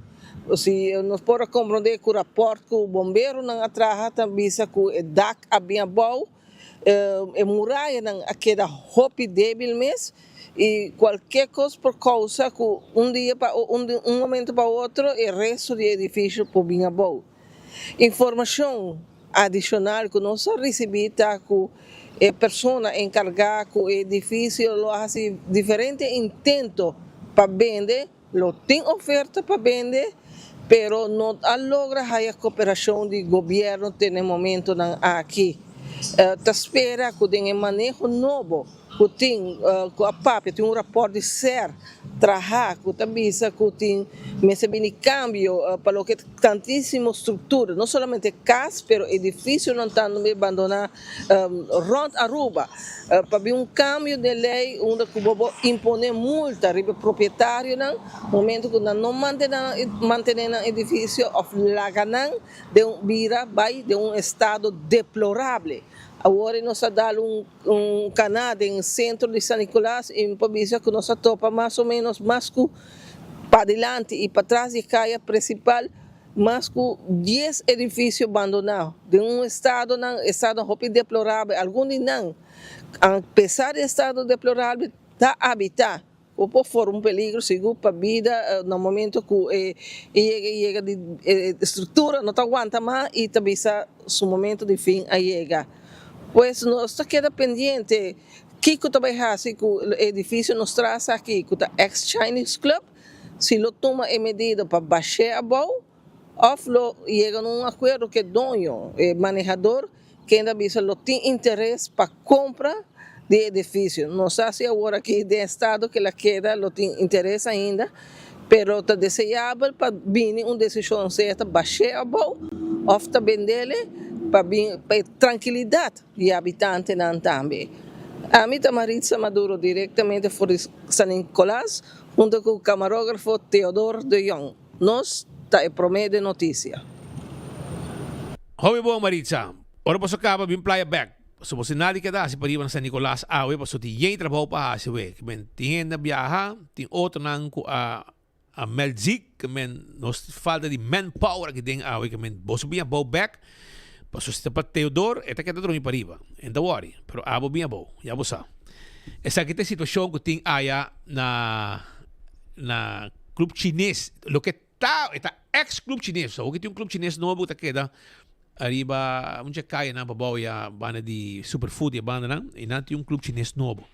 Si nos por a komprondé ku rapòrt ku bomberonan a traha ta bisa ku e dak a bin abou, e murayanan a keda hopi débil mes i kualke kos por kousa ku un dia pa un momento pa otro e resto di e edifisio por bin abou. Informashon adishonal ku nos a risibí ta ku e persona enkargá ku e edifisio lo a hasi diferente intento pa bende, lo tin oferta pa bende, pero no a logra haya koperashon di gobièrnu te na e momentonan aki. Ta spera ku den e maneho nobo ku tin ku a papia tin un rapòrt di ser trahá ku ta bisa ku tin mester bini kambio pa loke tantísimo struktura no solamente kas pero edifisionan tambe bandoná rònt Aruba pa bin un kambio den lei unda ku bo por imponé multa riba e propietarionan momento ku nan no mantené nan edifisio òf laga nan den un bira bai den un estado deplorable awor nos a dal un Un cana den centro di San Nicolas y mi por bisa cu nos a topa mas o menos mas cu padilanti y patras di e caya principal mas cu dies edificio bandona den un estadonan estado hopi deplorabel algun di nan a pesar di estado deplorabel ta habita. Bo por forma un peligro sigur pa bida na momento cu e yega e yega di e structura no ta wanta mas y ta bisa su momento di fin a yega. Pues nos ta keda pendiente kico ta bay haci cu e edificio nos tras aki cu ta ex Chinese Club si lo tuma e medida pa bashe abou of lo yega na un acuerdo cu e doño, e manehador, Kende a bisa lo tin interes pa compra di e edificio. No sa si awor aki den estado ke la keda lo tin interes ainda, pero ta deseabel pa bini un decision sea ta bash'é abou of ta bendele pa bin pa e trankilidad di e habitantenan tambe. Ami ta Maritza Maduro directamente for di San Nicolas hunto cu camarografo Theodor de Jong. Nos ta e prome den noticia. Hopi bon Maritza. Ora boso kaba bin playa bek. Paso boso nadi keda hasi pariba na San Nicolas awe paso tin yen trabou pa hasi we. Ke men tin hende a biaha, tin otronan ku a a meld ziek, ke men nos falta di manpower aki den awe ke men boso bin abou bek paso si ta pa Theodor e ta keda drumi pariba. E no ta wori, pero abo bin abou, ya bo sa. Esaki ta e situashon ku tin aya na na Club Chines, loke ta, e ta ex Club Chines, awor ki tin un Club Chines nobo ku ta keda. Ariba un dje kayanan pabou ya banda di Superfood y e bandanan y nan tin un club chines nobo.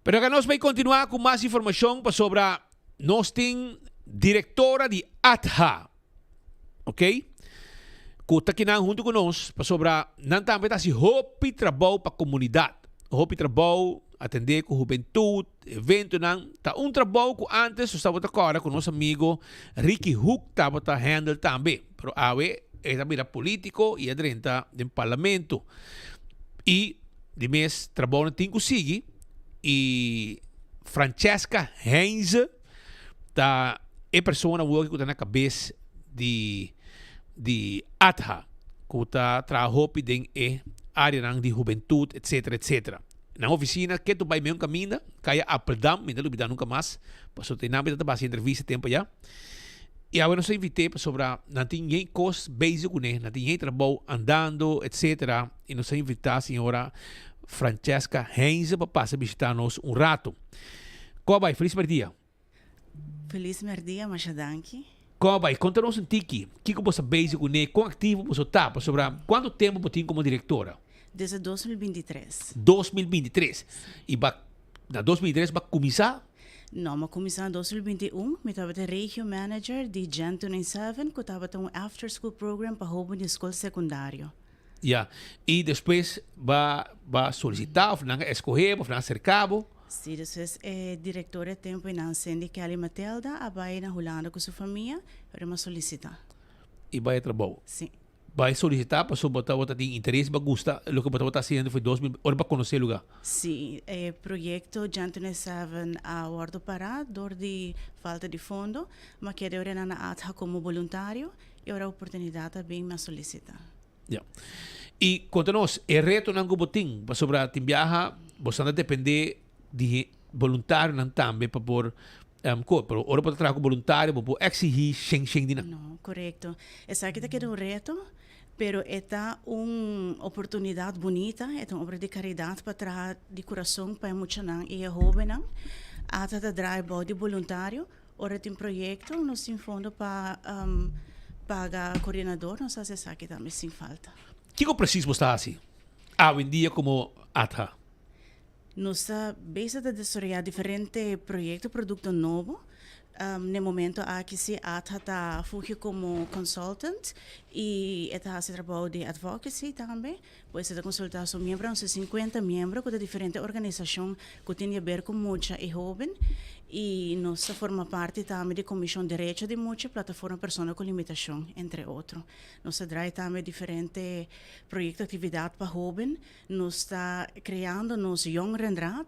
Pero acá nos bay continua cu mas informacion pasobra nos tin directora di ATHA, ok, cu ta kinan hunto cu nos pasobra nan tambe ta haci hopi trabou pa comunidad, hopi trabou atende cu hubentud, Eventonan ta un trabou ku antes nos tabata kòrda ku nos amigo Ricky Hoek tabata handle tambe, pero awe e ta bira polítiko i a drenta den parlamento. I di mes trabounan tin ku sigui i Francesca Heinze ta e persona awor ku ta na kabes di di ATHA ku ta traha hopi den e areanan di hubentut etcetera etcetera. Nan oficina ke tu bai meun caminda, caya Appeldam, mi no ta lubida nunca mas, pasobra te nan mi ta basa entrevista tempo ya. Y awe nos a invite pasobra nan tin yen cos bezig cune, nan tin yen trabou andando etcetera y nos a invita señora Francesca Heinze pa pasa bishita nos un rato. Con a bai? Feliz merdia. Feliz merdia, masha danki. Con a bai? Conta nos un tiki, kico bo sa bezig cune, con activo boso ta, pasobra cuanto tempo bo tin como directora? Desde 2023. 2023. Y ba na 2023 ba cuminsa? No, mi a cuminsa na 2021. Mi tabata regio manager di Gen 297 cu tabata un after school program pa hoben di scol secundario. Ya. Y despues ba ba solicita of nan a escoge bo of nan a acerca bo? Sí, despues e director e tempo einan Cindy Kelly Matelda a bai na Hulanda cu su famia, pero mi a solicita. Y bai a trabou? Sí. Bai solicita pasobra bo tabata tin interes, bo a gusta loke bo tabata haciendo for 2000, ora bo a conoce e lugar? Sí, e proyecto Gen 27 a wordo para dor di falta di fondo, mi a keda ora nan a atha como boluntario y ora oportunidad a bin mi a solicita. Ya. I konta nos e retonan ku bo tin, pasobra tin biaha bo sa ta dependé di boluntarionan tambe pa por ko, pero ora bo ta traha ku boluntario bo por eksihí shen shen di nan. No, korekto. Esaki ta keda un reto, pero e ta un oportunidat bunita, e ta un obra di karidat pa traha di kurason pa e muchanan i e hóbennan. Ata ta draai bou di boluntario. Ora tin proyecto nos tin fondo pa paga coordinador nos haci esaki tambe sin falta. Kico precies bo sta haci awendia como ATHA? Nos ta bezig ta desaroya diferente proyecto, producto nobo. Na e momento aki si ATHA ta fungi como consultant y e ta haci trabou di advocacy tambe. Pues e ta consulta su miembronan, su 50 miembro cu ta diferente organisacion cu tin di haber cu mucha y hoben. Y nos ta forma parti tambe di Comision Derecho di Mucha y Plataforma Persona cu Limitacion, entre otro. Nos ta draai tambe diferente proyecto, actividad pa hoben. Nos ta creando nos Jongerenraad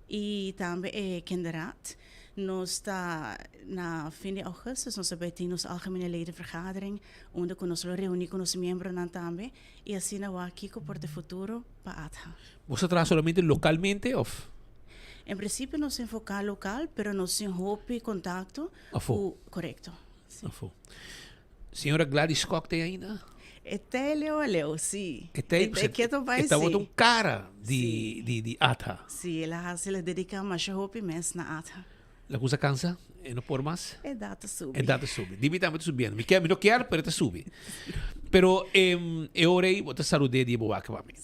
y tambe e Kinderraad. Nos ta na fin di augustus nos ta bay tin nos Algemene Ledenvergadering unda cu nos lo reuni cu nos miembronan tambe. Y asina wak kico por ta e futuro pa ATHA. Bo sa traha solamente localmente of? En principio nos enfoca local, pero nos tin hopi contacto Afo. cu, corecto. Si. Afo. Señora Gladys Kok ta ainda? E ta e leu a leu, si. E ta E ta e keto bai, E tabata si. un cara di, di, di ATHA. Si, el a haci, el a dedica masha hopi mes na ATHA. La cosa cansa, e no por mas. Edad ta subi. Edad ta subi. Di mi tambe ta subiendo. Mi kier, mi no kier, pero e ta subi. Pero em, e ora ei bo ta salud'é di e bo wak pa mi.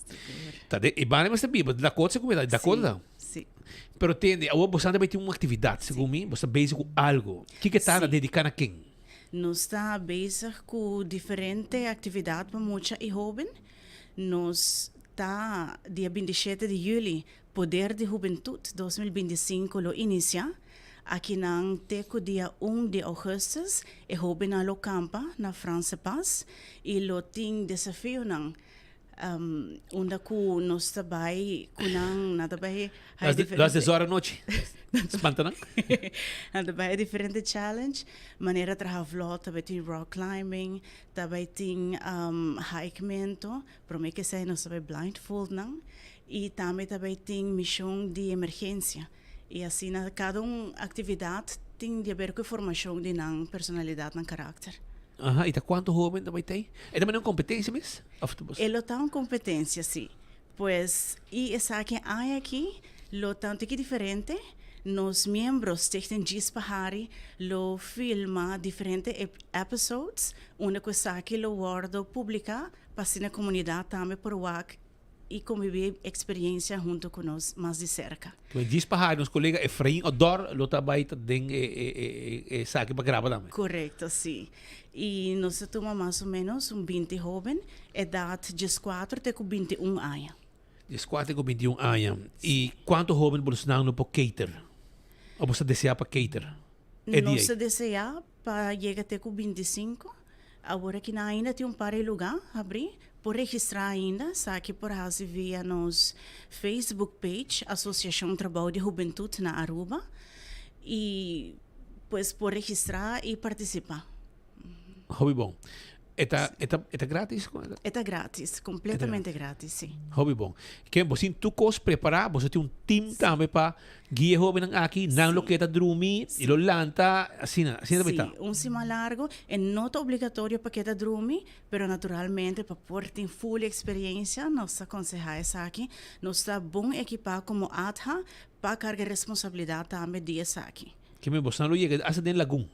Ta de, e banda mester biba, Dakota se kumida, Dakota. Si, si. Pero tende, awor bo sa ta tin un actividad, segun mi, bo sta bezig ku algo. Kiko ta na dedica na ken? Nos ta bezig ku diferente actividad pa mucha i hoben. Nos ta dia 27 di juli Poder di Hubentut 2025 lo inicia. Akinan te cu dia un di augustus e hobennan lo campa na Franse Pas y lo tin desafionan unda cu nos ta bay cu nan, nan ta bay hay diferente. Las des ora anochi? Spanta nan? Nan ta bay diferente challenge, manera traha vlot, ta bay tin rock climbing, ta bay tin hikemento, Prome ke esei nos ta bai blindfold nan y tambe ta bai tin mision di emergencia y asina cada un actividad tin di haber cu e formacion di nan personalidad, nan karakter. Aha, y ta cuanto hoben ta bai tei? E ta manda un competencia mes? Of ta E lo ta un competencia, si. Pues, y esaki aña aki lo ta un tiki diferente. Nos miembro Stichting Djis pa Hari lo filma diferente episodes unda cu esaki lo wordo publica pa asina comunidad tambe por wak y convivi e experiencia hunto cu nos mas di cerca. Cu Djis pa Hari nos colega Efrain Odor lo ta bay ta den e esaki pa graba tambe. Correcto, si. Y nos ta tuma mas o menos un binti hoben, edad diescuatro te cu binti un aña. Dieskuater ku bintiun aña. I kuantu hóben bo nan lo por cater? O bo sa deseá pa cater e dia Nos ei? ta deseá pa yega te ku bintisinku. Awor aki nan ainda tin un par di lugá habrí. Por registrá ainda. Esaki por hasi via nos Facebook page, Asosiashon Trabou di Hubentut na Aruba. I pues por registrá i partisipá. Hopi bon. E ta, e ta, e ta gratis? E ta gratis, completamente gratis, si. Hopi bon. Ken bo sin tur kos prepará, boso tin un team tambe pa guia e hóbennan aki, nan lo keda drumi i lo lanta, asina, asina ta Si, ta. un siman largo. E no ta obligatorio pa keda drumi, pero naturalmente pa por tin full experiencia nos ta konsehá esaki. Nos ta bon ekipá komo ATHA pa karga responsabilidat tambe di esaki. Ke men boso nan lo yega asta den lagun.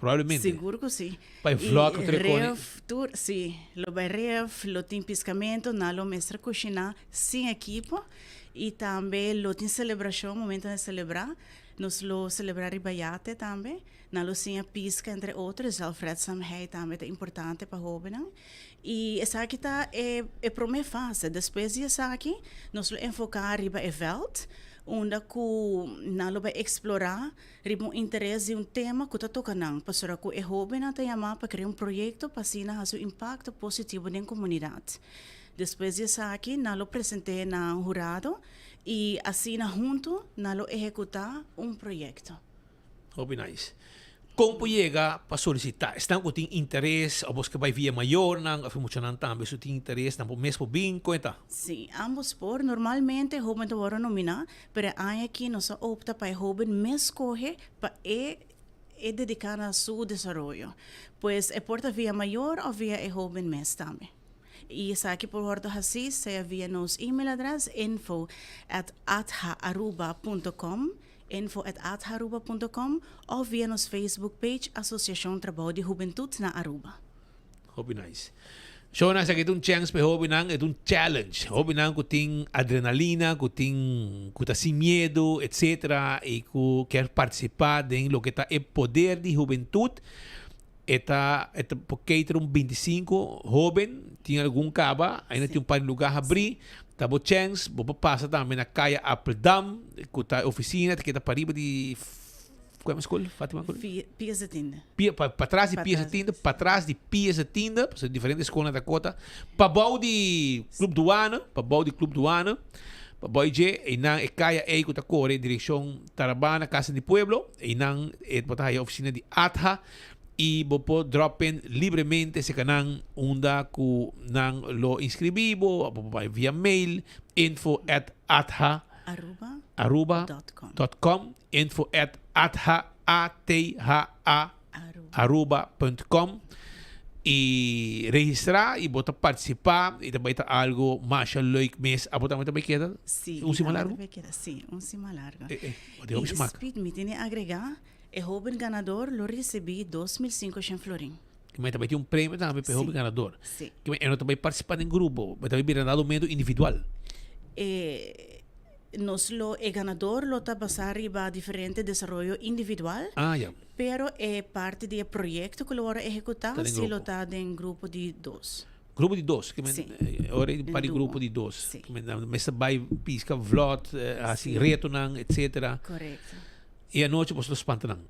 Probablemente. Sigur cu si. Pa e vlot cu trecone. Ref, tur, si. Lo bay ref, lo tin piscamento, nan lo mester cushina sin ekipo. Y tambe lo tin celebracion, momento di celebra. Nos lo celebra riba yate tambe. Nan lo siña pisca entre otro, e zelfredzaamheid tambe ta importante pa hobennan. Y esaki ta e e prome fase. Despues di esaki nos lo enfoca riba e veld, unda cu nan lo bay explora Riba un interes di un tema ku ta toka nan, pasobra ku e hóbennan ta yamá pa krea un proyekto pa asina hasi un impakto positivo den komunidat. Despues di esaki nan lo present'é na un hurado i asina huntu nan lo ehekutá un proyekto. Hopi nice. Kon por yega pa solisitá? Esnan ku tin interes òf bos ke bai via mayornan òf e muchanan tambe su tin interes nan por mes por bin? Kon e ta? Sí, ambos por. Normalmente hóben ta wòrdu nominá, Pero e aña aki nos a opta pa e hoben mes skohe pa e e dediká na su desaroyo. Pues e por ta via mayor òf via e hoben mes tambe. I esaki por wòrdu hasí sea via nos email adrès info at athaaruba punto com, info at athaaruba punto com, òf via nos Facebook page Asosiashon Trabou di Hubentut na Aruba. Hopi nice. Shona, esaki ta un chance pa e hobennan, e ta un challenge. Hobennan ku tin adrenalina, ku tin, ku ta sin miedu, etcetera, i ku kier partisipá den loke ta e poder di hubentut. E ta, e ta por cater un bintisinku hoben, tin algun kaba, ainda tin un par di lugá habrí. Ta bo chance, bo por pasa tambe na Kaya Appledam, ku ta e ofisina, ta keda pariba di Kua e skol, Fatima? Pies de Tinda. Pia, pa, patras di Pies de Tinda, patras di Pies de Tinda, pasobra diferente skolnan ta kota, pabou di Club Douane, pabou di Club Douane, pabou dje, einan e kaya ei ku ta kore direkshon Tarabana, Casa di Pueblo, einan e bo ta haya ofisina di ATHA i bo por drop in libremente serka nan unda ku nan lo inskribí bo, bo por bai via mail info at atha Aruba aruba dot com. dot com. Info at atha, A-T-H-A, aruba punt com y registra y bo ta participa y ta bay ta algo masha leuk mes. Abo tambe ta bay keda Sí, un siman mi tambe largo? ta bay keda, sí, un siman largo. Eh, eh, bo tin hopi Y smak. Speed, mi tin di agrega, e hoben ganador lo ricibi 2500 florin. Ki men ta bay tin un premio tambe pa e hoben Sí, ganador. sí. Ki men e no ta bay participa den grupo, bo ta bay bira dado momento individual. E Nos lo, e ganador lo ta basá riba diferente desaroyo individual, Ah, ya. pero e parti di e proyekto ku lo wòrdu ehekutá Ta den si lo grupo. ta den grupo di dos. Grupo di dos, ke men, Sí. ora e Den par di duo. grupo di dos. Sí. Ke men nan mester bai piska vlot, hasi Sí. retonan, etcetera. Korekto. E anochi boso lo spanta nan.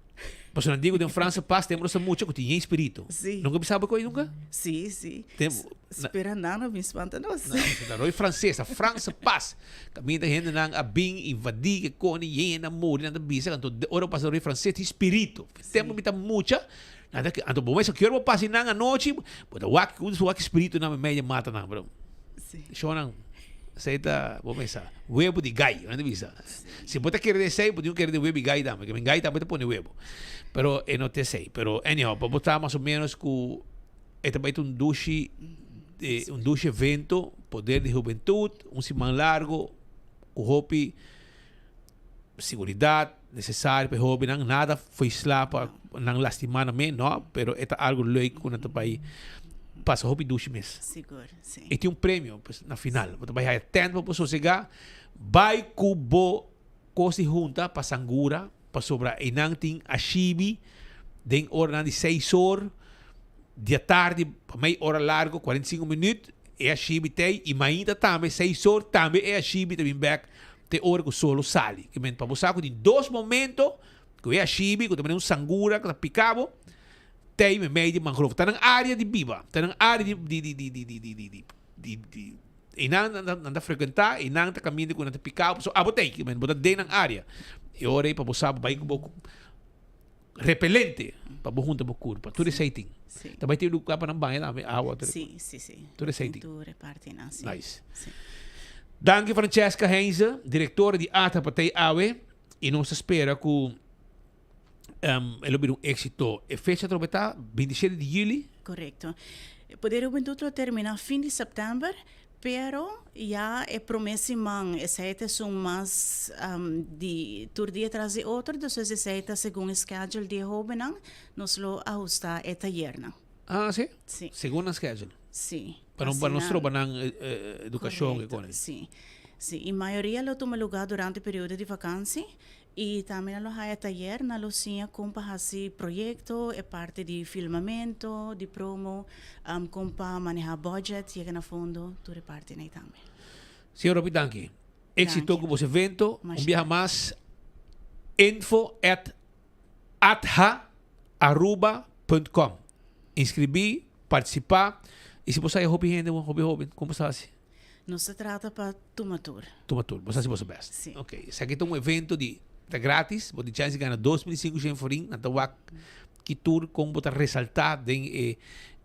Pasobra nan dico den Franse pas tempo nos ta mucha cu tin yen spirito. Sí. Nunca bisa bo coy nunca? Sí, sí. Tem, Spera nan no bin spanta nos. No, na roy Franses, na Franse pas. Caminda hende nan a bin invadi ke coni yen nan muri nan ta bisa anto ora bo pasa roy Franses tin spirito. Tempo mi ta mucha nan ta anto bo mesa kior bo pasa nan anochi bo ta wak wak spirito nan media mata nan bro. Sí. Shonan Esei ta, bo pensa, webu di gai, bo ta bisa. Si bo ta kere den esei, bo tin ku kere den webu di gai tambe, pasobra gai tambe ta pone webu. Pero e no ta esei. Pero anyhow, pa bo ta mas o menos ku e ta bai ta un dushi, un dushi evento, Poder di Hubentut, un siman largo ku hopi. Seguridad necesario pa e hobennan, nada fo'i sla pa nan lastima nan mes, no, pero e ta algo leuk cu nan ta bay pasa hopi dushi mes. Sigur, si. E tin un premio pues na final, bo ta bay haya tent pa bo sosega, bay cu bo cos di hunta pa sangura, pasobra eynan tin ashibi den oranan di seis or di atardi pa mei ora largo, 45 minuut, e ashibi t'ey y mainta tambe seis or tambe e ashibi ta bin bek Te ora ku solo sali. Ke men pa bo sa ku tin dos momento ku e a shibi, ku ta mane un sangura ku ta pika bo, tei meimei di mangrove. Ta nan area di biba, ta nan area di di di di di di di di di di di einan nan nan ta frekuentá, einan ta kaminda ku nan ta pika bo. So abo tei, ke men bo ta den nan area. E ora ei pa bo sa bo bai ku bo repelente pa bo hunta bo kurpa. Tur esei tin. Ta bai tin lugar pa nan baña tambe, awa, tur. Sí, sí, sí. Tur esei tin. Tur e partinan, sí. Nice. Sí. Danki Francesca Heinze, directora di ATA pa tei awe y nos ta spera cu um, e lo bira un éxito. E fecha atrobe ta 27 di juli. Correcto. Poder Hubentud lo termina fin di september, Pero ya e prome siman esei ta esun mas di tur dia tras di otro, despues esei ta segun e schedule di e hobennan, nos lo ahusta e tayernan. Ah, si? Si. Segun nan schedule? Si. Pa no, pa no stroba nan educacion Correcto, si. Si, y mayoria lo tuma lugar durante periodo di vakantie Y tambe nan lo haya tayer, nan lo siña con pa haci proyecto, e parti di filmamento, di promo, con pa maneha budget, yega na fondo, tur e partinan ey tambe. Señor hopi danki. Exito cu bos evento. Un biaha mas info at athaaruba punt com. Inscribi, participa y si bo sa e hopi hende, hopi hoben, con bo sa haci? Nos ta trata pa tuma tur. Tuma tur. Bo sa si bo sa best. Si. Ok. Esaki ta un evento di ta gratis. Bo tin chance di gana 2500 forin. Nan ta wak ki tur kon bo ta resalta den e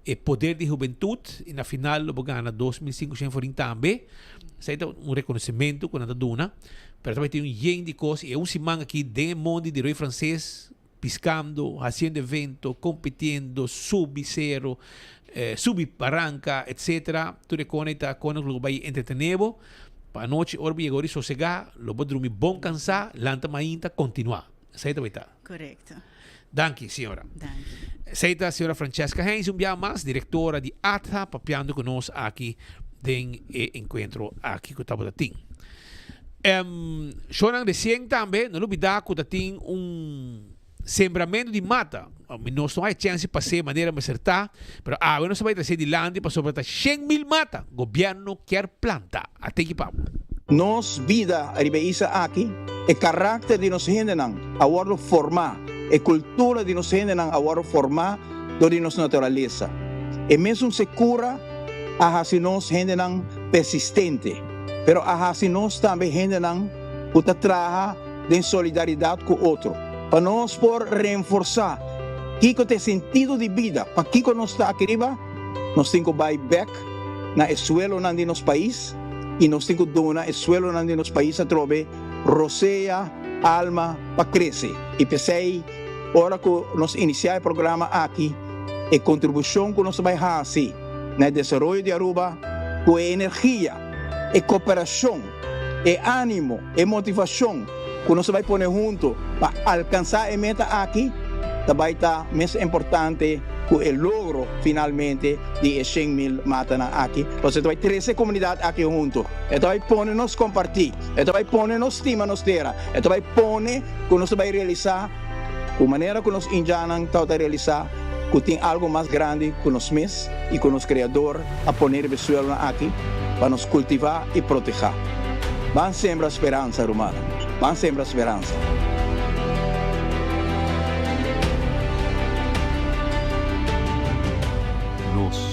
e poder di hubentud y na final lo bo gana 2500 forin tambe. Esaki ta un reconocimento ku nan ta duna. Pero ta bai tin un yen di kos y e un siman aki den e mondi di Roi Frances piscando, haciendo evento, compitiendo, subi cero, subi baranca, etc. Tur e cona ta cona cu lo bay entretene bo. Pa anochi ora bo yega ora di sosega, lo bo drumi bon cansa, lanta mainta, continua. Esey ta bay ta. Correcto. Danki, señora. Danki. Esey ta señora Francesca Heinz, un bia mas, directora di ATHA, papiando cu nos aki den e encuentro aki cu tabata tin. Shownan recien tambe, no lubida cu ta tin un sembramento di mata. Nos no hay chance pa hacer manera mester ta, pero awe nos ta bay trece dilanti pasobra ta 100,000 mata gobierno kier planta. A teki pa bo. Nos bida riba e isla aki, e karakter di nos hendenan a wòrdu formá, e kultura di nos hendenan a wòrdu formá dor di nos naturalesa. E mesun sekura a hasi nos hendenan persistente, pero a hasi nos tambe hendenan ku ta traha den solidaridat ku otro. Pa nos por reenforsá kiko ta e sentido di bida, pakiko nos ta aki riba, nos tin ku bai bèk na e suelonan di nos pais i nos tin ku duna e suelonan di nos pais atrobe rosea, alma pa krese. I p'esei ora ku nos inisiá e programa aki, e kontribushon ku nos ta bai hasi na e desaroyo di Aruba ku e energia, e koperashon, e ánimo, e motivashon ku nos ta bai pone huntu pa alkansá e meta aki ta bai ta mes importante ku e logro finalmente di e 100,000 matanan aki. Pasobra e ta bai trese e komunidat aki huntu, e ta bai pone nos kompartí, e ta bai pone nos stima nos tera, e ta bai pone ku nos ta bai realisá ku manera ku nos indjannan tabata realisá ku tin algu mas grandi ku nos mes i ku nos Kreador a pone riba e suelonan aki pa nos kultivá i protehá. Ban sembra speransa, rumannan. Ban sembra speransa. Nos.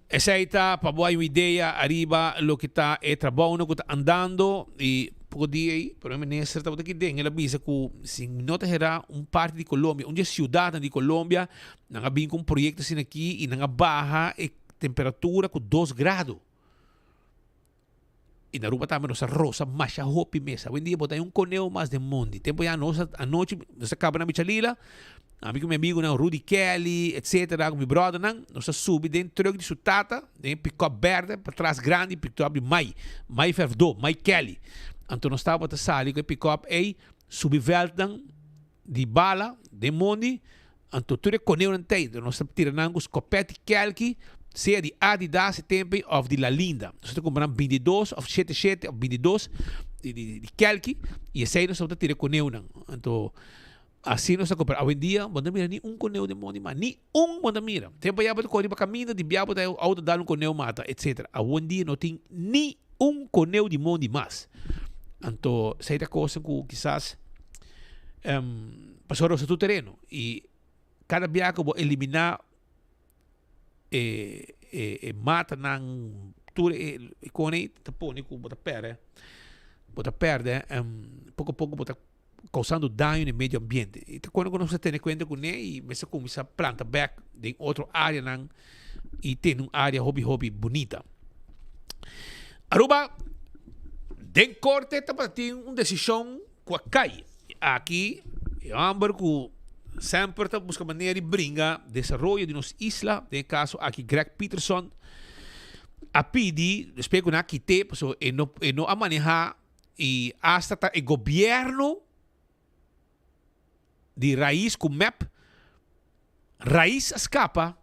Esei ta pa bo hay un idea ariba loke ta e trabounan ku ta andando i poko dia ei Prome Minister tabata aki den el a bisa ku si mi no ta hera un parti di Colombia un di e siudatnan di Colombia nan a bin ku un proyekto asina aki i nan a baha e temperatura ku dos grado. I na Aruba tambe nos a rosa masha hopi mes. Awendia bo ta hay un coneo mas den mondi. Tempo ya nos a anochi nos a caba na Michalila, ami cu mi amigonan Rudy Kelly etcetera cu mi brothernan, nos a subi den truck di su tata, den e pick-up berde patras grandi pick-up di Mai, Mai Verfdo, Mai Kelly. Anto nos tabata sali ku e pikòp ei, subi vèltnan di bala den mondi, anto tur e koneunan ta ei. Nos ta tira nan ku skopèt i kèlki, sea di Adidas e tempu ei òf di La Linda. Nos ta kumpra nan bintidos òf shete shete òf bintidos di di kèlki i esei nos tabata tira e koneunan. Anto asina nos ta kumpra. Awendia bo no ta mira ni un koneu den mondi mas, ni un bo no ta mira. Tempu ayá bo ta kore riba kaminda di bia bo ta outo dal un koneu mata etsetera. Awendia no tin ni un koneu di mondi mas. Anto esei ta kosnan ku kisas pasobra nos ta tur tereno i kada bia ku bo eliminá e e matanan tur e kone ei ta pone ku bo ta pèrdè bo ta pèrdè poko poko bo ta causando daño na e medio ambiente. Y ta cuando cu nos a tene cuenta cu ne y mester cuminsa planta bek den otro areanan y tene un area hopi hopi bunita. Aruba den corte tabata tin un decision cu a cay. Aki e homber cu semper ta busca manera di bringa desaroyo di nos isla, den e caso aki Greg Peterson, a pidi despues cu nan a kite pasobra e no e no a maneha Y hasta ta e gobierno di Raiz cu mep, Raiz a scapa,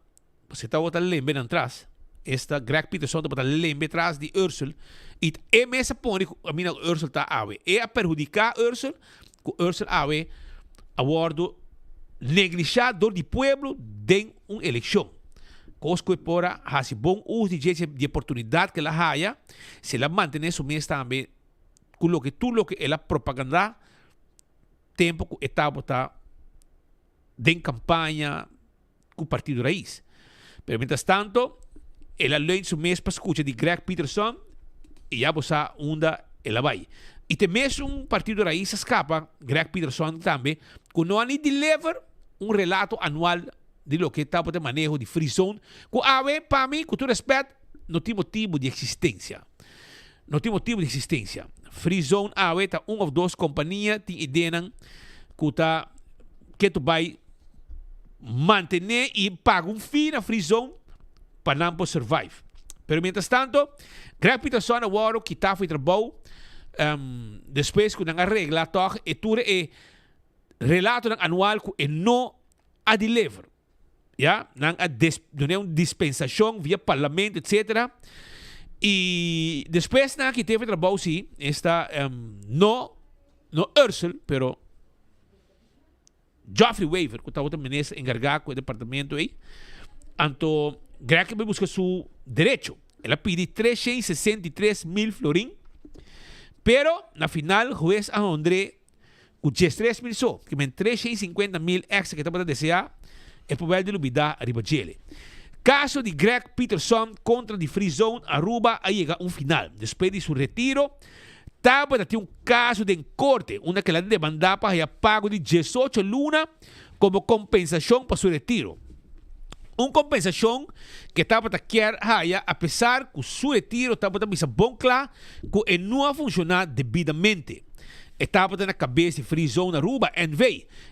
pasobra tabata lembe nan tras, esta Greg Peterson tabata lembe tras di Ursel, y e mes a pone cu caminda cu Ursel ta awe. E a perhudica Ursel, cu Ursel awe a wordo neglisha door di pueblo den un eleccion. Cos cu e por a haci bon uso di dje di e oportunidad cu el a haya, si el a mantene su mes tambe cu loke tur loke el a propaganda tempo cu e tabata den campaña cu Partido Raiz. Pero mientras tanto el a leun su mes pa scucha di Greg Peterson y ya bo sa unda el a bay. Y te mesun Partido Raiz a scapa Greg Peterson tambe cu no a ni deliver un relato anual di loke tabata e maneho di Free Zone cu awe pa mi cu tur respet no tin motibo di existencia. No tin motibo di existencia. Free Zone awe ta un of dos compania tin ideanan cu ta ke tu bay mantene y paga un fee na Free Zone pa nan por survive. Pero mientras tanto Greg Peterson a worde kita for di trabou despues cu nan a regla toch e tur e relatonan anual cu e no a deliver. Ya, nan a des, duna un dispensacion via parlamento etcetera. Y despues nan a kita e trabou si, esta no, no Ursel, pero Geoffrey Wever, cu tabata minister encarga cu e departamento ey. Anto Greg a bay busca su derecho. El a pidi 363 mil florin, pero na final huez a hondre Ku 13 mil so, ke men 350 mil èkstra ke tabata deseá, e por wèl di lubidá riba djele. Kaso di Greg Peterson kontra di Free Zone Aruba a yega un final. Despues di su retiro, tabata tin un kaso den korte unda ke el a demandá pa haya pago di 18 luna komo kompensashon pa su retiro. Un kompensashon ke tabata kier haya apesar ku su retiro tabata bisa bon kla ku e no a funshoná debidamente. E tabata na kabes di Free Zone Aruba NV.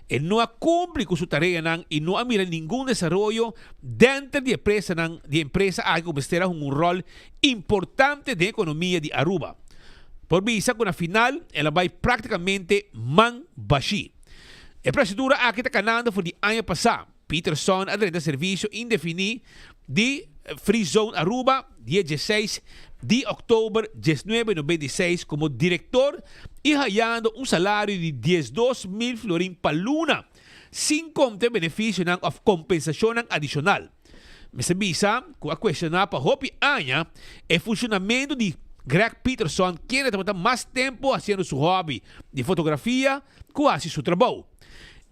E no a kumpli ku su tareanan i no a mira ningun desaroyo denter di e presanan di e empresa aki ku mester a hunga un ròl importante den ekonomia di Aruba. Por bisa ku na final el a bai praktikamente man bashí. E prosedura aki ta kanando for di aña pasá. Peterson a drenta servisio indefiní di Free Zone Aruba dia 16 di òktober 1996 komo direktor i hayando un salario di 12 mil florin pa luna, sin konta e benefisionan òf kompensashonnan adishonal. Mester bisa ku a kuestioná pa hopi aña e funshonamentu di Greg Peterson kende tabata mas tempu hasiendo su hòbi di fotografia ku hasi su trabou.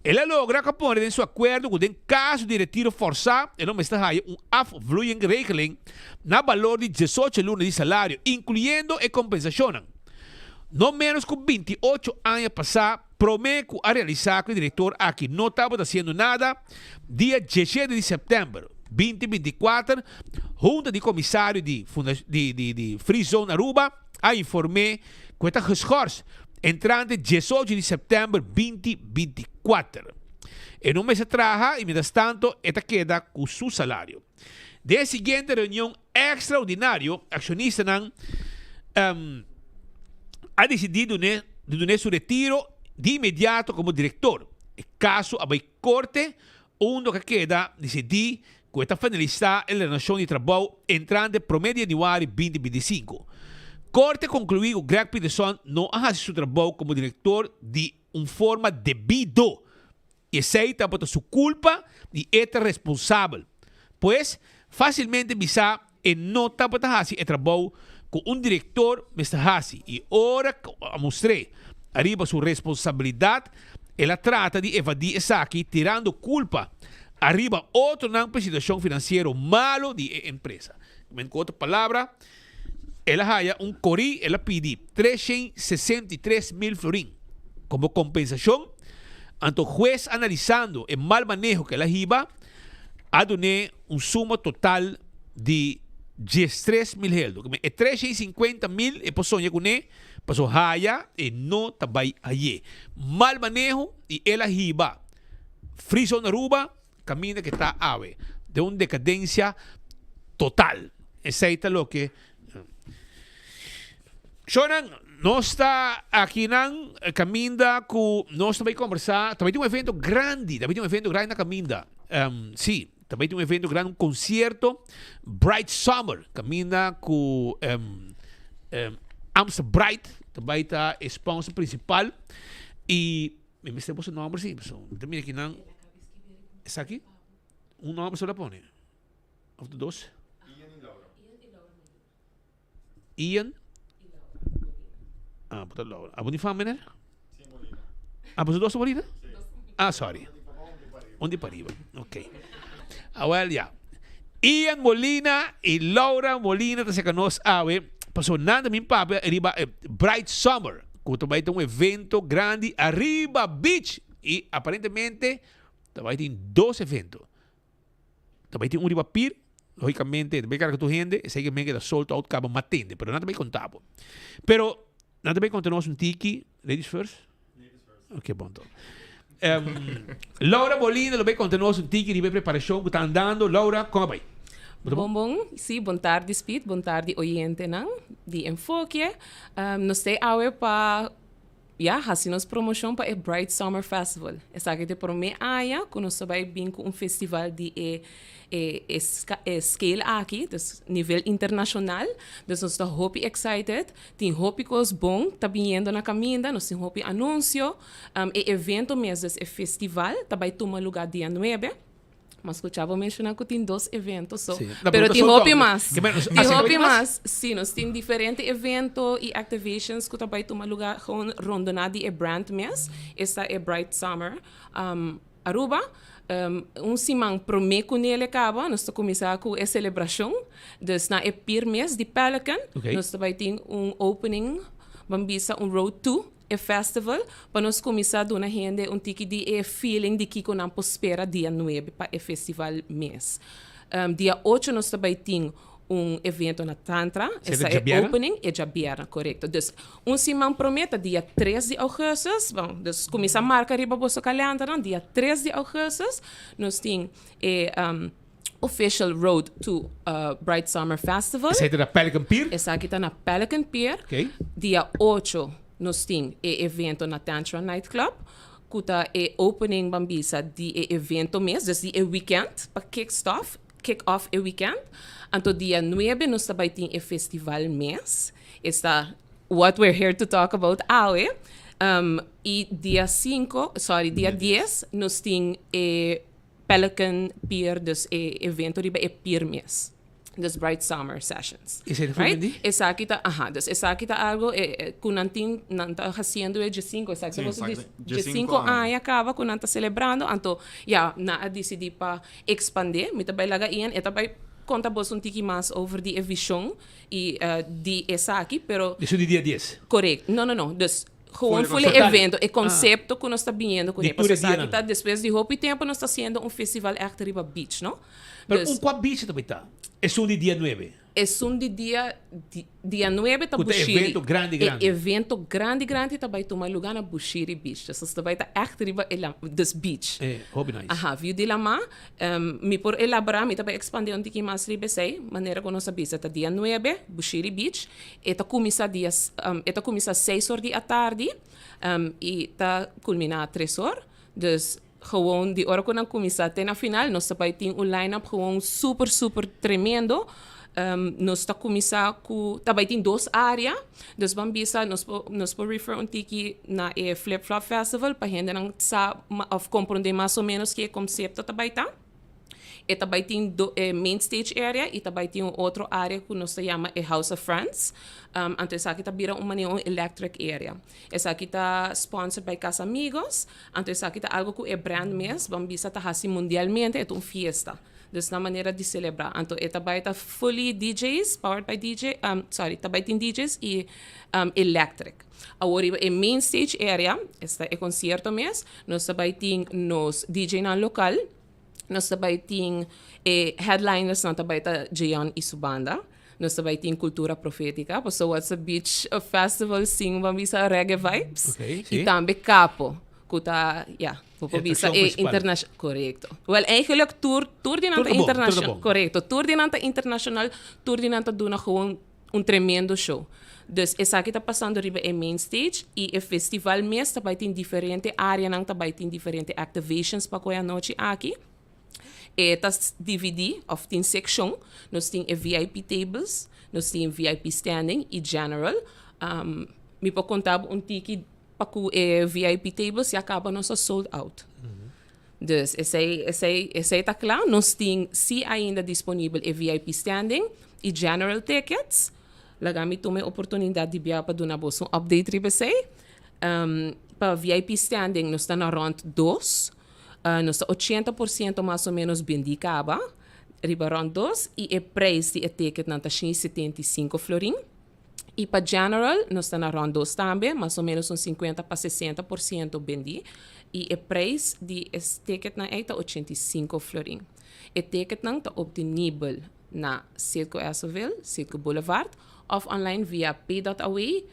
El a logra ku a pone den su akuerdo ku den kaso di retiro fòrsá e lo mester haya un afvloeiingregeling na balor di 18 luna di salario, inkluyendo e kompensashonnan. No ménos ku 28 aña pasá, promé ku a realisá ku e direktor aki no tabata hasiendo nada, dia 17 di sèptèmber 2024, Hunta di Komisario di di Free Zone Aruba a inform'é ku e ta geschors entrante 18 di sèptèmber 2024. E no mester traha i mientrastanto e ta keda ku su salario. Den e siguiente reunion ekstraordinario, akshonistanan. a disidí dun'é di dun'é su retiro di inmediato komo direktor. E kaso a bai korte unda ku a keda disidí ku e ta finalisá e relashon di trabou entrante promé di yanüari 2025. Korte a konkluí ku Greg Peterson no a hasi su trabou komo direktor di un forma debido i esei tabata su kulpa i e ta responsabel. Pues, fásilmente bisá e no tabata hasi e trabou ku un direktor mester hasi i ora ku a mustr'é ariba su responsabilidat el a trata di evadí esaki tirando kulpa ariba otronan pa e situashon finansiero malu di e empresa. Men ku otro palabra, el a haya un korí, el a pidi 363 mil florin komo kompensashon, anto hues analisando e mal maneho ku el a hiba a dun'é un suma total di 13 mil heldo. E 350 mil e por soña kuné, paso haya e no ta bai hay'é. Mal maneho i el a hiba Free Zone Aruba kaminda ku ta awe den un dekadensia total. Esei ta loke. Shonan, nos ta akinan kaminda ku nos ta bai kombersá. Ta bai tin un evento grandi, ta bai tin un evento grandi na kaminda. Sí, ta bai tin un evento grandi, un konsierto Bright Summer, kaminda ku Amstel Bright ta bai ta e sponsor prinsipal. I mi mester boso nòmber sí, pasobra mi ta mira akinan esaki un nòmber so la pone òf ta dos? Ian Ah, bo ta Laura. Abo ni fam, meneer? Ah, boso dos Molina? Ah, sorry. Un di pariba. Ok. Ah, well, ya. Ian Molina y Laura Molina ta seca nos awe. Paso nan ta min papia riba eh, Bright Summer. Ku ta bai ta un evento grandi ariba beach. Y aparentemente ta bai tin dos evento. Ta bai tin un riba pir, logicamente, ta bai carga tur hende, esei ke men keda sold out caba matende, pero nan ta bai conta bo. Pero nan ta bai conta nos un tiki, ladies first? Ok, bon to. Um, Laura Molina lo bai conta nos un tiki riba e preparacion cu ta andando. Laura, con a bai? Bo ta Bon bon, sí, bon tardi Speed, bon tardi oyentenan di Enfoke. Um, nos ta awe pa ya, hasi nos promocion pa e Bright Summer Festival. Esaki ta e prome aña cu nos ta bay bin cu un festival di e e e e scale aki, dus nivel internacional. Dus nos ta hopi excited, tin hopi cos bon ta biniendo na caminda, nos tin hopi anuncio. Um, e evento mes, dus e festival, ta bay tuma lugar dia nuebe. M'a scucha bo menciona cu tin dos evento so. Sí. No, Pero pero tin son hopi dos. mas. Que menos- Tin ah, sí, hopi hopi mas? mas. Sí, nos tin diferente evento y activations cu ta bay tuma lugar gewoon rondona di e brand mes. Esta e Bright Summer um, Aruba. Um, un siman prome cu nele caba, nos ta cuminsa cu e celebracion. Dus na e pier mes di Pelican, Ok. nos ta bay tin un opening, ban bisa un road to e festival, pa nos cuminsa duna hende un tiki di e feeling di kico nan por spera dia 9 pa e festival mes. Um, dia 8 nos ta bay tin un evento na Tantra, Esey esa ta e djabièrnè? opening, e djabièrnè, correcto. Dus un siman prome ta dia 3 di augustus, bon, dus cuminsa marca riba boso calendarnan, dia 3 di augustus nos tin e um, official road to uh, Bright Summer Festival. Esey ta na Pelican Pier? Esaki ta na Pelican Pier. Ok. Dia 8 nos tin e evento na Tantra Nightclub, ku ta e opening ban bisa di e evento mes, dus di e weekend, pa kick-off, kick off e weekend. Anto dia 9 nos ta bay tin e festival mes. Esta what we're here to talk about awe. Um, y dia 5, sorry, dia 10 nos tin e Pelican Pier, dus e evento riba e pier mes. Dus Bright Summer Sessions. Esey ta Right? di? Esaki ta, aha, dus esaki ta algo eh, eh, ku nan tin, nan ta haciendo e 15, exacto, Sí, boso exacto. di 15 15 aña caba ku nan ta celebrando, anto ja, nan a decidi pa expande, mi ta bay laga Ian, e ta bay conta boso un tiki mas over di e vision y eh, di esaki, pero Eso di dia 10. Correct. No, no, no. Dus gewoon Full full e concepto. evento, e concepto ku nos ta biniendo Di kuné. tur e Pasobra esaki dianan. ta despues di hopi tempo nos ta haciendo un festival echt riba beach, no? Pero Dus un kua beach ta bay ta? Esun di dia 9. Esun di dia di dia nuebe ta Ku ta Bushiri. evento grandi grandi. E evento grandi grandi ta bai tuma luga na Bushiri Beach. Dus nos ta bai ta ègt riba e la dus beach. E, hopi nice. Aha, view di lamá. Mi por elaborá, mi ta bai ekspandé un tiki mas riba esei. Manera ku nos a bisa ta dia nuebe, Bushiri Beach. E ta kuminsá dia e ta kuminsá seis or di atardi i ta kulminá tres or. Dus Gewoon di ora ku nan kuminsá te na final nos ta bai tin un line up gewoon super super tremendo. Nos ta kuminsá ku ta bai tin dos área, dus ban bisa nos por nos por refer un tiki na e Flip Flop Festival pa hendenan sa òf komprondé mas o ménos ke e konsepto ta bai ta. E ta bai tin do e main stage area y ta bai tin un otro area cu nos ta yama e House of Friends. Anto esaki ta bira un manera un electric area. Esaki ta sponsored by Casamigos. Anto esaki ta algo cu e brand mes ban bisa ta haci mundialmente, e ta un fiesta. Dus na manera di celebra. Anto e ta bai ta fully DJ's, powered by DJ, sorry, ta bai tin DJ's y electric. Awor riba e main stage area, esta e concierto mes, nos ta bai tin nos DJ-nan local. Nos ta bai tin e headlinersnan ta bai ta Jeon y su banda. Nos ta bai tin Cultura Profética, pasobra What's Up Beach Festival sin ban bisa reggae vibes. Okay, Y sí. tambe Capo, cu ta, ya, bo por bisa Atraccion e principal. internacion-, corecto. Wel, eigenlijk tur, tur di nan Tur ta ta bon, tur ta internacion-, bon. corecto, tur di nan ta internacional, tur di nan ta duna gewoon un tremendo show. Dus esaki ta pasando riba e main stage y e festival mes ta bay tin diferente areanan, ta bay tin diferente activations pa cu e anochi aki. E ta dividi of tin seccion, nos tin e VIP tables, nos tin VIP standing y general. Mi por conta bo un tiki pa cu e VIP tables ya caba nos a sold out. Dus esei, esei, esei ta kla. Nos tin si ainda disponibel e VIP standing i general tickets. Laga mi tuma e oportunidat di bia pa duna boso un update riba esei. Pa VIP standing nos ta na rond dos. Nos ta ochenta por siento mas o menos bendí kaba riba rond dos i e prijs di e ticketnan ta shin i 75 florin. I pa general nos ta na rond dos tambe, mas o menos un 50 pa 60% bendí. I e prijs di e ticketnan ei ta 85 florin. E ticketnan ta obtenibel na Citgo Essoville, Citgo Boulevard, of online via pay.away,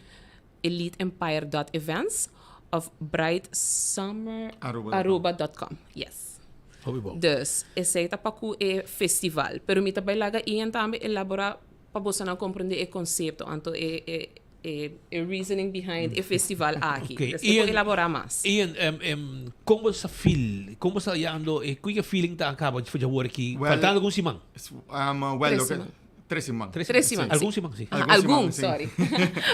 eliteempire.events of brightsummer.aruba.com. Yes. Hopi bon. Dus, esei ta pa ku e festival. Pero mi ta bai laga Ian tambe elabora Pa bosonan comprende e concepto anto e e e e reasoning behind e festival aki. Okay. Pues e por elabora mas. Ian, em, em, con bo sa feel? Con bo sa yando? E cuica feeling ta acaba for dje awor aki? Well, Faltando algun siman. Um, well, Tres loke, siman. tres siman. Tres Tres siman, Algun sí. siman, sí. Aha, algun, siman, sí. sorry.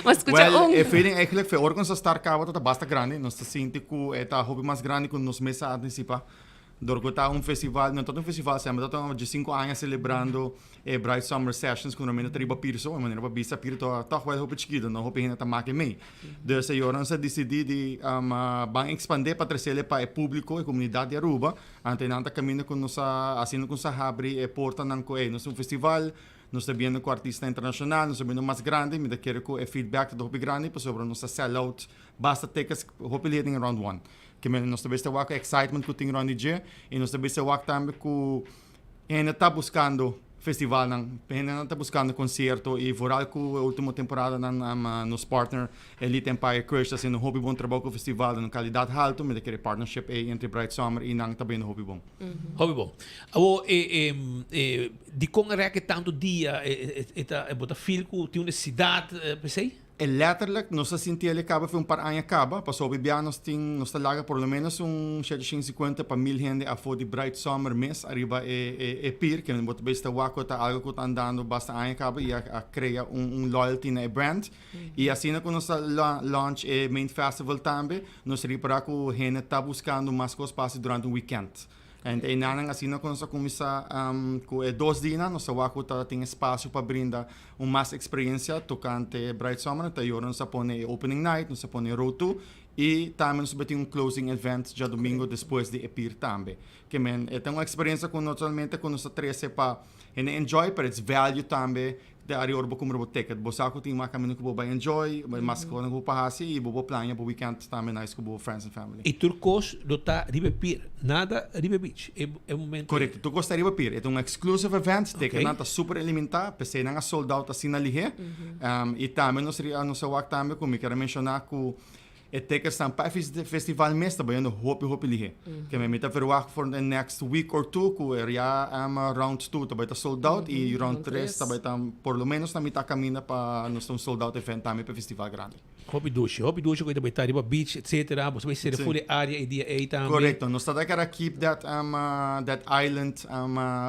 Ma scucha Well, un. e feeling eigenlijk fe ora cu nos a start caba ta basta grandi. Nos ta sinti cu e ta hopi mas grandi cu nos mes a anticipa. Dor cu ta un festival, no ta un festival semper, ta un 5 aña celebrando e Bright Summer Sessions cu normalmente ta riba pier so, e manera pa bisa pier ta toch wel hopi chikito, no hopi hende ta make mee. Dus e ora nos a dicidi di ban expande pa trecele pa e publico, e comunidad di Aruba, anto nan ta caminda cu nos a, haciendo cu nos a habri e portanan cu ey, nos ta un festival, nos ta biendo cu artista internacional, nos ta biendo mas grandi, mi ta kere cu e feedback ta hopi grandi pasobra nos a sell out basta tickets hopi lihe den round one. Ke men nos ta bisa wak e excitement ku tin rond di dje i nos ta bisa wak tambe ku hende ta buskando festivalnan, hendenan ta buskando konsierto i vooral ku e ultimo temporadanan nos partner Elite Empire Crush ta hasiendo hopi bon trabou ku festival den un kalidat haltu, mi ta kere partnership ei entre Bright Summer i nan ta bayendo hopi bon. Hopi bon. Awor e e dikon a rèk e tantu dia e ta bo ta feel ku tin un nesesidat p'esei? E letterlijk, nos a sinti el e caba fe un par aña caba, pasobra hopi bia nos tin, nos ta laga por lo menos un 750 pa 1000 hende afo di Bright Summer mes ariba e e e pier, kende bo ta bes ta wak cu ta algo cu ta andando basta aña caba y a a crea un un loyalty na e brand. Y asina cu nos a launch e main festival tambe, nos ripara cu hende ta buscando mas cos pa haci durante un weekend. En einanan asina ku nos a kuminsá ku e dos dianan, nos a wak ku ta tin espasio pa brinda un mas eksperensia tokante Bright Summer. Ta yora nos a pone e opening night, nos a pone e road to i tambe nos a tin un closing event djadumingo despues di e pier tambe. Ke men e ta un eksperensia ku no solamente ku nos ta trese pa hende enjoy, pero it's value tambe. Te ari ora bo kumpra bo ticket. Bo sa ku tin mas kaminda ku bo bai enjoy, mas kosnan ku bo por hasi i bo por plania bo weekend tambe nice ku bo friends and family. I tur kos lo ta riba e pier, nada riba e beach e e momento ei. Korekto, tur kos ta riba pier. E ta un exclusive event, ticketnan ta super eliminta, p'esei nan a sold out asina lihé. I tambe nos nos a wak tambe ku mi kier a menshoná ku E ticketsnan pa e festival mes ta bayendo hopi hopi lihé. Ke mi ta verwagt for the next week or two ku e ria round two ta bai ta sold out i round tres ta bai ta por lo menos na mitá kaminda pa nos ta un sold out event tambe pa e festival grandi. Hopi dushi, hopi dushi ku e ta bai ta riba beach etcetera, bo ta bai sera full e area e dia ei tambe. Korekto, nos ta kere keep that that island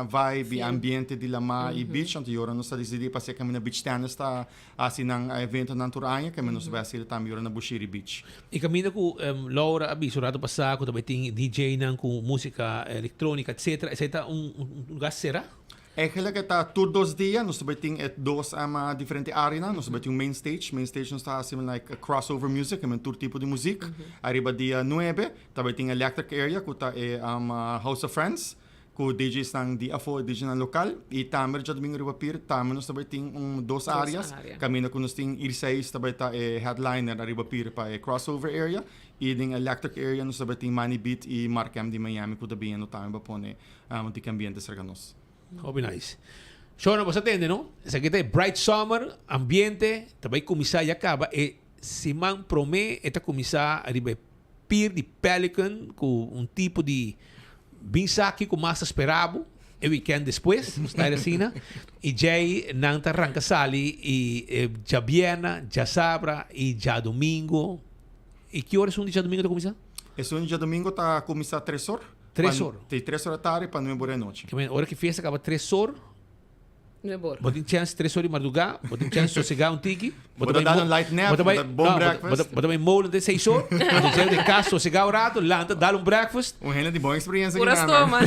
vibe i ambiente di lamá i beach, anto yora nos ta disidí pa hasi e kaminda beach tennis ta Hasi nan eventonan tur aña, kende nos bai hasi tambe ora na Bushiri Beach. E kaminda ku Laura a bisa un rato pasá ku ta bai tin DJ-nan ku músika elektrónika etcetera, esei ta un lugar será? Eigenlijk e ta tur dos dia, nos ta bai tin e dos diferente áreanan, nos ta bai tin un main stage, main stage nos ta hasi like crossover music, kende tur tipo di muzik. Ariba dia nuebe ta bai tin electric area ku ta e House of Friends, Ku DJsnan di afó i DJnan lokal i tambe djadumingu riba pir tambe nos ta bai tin un dos áreas kaminda ku nos tin Irseis ta bai ta e headliner ariba pir pa e crossover area i den electric area nos ta bai tin Manny Beat i Markem di Miami ku ta biniendo tambe pa pone un tiki ambiente serka nos. Hopi nice. Shona bo sa tende no? Esaki ta e Bright Summer ambiente ta bai kuminsá ya kaba e siman promé e ta kuminsá riba e Pier di Pelican ku un tipo di bin sa kiko mas ta spera bo e weekend despues, nos ta asina, i djei nan ta ranka sali i djabièrnè, djasabra i djadumingu. I ki ora esun di djadumingu ta kuminsá? Esun di djadumingu ta kuminsá tres or. Tres or. Di tres or atardi pa nuebe or di anochi. Ora ki fiesta kaba tres or. Nuebe or. Bo tin chèns tres or di mardugá, bo tin chèns sosegá un tiki. Bo ta dal un light nap, bo ta bon breakfast. Bo ta bai molen te seis or, anto djei den kas sosegá un rato, lanta, dal un breakfast. Un hende tin bon experiencia Pura stoma.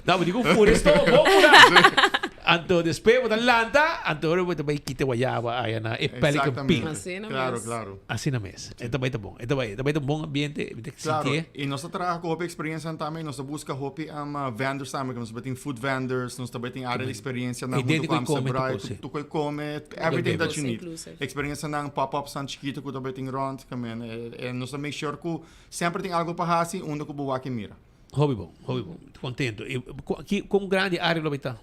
No, bo di ku pura stoma, bon pura. Anto despues bo ta lanta, anto ora bo ta bai kita guayaba aya na e Pelican Peak. Asina mes. Claro, claro. Asina mes. E ta bai ta bon. E ta bai, e ta bai ta un bon ambiente, mi ta Claro, sintié. i nos ta traha ku hopi experiencianan tambe, nos ta buska hopi vendors tambe, ku nos ta bai tin food vendors, nos ta bai tin área di experiencianan huntu ku Amstel Bright, tur ku e kome, everything that you need. Experiencianan, pop-upsnan chikitu ku ta bai tin rònt, ke men, e nos ta make sure ku semper tin algu pa hasi unda ku bo wak i mira. Hopi bon, hopi bon. Mi ta contento. I ki, kon grandi e área lo bai ta?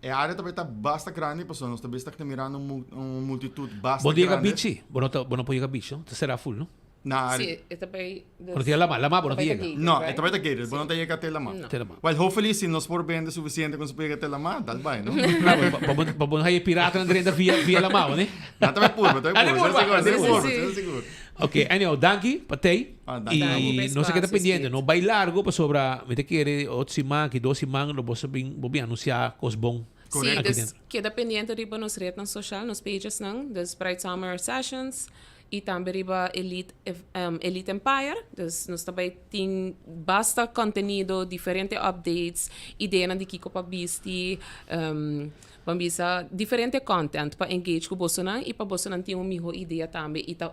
E área ta bai ta basta grandi pasobra nos ta bista ta mirando un multitud basta Bo no yega grandi. beach si? Bo no ta, bo no por yega beach no? Ta será full no? Na Sí, e ta bai. Bo no ta yega lama, lama bo no ta yega. No, e ta bai ta gated, bo no ta yega te lama. Te lama. Well, hopefully si nos por bende suficiente ku nos por yega te lama, dal bai no? Pa bo, pa bo no haya e piratanan drenta via, via lama bo ne? Nan ta bai purba, ta bai purba, sigur, sigur, sigur, sigur. Ok, anyhow, danki pa tei. I nos a keda pendiente, no bai largo pasobra mi ta kere otro siman, aki dos siman lo boso bin, bo bin anuncia cos bon Sí, aki dus dentro. keda pendiente riba nos rednan social, nos pagesnan, dus Bright Summer Sessions i tambe riba Elite, Elite Empire. Dus nos ta bai tin basta contenido, diferente updates, ideanan di kiko pa bisti, Ban bisa diferente content pa engage cu bosonan y pa bosonan tin un miho idea tambe y ta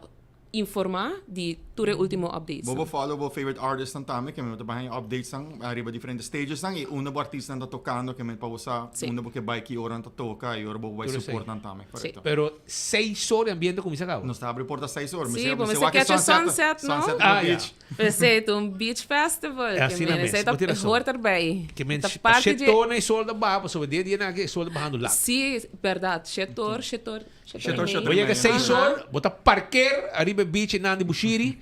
informa di tur e ultimo updates Bo nan. por follow bo favorite artist nan tambe ke men bo ta bai haña updates nan ariba diferente stages nan y unda bo artist nan ta tocando ke men pa bo sa unda bo ke bai ki ora nan ta toca y ora bo bai Tur esei. support nan tambe. Correcto. Pero seis or e ambiente cuminsa caba. Nos ta habri porta seis or. Sí, bo mester catch e sunset no? Sunset riba Ah, ya. beach. P'esei ta un beach festival. E asina Ke men mes, esei ta bo tin rason. hoort erbij. Ke men Ta parti shet dje. tor na e sol ta baha pasobra dia dia nan aki e sol ta bahando lat. Sí, berdad. Shet or, shet or, shet or i Bo mei. yega seis or, bo ta parker ariba e beach einan di Bushiri,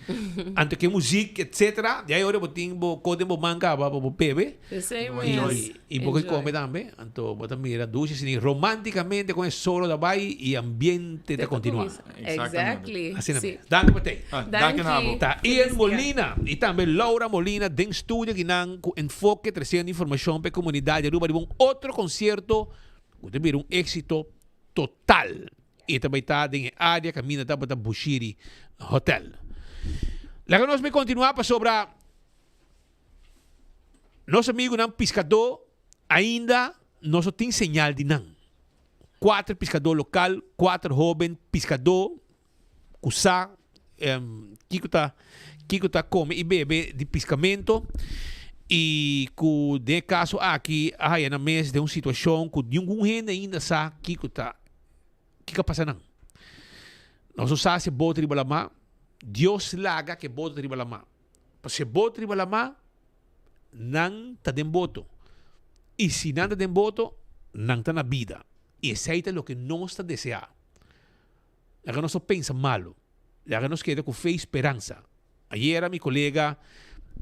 anto ke muziek etcetera, di ai ora bo tin bo ko den bo man kaba pa bo bebe. P'esei mes. I bo ke kome tambe, anto bo ta mira dushi asina romanticamente kon e solo ta bai i ambiente ta kontinua. Exactly. Asina Sí. mes. Danki pa tei. Danki na bo. Ta Ian Molina i tambe Laura Molina den studio akinan ku Enfoke tresiendo informashon pa e komunidat di Aruba riba un otro konsierto ku ta bira un éksito total i ta bai ta den e área kaminda tabata Bushiri Hotel. Laga nos bai kontinua pasobra Nos amigunan piskadó ainda no so tin señal di nan. Kuater piskadó lokal, kuater hóben piskadó ku sa kiko ta kiko ta kome i bebe di piskamento. I ku den e kaso aki a haya nan mes den un situashon ku ningun hende ainda sa kiko ta kiko a pasa nan. Nos no sa si e boto riba lamá, Dios laga ku e boto ta riba lamá. Pasobra si e boto riba lamá, nan ta den boto. I si nan ta den boto, nan ta na bida. I esei ta loke nos ta deseá. Laga nos no pensa malu. Laga nos keda ku fe i speransa. Ayera mi kolega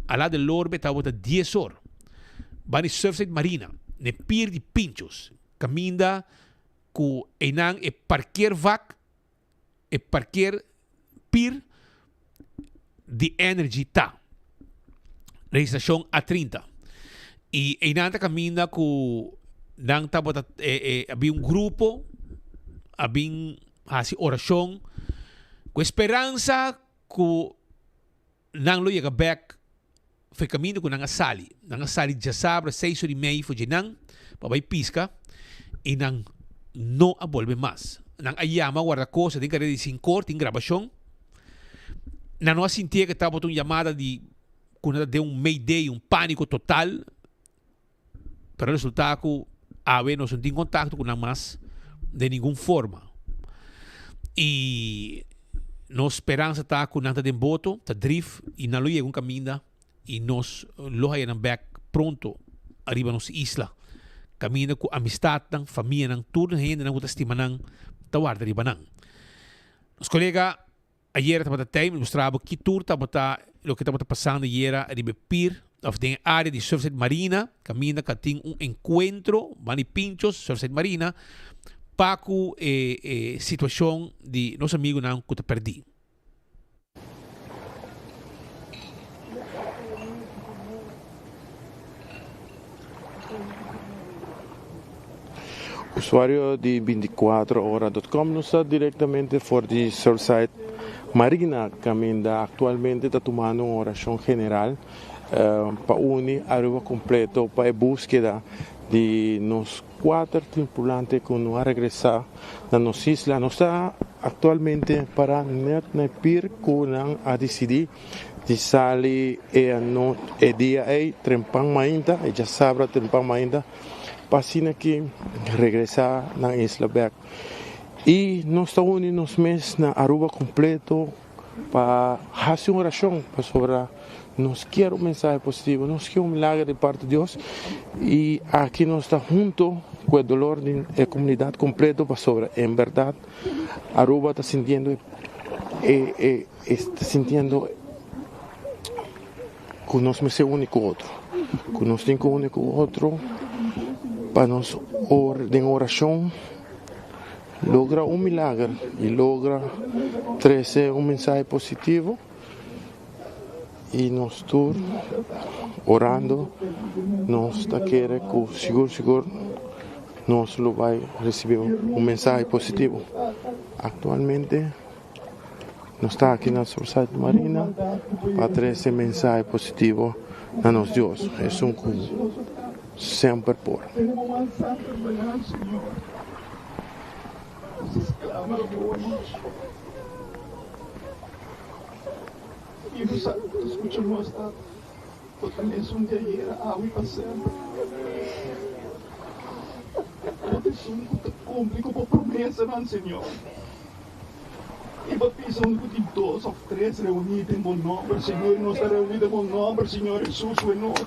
Ala de Lorbe tabata dies or ban di Surfside Marina n'e pier di Pinchos kaminda ku einan e parkeervak, e parkeer pier di Energy ta. Registrashon A 30. I einan ta kaminda ku nan tabata e e a bin un grupo a bin hasi orashon ku e speransa ku nan lo yega bek for e kaminda ku nan a sali. Nan a sali djasabra seis ora i mei for dje nan pa bai piska i nan no a bolbe mas. Nan a yama wardakosta den kareda di sinkor, tin grabashon. Nan no a sintié ku tabata un yamada di ku nan ta den un mayday, un pániko total. Pero a resultá ku awe nos no tin kontakto ku nan mas den ningun forma. I nos speransa ta ku nan ta den boto, ta drif i nan lo yega un kaminda i nos lo haya nan bèk pronto ariba nos isla. Kaminda ku amistatnan, famianan, tur hendenan ku ta stima nan ta warda riba nan. Nos kolega Ayera tabata tei, mi mustra bo ki tur tabata loke tabata pasando ayera riba e pier of den e area di Surfside Marina, kaminda ka tin un enkuentro ban di Pinchos, Surfside Marina, pa ku e e situashon di nos amigunan ku ta pèrdí. Usuario di binticuatro ora dot com nos ta directamente for di Surfside Marina caminda actualmente ta tumando un oracion general pa uni Aruba completo pa e buskeda di nos cuater tripulante cu no a regresa na nos isla. Nos ta actualmente para net na e pier cu nan a dicidi di sali e ano e dia ei trempan mainta, e djasabra trempan mainta, pa asina ki regresá nan isla bèk. I nos ta uni nos mes na Aruba kompleto pa hasi un orashon pasobra nos kier un mensahe positivo, nos kier un milager di parti di Dios i aki nos ta hunto ku e dolor di e komunidat kompleto pasobra en bèrdat Aruba ta sintiendo e e E ta sintiendo ku nos mester uni ku otro, ku nos tin ku uni ku otro pa nos or den orashon logra un milager i logra trese un mensahe positivo i nos tur orando nos ta kere ku sigur sigur nos lo bai risibi un mensahe positivo. Aktualmente. Nos ta aki na Surfside Marina pa trece mensahe positivo na nos Dios, esun cu semper por. I bo pisa unda ku tin dos òf tres reuní den bo nòmber, Señor, i nos ta reuní den bo nòmber, Señor Hesus, awe nochi.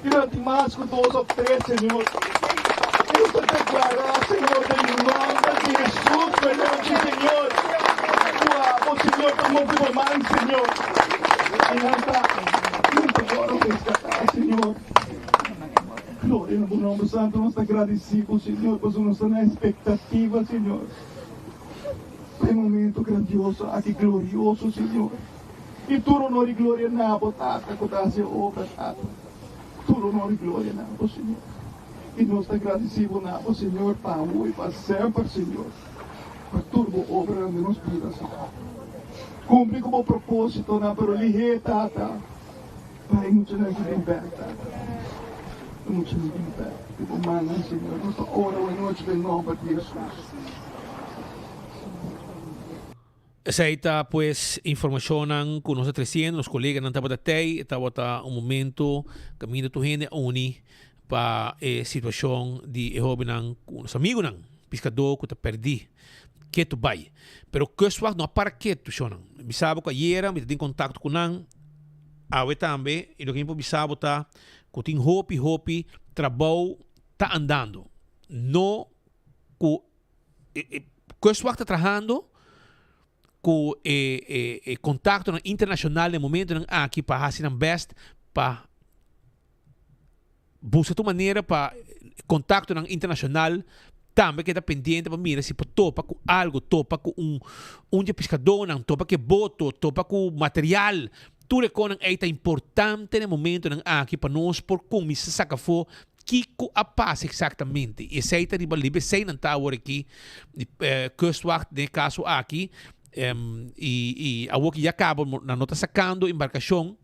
I no tin mas ku dos òf tres, Señor. I nos ta deklará, Señor, den nòmber di Hesus, awe nochi, Señor, ku abo, Señor, ta move bo man, Señor. I nan ta, nan ta wòrdu reskatá, Señor. Gloria na bo nòmber santu. Nos ta gradisí bo, Señor, pasobra nos ta na espektativa, Señor. Pa e momento grandioso aki, glorioso, Señor. I tur honor i gloria na Bo, Tata, ku ta hasi e obra, Tata. Tur honor i gloria na Bo, Señor. I nos ta gradisí Bo na Bo, Señor, pa awo i pa semper, Señor, pa tur Bo obranan den nos bida, Señor. Kumpli ku Bo propósitonan, pero lihé, Tata, pa e muchanan ki bin bèk, Tata. E muchanan bin bèk di Bo mannan, Señor. Nos ta ora awe nochi den nòmber di Hesus. Esei ta pues informashonnan ku nos a tresiendo, nos koleganan tabata tei, e tabata un momento kaminda tur hende a uni pa e situashon di e hobennan ku nos amigunan piskadó ku ta pèrdí ketu bai. Pero Kustwacht no a para ketu shonnan. Mi bisa bo ku ayera mi ta tin kontakto ku nan, awe tambe, i loke mi por bisa bo ta ku tin hopi hopi trabou ta andando. No ku e Kustwacht ta trahando ku e e e kontaktonan internashonal den momentonan aki pa hasi nan bèst pa buska tur manera pa kontaktonan internashonal tambe keda pendiente pa mira si por topa ku algu, topa ku un un di e piskadónan, topa ku e boto, topa ku material. Tur e konan ei ta importante den momentonan aki pa nos por kuminsá saka afó Kiko a pasa eksaktamente? I esei ta riba libe esei nan ta awor aki, di Kustwacht den e kaso aki, i i awor ki ya kaba nan no ta sakando embarkashon,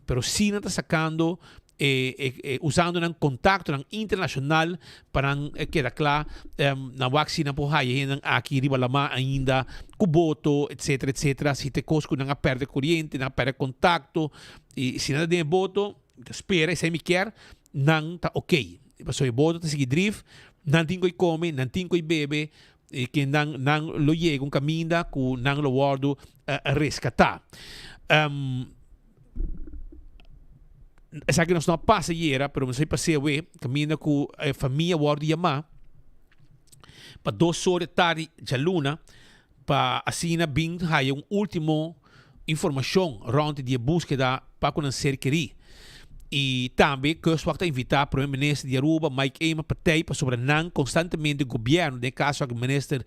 pero si nan ta sakando e e usando nan kontaktonan internashonal pa nan keda kla nan wak si nan por haya hendenan aki riba lamá ainda ku boto etsetera etsetera si ta e kos ku nan a pèrdè koriente nan a pèrdè kontakto i si nan ta den e boto Mi ta spera esei mi kier, nan ta ok. Pasobra e boto ta sigui drif, nan tin ku kome, nan tin ku bebe, i ke nan nan lo yega un kaminda ku nan lo wòrdu reskatá. Esaki nos no a pasa ayera, pero nos a pas'é awe, kaminda ku e famia wòrdu yamá pa dos or di tardi djaluna pa asina bin haya un ultimo informacion rond di e buskeda pa cu nan ser keri. Y tambe Kustwacht ta invita Prome Minister di Aruba, Mike Eman pa tey pasobra nan constantemente gobierno, den e caso aki Minister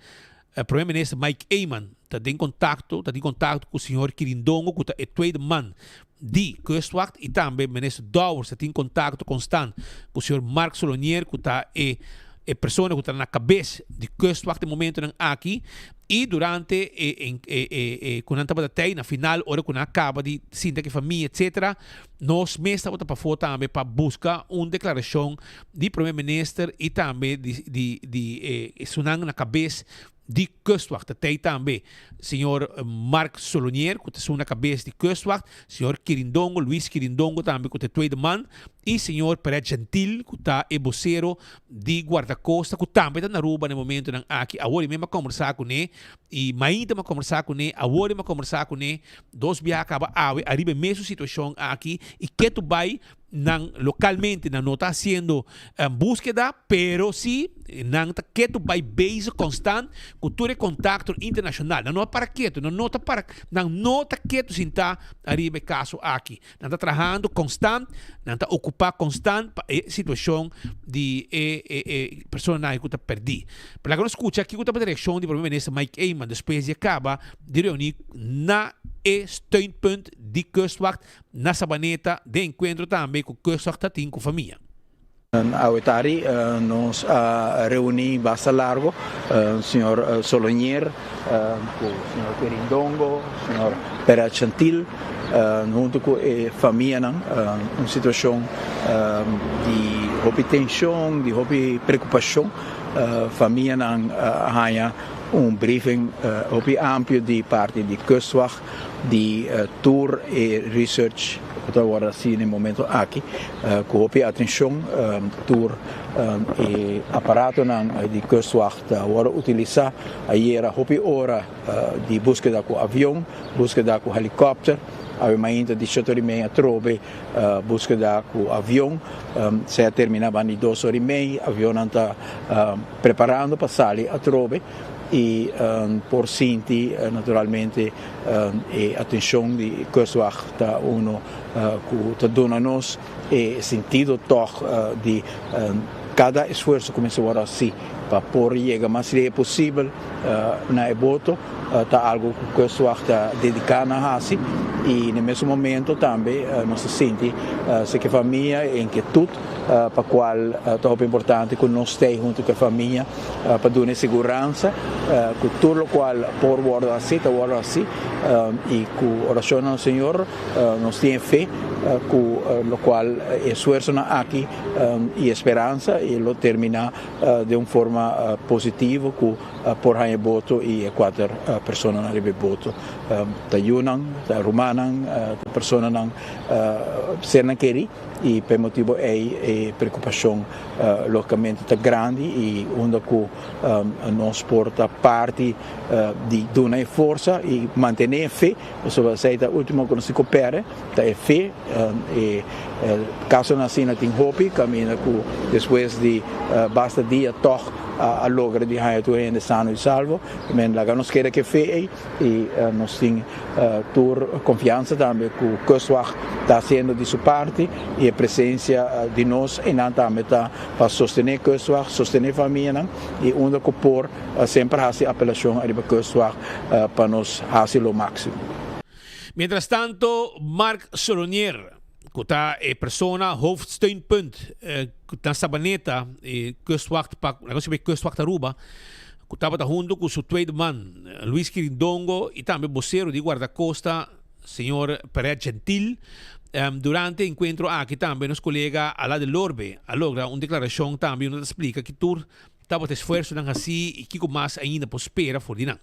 Prome Minister Mike Eman ta den contacto, ta tin contacto cu señor Kirindongo cu ta e tweede man di Kustwacht y tambe Minister Dowers ta tin contacto constant cu señor Mark Solonier cu ta e e persona cu ta na cabes di Kustwacht e momentonan aki y durante e e e e cu nan tabata tey na final ora cu nan a caba di sinta cu e famia etcetera nos mes tabata pafo tambe pa busca un declaracion di Prome Minister y tambe di di di e esunnan na cabes di Kustwacht ta tei tambe señor Mark Solonier ku ta esun na kabes di Kustwacht, señor Kirindongo, Luis Kirindongo tambe ku ta e tweede man i señor Perret Gentil ku ta e bosero di Guardacosta ku tambe ta na Aruba na e momentonan aki. Awor i mi a kombersá kuné i mainta mi a kombersá kuné, awor i mi a kombersá kuné dos biaha kaba awe ariba e mesun situashon aki i ketu bai Nan localmente nan no ta haciendo buskeda, pero si nan ta ketu bay bezig constant cu tur e contactonan internacional. Nan no a para ketu, nan no ta para, nan no ta ketu sinta ariba e caso aki. Nan ta trahando constant, nan ta ocupa constant pa e situacion di e e e personanan cu ta perdi. Pero laga nos scucha kico tabata e reaccion di Prome Minister Mike Eman despues di a caba di reuni na e steunpunt di Kustwacht Na Sabaneta den enkuentro tambe ku Kustwacht ta tin ku famia. Awe tardi nos a reuni basta largo, señor Solonier ku señor Querindongo, señor Perez Chantil, hunto ku e famianan, un situacion di hopi tension, di hopi preocupacion, famianan a haña un briefing hopi amplio di parti di Kustwacht, di tur e research ku ta wòrdu hasi na e momento aki ku hopi atenshon. Tur e aparatonan di Kustwacht ta wòrdu utilisá. Ayera hopi ora di búskeda ku avion, búskeda ku helikòpter. Awe mainta di shete ora i mei atrobe búskeda ku avion. Esei a terminá banda di dos ora i mei. Avionnan ta preparando pa sali atrobe. y por sinti naturalmente e atencion di Kustwacht ta uno cu ta duna nos e sentido toch di cada esfuerzo cu mester worde haci pa por yega mas lihe posibel na e boto ta algo cu Kustwacht ta dedica na haci y na e mesun momento tambe nos ta sinti si cu e famia e inquietud pa cual ta hopi importante cu nos stay hunto cu e famia pa duna e siguransa cu tur locual por wordo haci ta wordo haci y cu oracionnan na Señor nos tin e fe cu locual e esfuerzonan aki y e speransa lo termina den un forma. forma positivo ku por haña e boto i e kuater personanan riba e boto. Ta yunan, ta rumannan, ta personanan sernan kerí i pa e motibu ei e preokupashon lógikamente ta grandi i unda ku nos por ta parti di duna e forsa i mantené e fe, pasobra esei ta último ku nos tin ku pèrdè, ta e fe. E kasonan asina tin hopi kaminda ku despues di basta dia tòg a logra di haña tur hende sano i salvo. Men laga nos keda ku e fe ei i nos tin tur konfiansa tambe ku Kustwacht ta hasiendo di su parti i e presensia di nos einan tambe ta pa sostené Kustwacht, sostené famianan i unda ku por semper hasi apelashon ariba Kustwacht pa nos hasi lo máksimo. Mientras tanto, Marc Solonier, cu ta e persona hoofdsteunpunt na Sabaneta, e kustwacht pa, laga nos yama e kustwacht Aruba, cu tabata hunto cu su tweede man, Luis Quirindongo, y tambe bocero di guardacosta, señor Perret Gentil. Durante e encuentro aki tambe nos colega Ala de Lorbe a logra un declaracion tambe unda ta splica ki tur tabata esfuerzonan haci y kico mas ainda por spera for di nan.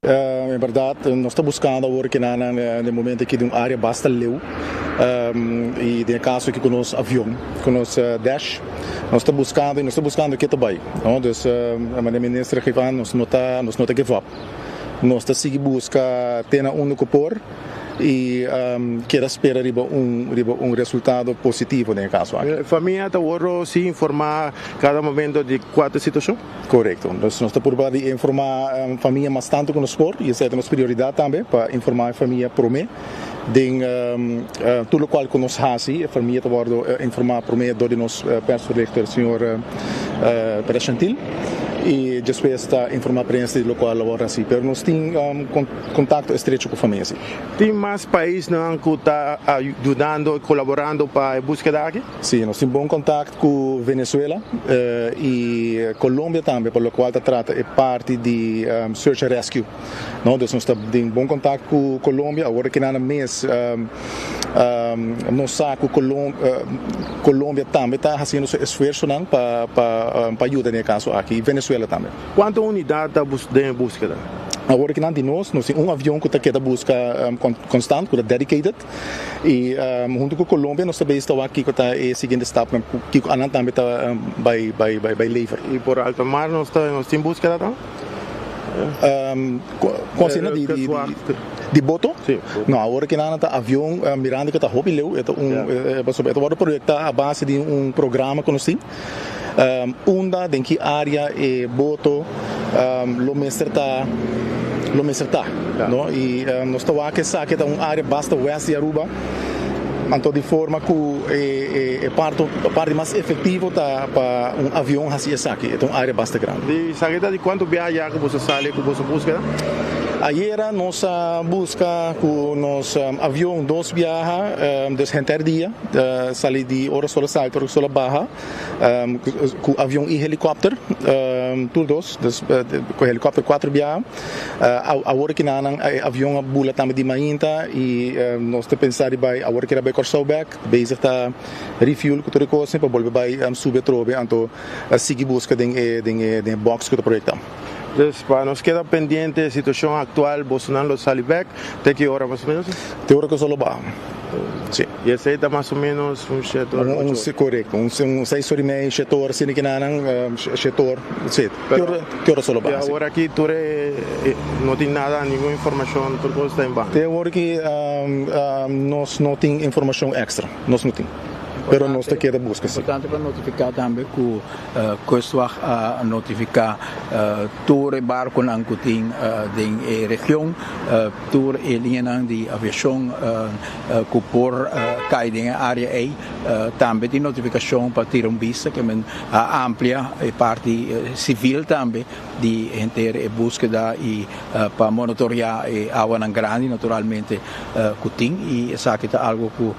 En berdad nos ta buscando awor kinanan den momento aki den un area basta leu y den e caso aki cu nos avion, cu nos Dash, nos ta buscando y nos ta buscando ke ta bay, no. Dus manera minister a geef aan nos no ta nos no ta give up, nos ta sigui busca te na unda cu por y keda spera riba un riba un resultado positivo den e caso aki. Famia ta worde si informa cada momento di cua ta e situacion? Korekto. Nos nos ta purba di informá famia mas tantu ku nos por i esei ta nos prioridat tambe pa informá e famia promé den tur lokual ku nos hasi. E famia ta wòrdu informá promé dor di nos persvoorlichter señor Perez Chantil i despues ta informá prensa di lokual a wòrdu hasi. Pero nos tin kontakto estrecho ku famia si. Tin mas paisnan ku ta ayudando i kolaborando pa e búskeda aki? Sí, nos tin bon kontakt ku Venezuela i Colombia tambe pa lokual ta trata e parti di search and rescue. No, dus nos ta den bon kontakt ku Colombia. Awor aki nan mes nos sa ku Colombia tambe ta hasiendo su esfuersonan pa pa yuda den e kaso aki i Venezuela tambe. Kuantu unidat ta den e búskeda? Awor aki nan di nos, nos tin un avion ku ta keda buska konstant, ku ta dedicated. I huntu ku Colombia nos ta bezig ta wak kiko ta e siguiente stapnan, kiko anan tambe ta bai bai bai lever. I por alto mar nos ta nos tin búskeda tambe? Kon asina di di di boto? Si. No, awor ki nan ta avion mirando ku ta hopi leu, e ta un pasobra e ta wòrdu proyektá a base di un programa ku nos tin unda den ki área e boto lo mester ta lo mester ta no y nos ta wak esaki ta un área basta west di Aruba anto di forma ku e parto parti mas efectivo ta pa un avion hasi esaki e ta un área basta grandi. Di esaki ta di kuantu biaha ya ku boso sali ku boso buskeda? Ayera nos a buska ku nos avion dos biaha dus henter dia sali di ora sol a sali te ora sol a baha. Ku avion i helikòpter, tur dos, dus ku helikòpter kuater biaha. Awor ki nan e avion a bula tambe di mainta i nos ta pensa di bai awor keda bai Kòrsou bèk, bezig ta refuel ku tur e kosnan pa bolbe bai subi atrobe anto sigui buska den e den e den e bòks ku ta proyektá. Dus pa nos keda pendiente e situashon aktual bosonan lo sali bèk te ki ora mas o ménos? Te ora ku sol lo baha. Sí. I esei ta mas o ménos un shete ora, ocho ora? Korekto, un seis ora i mei, shete ora, asina kinanan, shete ora, sí. Te ora sol lo baha, sí. I awor aki tur e no tin nada, ningun informashon, tur kos ta en bano? Te awor aki nos no tin informashon èkstra, nos no tin. Pero nos ta keda buska, sí. Importante pa notifiká tambe ku Kustwacht a notifiká tur e barkonan ku tin den e region, tur e liñanan di aviashon ku por kai den e área ei. Tambe tin notifikashon pa tira un bista ke men a amplia e parti sivil tambe di henter e búskeda i pa monitoreá e awanan grandi naturalmente ku tin i esaki ta algu ku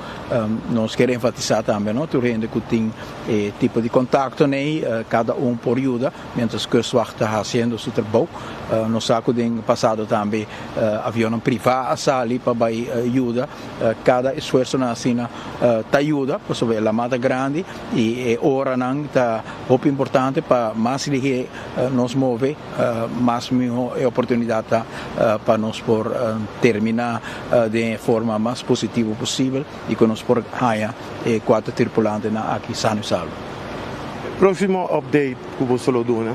nos kier enfatisá tambe. tambe no, tur hende ku tin e tipo di kontakto nei, kada un por yuda mientras Kustwacht ta hasiendo su trabou. Nos sa ku den pasado tambe avionnan privá a sali pa bai yuda. Kada esfuersonan asina ta yuda pasobra e lama ta grandi i e oranan ta hopi importante pa mas lihé nos move, mas mihó e oportunidat ta pa nos por terminá den e forma mas positivo posibel i ku nos por haña e kuater tripulantenan aki sano i salvo. Próksimo update ku boso lo duna?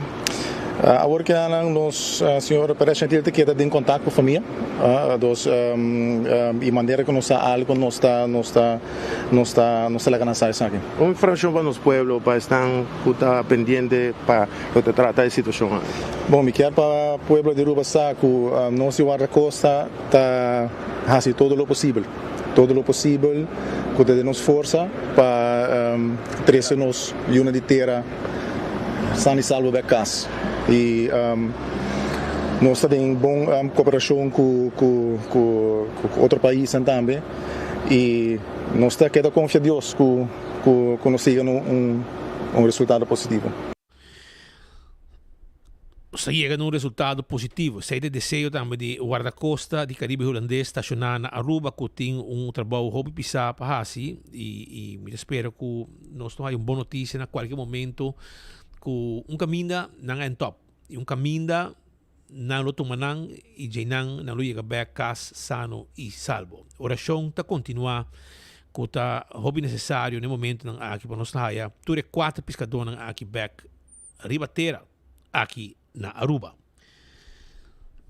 Awor ke anan nos señor Perez Gentil ta keda den kontak ku famia. Dos i manera ku nos sa algu nos ta nos ta nos ta nos ta laga nan sa esaki. Un informashon pa nos pueblo pa esnan ku ta pendiente pa loke ta trata e situashon aki. Bon mi kier pa pueblo di Aruba sa ku nos di Wardakosta ta hasi todo lo posibel todo lo posibel ku ta den nos forsa pa trese nos yunan di tera San y salvo bek kas y nos ta den bon cooperacion cu cu otro paisnan tambe y nos ta keda confia Dios cu cu nos yega na un resultado positivo. Nos ta yega na un resultado positivo. Esei ta e deseo tambe di Guardacosta di Caribe Hulandes staciona na Aruba cu tin un trabou hopi pisa pa haci y mi ta spera cu Nos no hay un bon noticia na cualkier momento cu un caminda nan a entop y un caminda nan lo tuma nan y djey nan nan lo yega bek cas sano y salvo. Oracion ta continua cu ta hopi necesario na e momentonan aki pa nos haya tur e cuater piscadornan aki bek riba tera aki na Aruba.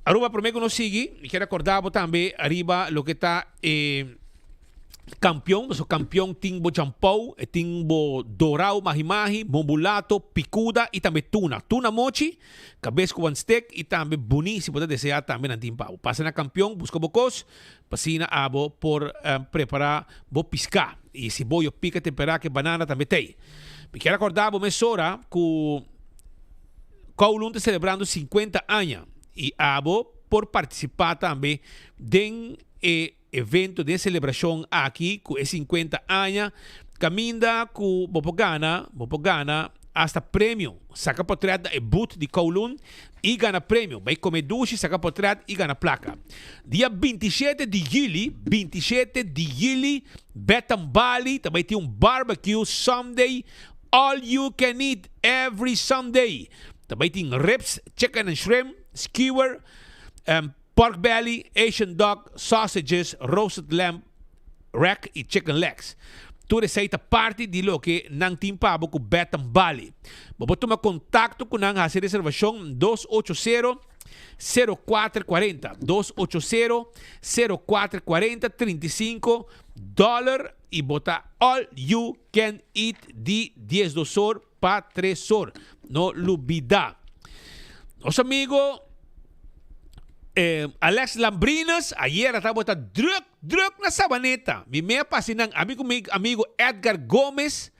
Aruba prome ku nos sigui, mi kier akorda bo tambe ariba loke ta e kampion, pasobra kampion tin bo champou, e tin bo dorau mahi mahi, bombulato, pikuda i tambe tuna. Tuna mochi, kabes ku wan stek i tambe buni si bo ta desea tambe nan tin pa bo. Pasa na kampion buska bo kos pa asina abo por prepara bo piská. I si bo yo pika tempera ke banana tambe t'ei. Mi kier akorda bo mesora ku. Kowloon ta selebrando 50 aña y abo por participa tambe den e evento, den e celebracion aki cu e 50 aña caminda cu bo por gana, bo por gana hasta premio. Saca potret na e booth di Kowloon y gana premio. Bay come dushi, saca potret y gana placa. Dia 27 di juli, 27 di juli, Betham Bali ta bay tin un barbecue Sunday All you can eat every Sunday. Ta bay tin ribs, chicken and shrimp, skewer, pork belly, Asian dog, sausages, roasted lamb rack y chicken legs. Tur esey ta parti di loke nan tin pa bo cu Betham Bali. Bo por tuma contacto cu nan haci reservacion 280 0440, 280 0440, 35 dollar y bo ta all you can eat di diesdos or pa tres or. No lubida. Nos amigo eh, Alex Lambrinas ayer a tabata druk, druk na Sabaneta. Mi mea pasa nan, ami cu mi amigo Edgar Gomez,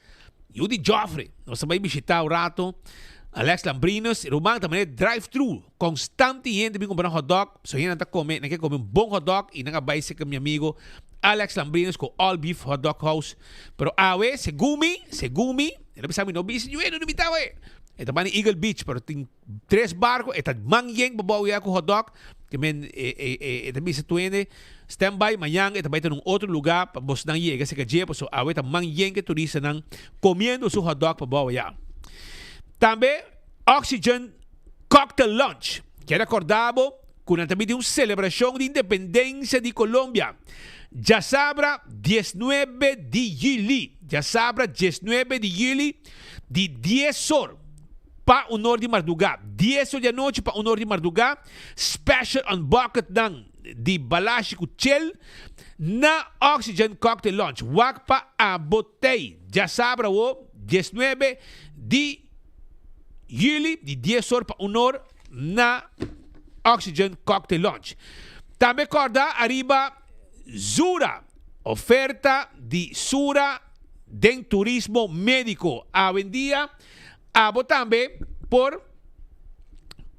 yu di Joffrey. Nos a bay bishita un rato Alex Lambrinas. Ruman ta manera drive-thru. Constante hende bin cumpra nan hot dog. So hende nan ta come, nan ke come un bon hot dog y nan a bay cerca mi amigo Alex Lambrinas cu All Beef Hot Dog House. Pero awe, segun mi, segun mi, e ta bisa mi no bisa yu e no invita awe. E ta bani Eagle Beach, pero tin tres barco, e ta man yen pa bou ya cu hot dog. Ke men e e e e ta bisa tu hende stand by, mañan e ta bay ta na un otro lugar pa bosnan yega cerca dje, pasobra awe ta man yen ke turistanan comiendo su hot dog pa bou ya. Tambe Oxygen Cocktail Lunch kier acorda bo cu nan ta bin tin un celebracion di independencia di Colombia djasabra diesnuebe di juli, djasabra diesnuebe di juli di dies or pa un or di marduga, dies or di anochi pa un or di marduga, special on bucket nan di balashi cu chel na Oxygen Cocktail Lunch. Wak pa abo tey djasabra awo diesnuebe di Juli di dies or pa un or na Oxygen Cocktail Lounge. Tambe corda ariba Zura, oferta di Zura den turismo medico. Awendia abo tambe por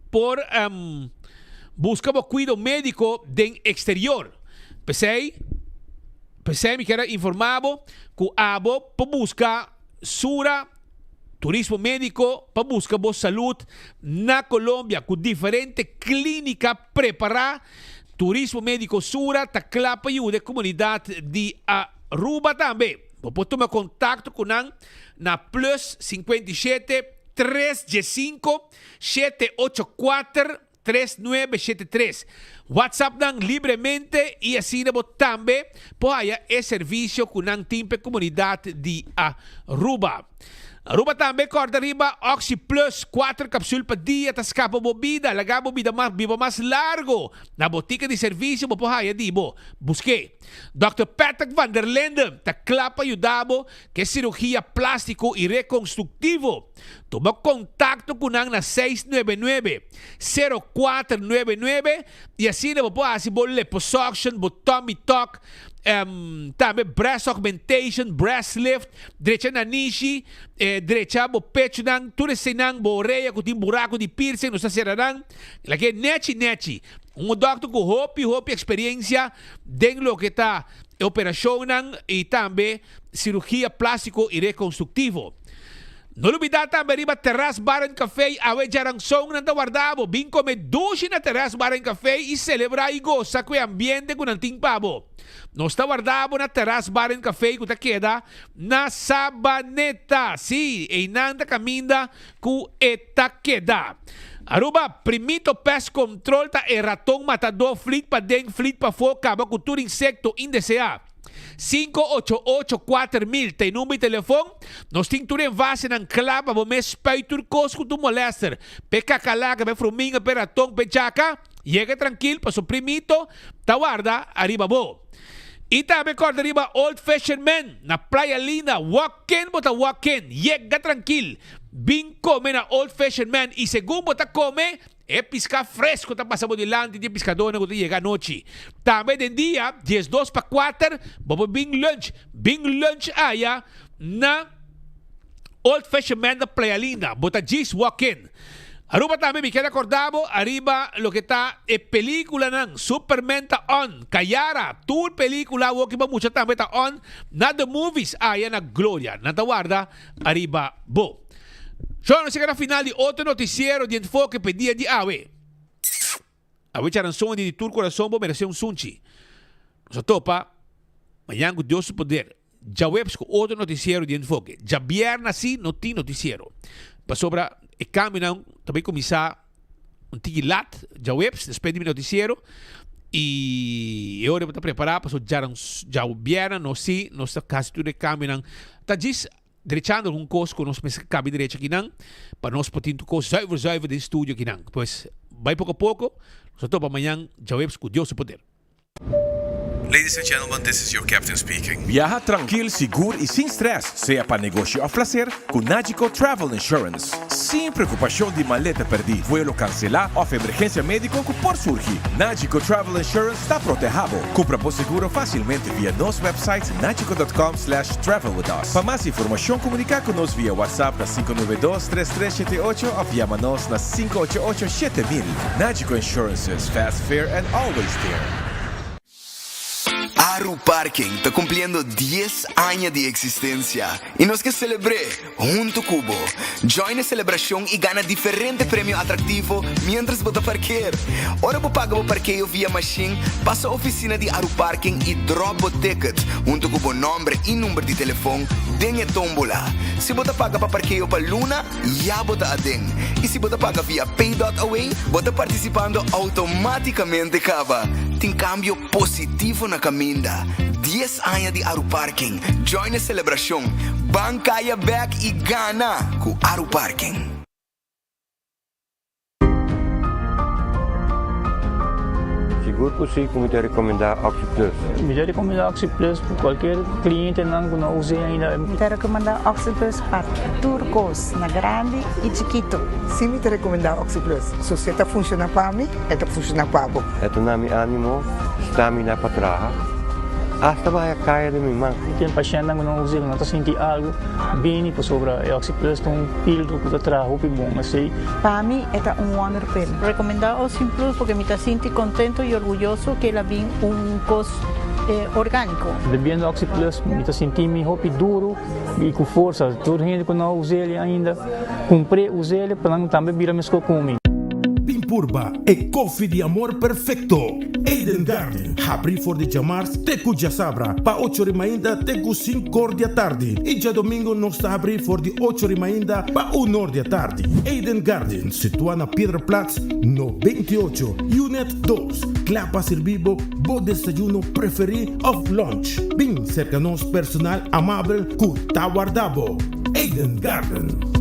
por busca bo cuido medico den exterior. P'esey. P'esei mi kier a informá bo ku abo por buska Sura Turismo Médiko pa buska bo salud na Colombia ku diferente klínika prepará. Turismo Médiko Sura ta kla pa yuda e komunidat di Aruba tambe. Bo por tuma kontakto ku nan na plus 57 315 784 3973. WhatsApp nan libremente y asina bo tambe por haya e servicio cu nan tin p'e comunidad di Aruba. Aruba tambe corda riba Oxi Plus, cuater capsule pa dia ta scapa bo bida, laga bo bida mas biba mas largo. Na botica di servicio bo por haya di bo. Busque. Dòkter Patrick van der Linden ta cla pa yuda bo cu e cirugia plastico y reconstructivo. Tuma contacto cu nan na 699 0499 y asina bo por haci bo liposuction, bo tummy tuck, tambe breast augmentation, breast lift, drecha nanishi, drecha bo pechonan, tur eseinan, bo orea cu tin buraco di piercing, nos ta cera nan. Lake nechi nechi. Un dokter cu hopi hopi experiencia den loke ta e operacionnan y tambe cirugia plastico y reconstructivo. No lubida tambe riba Terras Bar and Café awe djaranson nan ta warda bo. Bin come dushi na Terras Bar and Café y celebra y gosa cu e ambiente cu nan tin pa bo. Nos ta warda bo na Terras Bar and Café cu ta keda na Sabaneta. Sí, eynan ta caminda cu e ta keda. Aruba, Primito Pest Control ta e raton matador flit paden flit pafó caba cu tur insecto indesea. 588 4000 ta e number di telefon. Nos tin tur envasenan kla pa bo mes spuit tur kos ku tur molester. P'e kakalaka, p'e fruminga, p'e raton, p'e chaka. Yega trankil paso Primito ta warda ariba bo. I tambe kòrda riba Old Fisherman na Playa Linda. Walk in bo ta walk in. Yega trankil. Bin kome na Old Fisherman i segun bo ta kome, E piská fresko ta pasa bo dilanti di e piskadónan ku ta yega anochi. Tambe den dia, 12 pa kuater, bo por bin lunch. Bin lunch aya na Old Fisherman na Playa Linda. Bo ta djis walk in. Aruba tambe mi kier akorda bo ariba loke ta e pelikulanan. Superman ta on, Kayara, tur pelikula awoki pa mucha tambe ta on na The Movies aya na Gloria. Nan ta warda ariba bo. Shon, nos yega na final di otro noticiero di Enfoke p'e dia di awe. Awe charanson di di tur corazon bo merece un sunchi. Nos a topa mañan cu Dios su poder djaweps cu otro noticiero di Enfoke. Djabierna si no tin noticiero pasobra e cambionan ta bay cuminsa un tiki lat djaweps despues di mi noticiero y e ora bo ta prepara pasobra djabierna nos si nos ta casi tur e cambionan ta djis Drechando algun kos ku nos mester kabi drecha akinan pa nos por tin tur kos zuiver zuiver den studio akinan. Pues bai poko a poko, nos a topa mañan djaweps ku Dios su poder. Ladies and gentlemen, this is your captain speaking. Biaha trankil, sigur i sin strès, sea pa negoshi òf plaser, ku Nagico Travel Insurance. Sin preokupashon di maleta pèrdí, vuelo kanselá òf emergensia médiko ku por surgi, Nagico Travel Insurance ta protehá bo. Kumpra bo seguro fásilmente via nos website nagico.com slash travel with us. Pa mas informashon komuniká ku nos via WhatsApp na 592 3378 òf yama nos na 588 7000. Nagico Insurances, fast, fair and always there. Aru Parking ta cumpliendo dies aña di existencia y nos ke celebr'é hunto cu bo. Join e celebracion y gana diferente premio atractivo mientras bo ta parkeer. Ora bo paga bo parkeo via machine, pasa oficina di Aru Parking y drop bo ticket hunto cu bo nomber y number di telefon den e tombola. Si bo ta paga pa parkeo pa luna, ya bo ta aden. Y si bo ta paga via Pay.away, bo ta participando automaticamente caba. Tin cambio positivo na caminda. Dies aña di Aruparking. Join e celebracion. Ban caya bek y gana cu Aruparking. Sigur ku si ku mi ta rekomendá OxyPlus. Mi ta rekomendá OxyPlus pa kualkier klientenan ku no us'é ainda. Mi ta rekomendá OxyPlus pa tur kos, na grandi i chikitu. Si mi ta rekomendá OxyPlus. So si e ta funshoná pa mi, e ta funshoná pa bo. E ta na mi ánimo, stamina pa traha, asta baha kaya den mi man. Tin pashèntnan ku no us'é, ku no ta sinti algu, bini pasobra e OxyPlus ta un pildo ku ta traha hopi bon. Esei. Pa mi e ta un wonder pill. Recomenda Ocean Plus porque mi ta sinti contento y orguyoso que el a bin un cos orgániko. Bebiendo Oxi Plus mi ta sinti mi hopi duro y cu forsa. Tur hende cu no a us'el ainda, cumpr'e, us'el pa nan tambe bira mesco cu mi. Bin purba e koffie di amor perfecto! Eden Garden, habri for di djamars te cu djasabra pa ocho ri mainta te cu sincor di atardi y djadomingo nos ta habri for di ocho ri mainta pa unor di atardi. Eden Garden, situa na Piedraplaats no 28, Unit dos, kla pa sirbi bo bo desayuno preferí òf lunch. Bin serka nos personal amabel ku ta warda bo. Eden Garden.